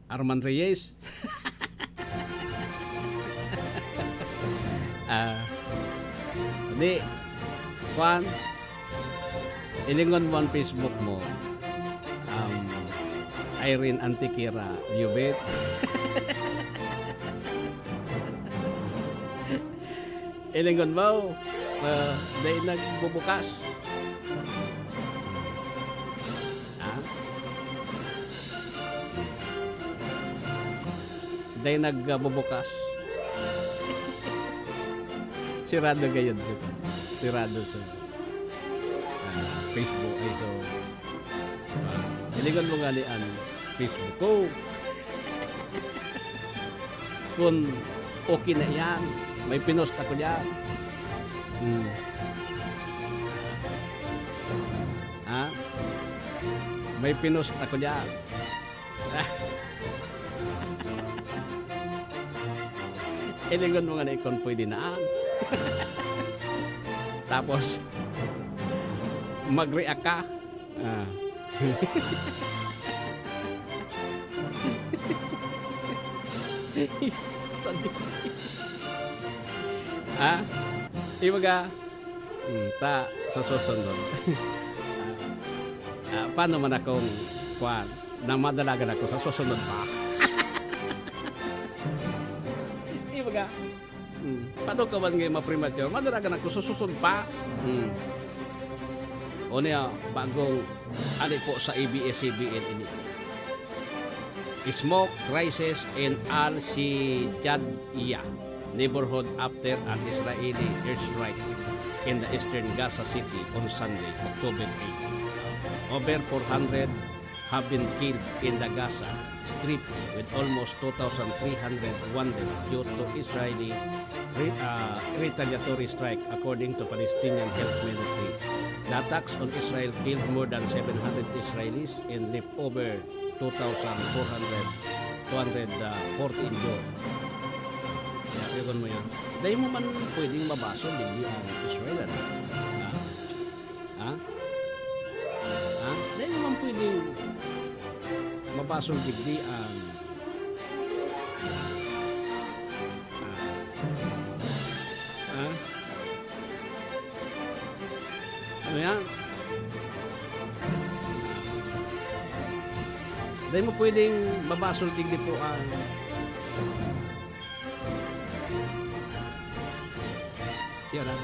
Arman Reyes. Ah, di, kwan, ilingon mo ang Facebook mo, um, Irene Antequera Liubet. Ilingon mo, ah, dai nagbubukas. Ha? Dai nagbubukas. Sirado gayod, sir. Sirado, sir. Ah, Facebook, ay, so, ah, ilingon mo nga ni an Facebook ko. Kun okay na yan, may pinost ako diyan. Hmm. Ha? May pinost ako diyan. Ilingon mo nga na ikon pwede na. Tapos, mag-react ka. Ah. Sandi. Ha? Ibaga, hmm, ta, sa susunod. Ah, paano man akong, kwan, na madalagan ako sa susunod pa? Ibaga, hmm, paano ka man ngayon ma-premature? Madalagan ako sa susunod pa. Hmm. O niya, bagong, ani po sa A B S C B N ini. Smoke rises in Al Shijadiyah neighborhood after an Israeli airstrike in the eastern Gaza City on Sunday, October eight. Over four hundred have been killed in the Gaza Strip, with almost two thousand three hundred wounded due to Israeli re-, uh, retaliatory strike, according to Palestinian Health Ministry. The attacks on Israel killed more than seven hundred Israelis and left over two thousand four hundred, two hundred forty injured. Kaya, yun mo yan. Dahil mo man pwedeng mabasol, hindi ang Israel, ano? Ha? Ha? Ha? Dahil mo man pwedeng mabasol, digdi ang, ha? Ha? Ano yan? Dahil mo pwedeng mabasol digdi po ang, yun, ha?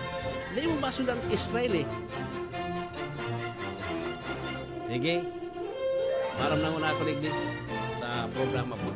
Dahil mo basol ang Israel, eh. Sige. Param na muna ako, digdi, sa programa po.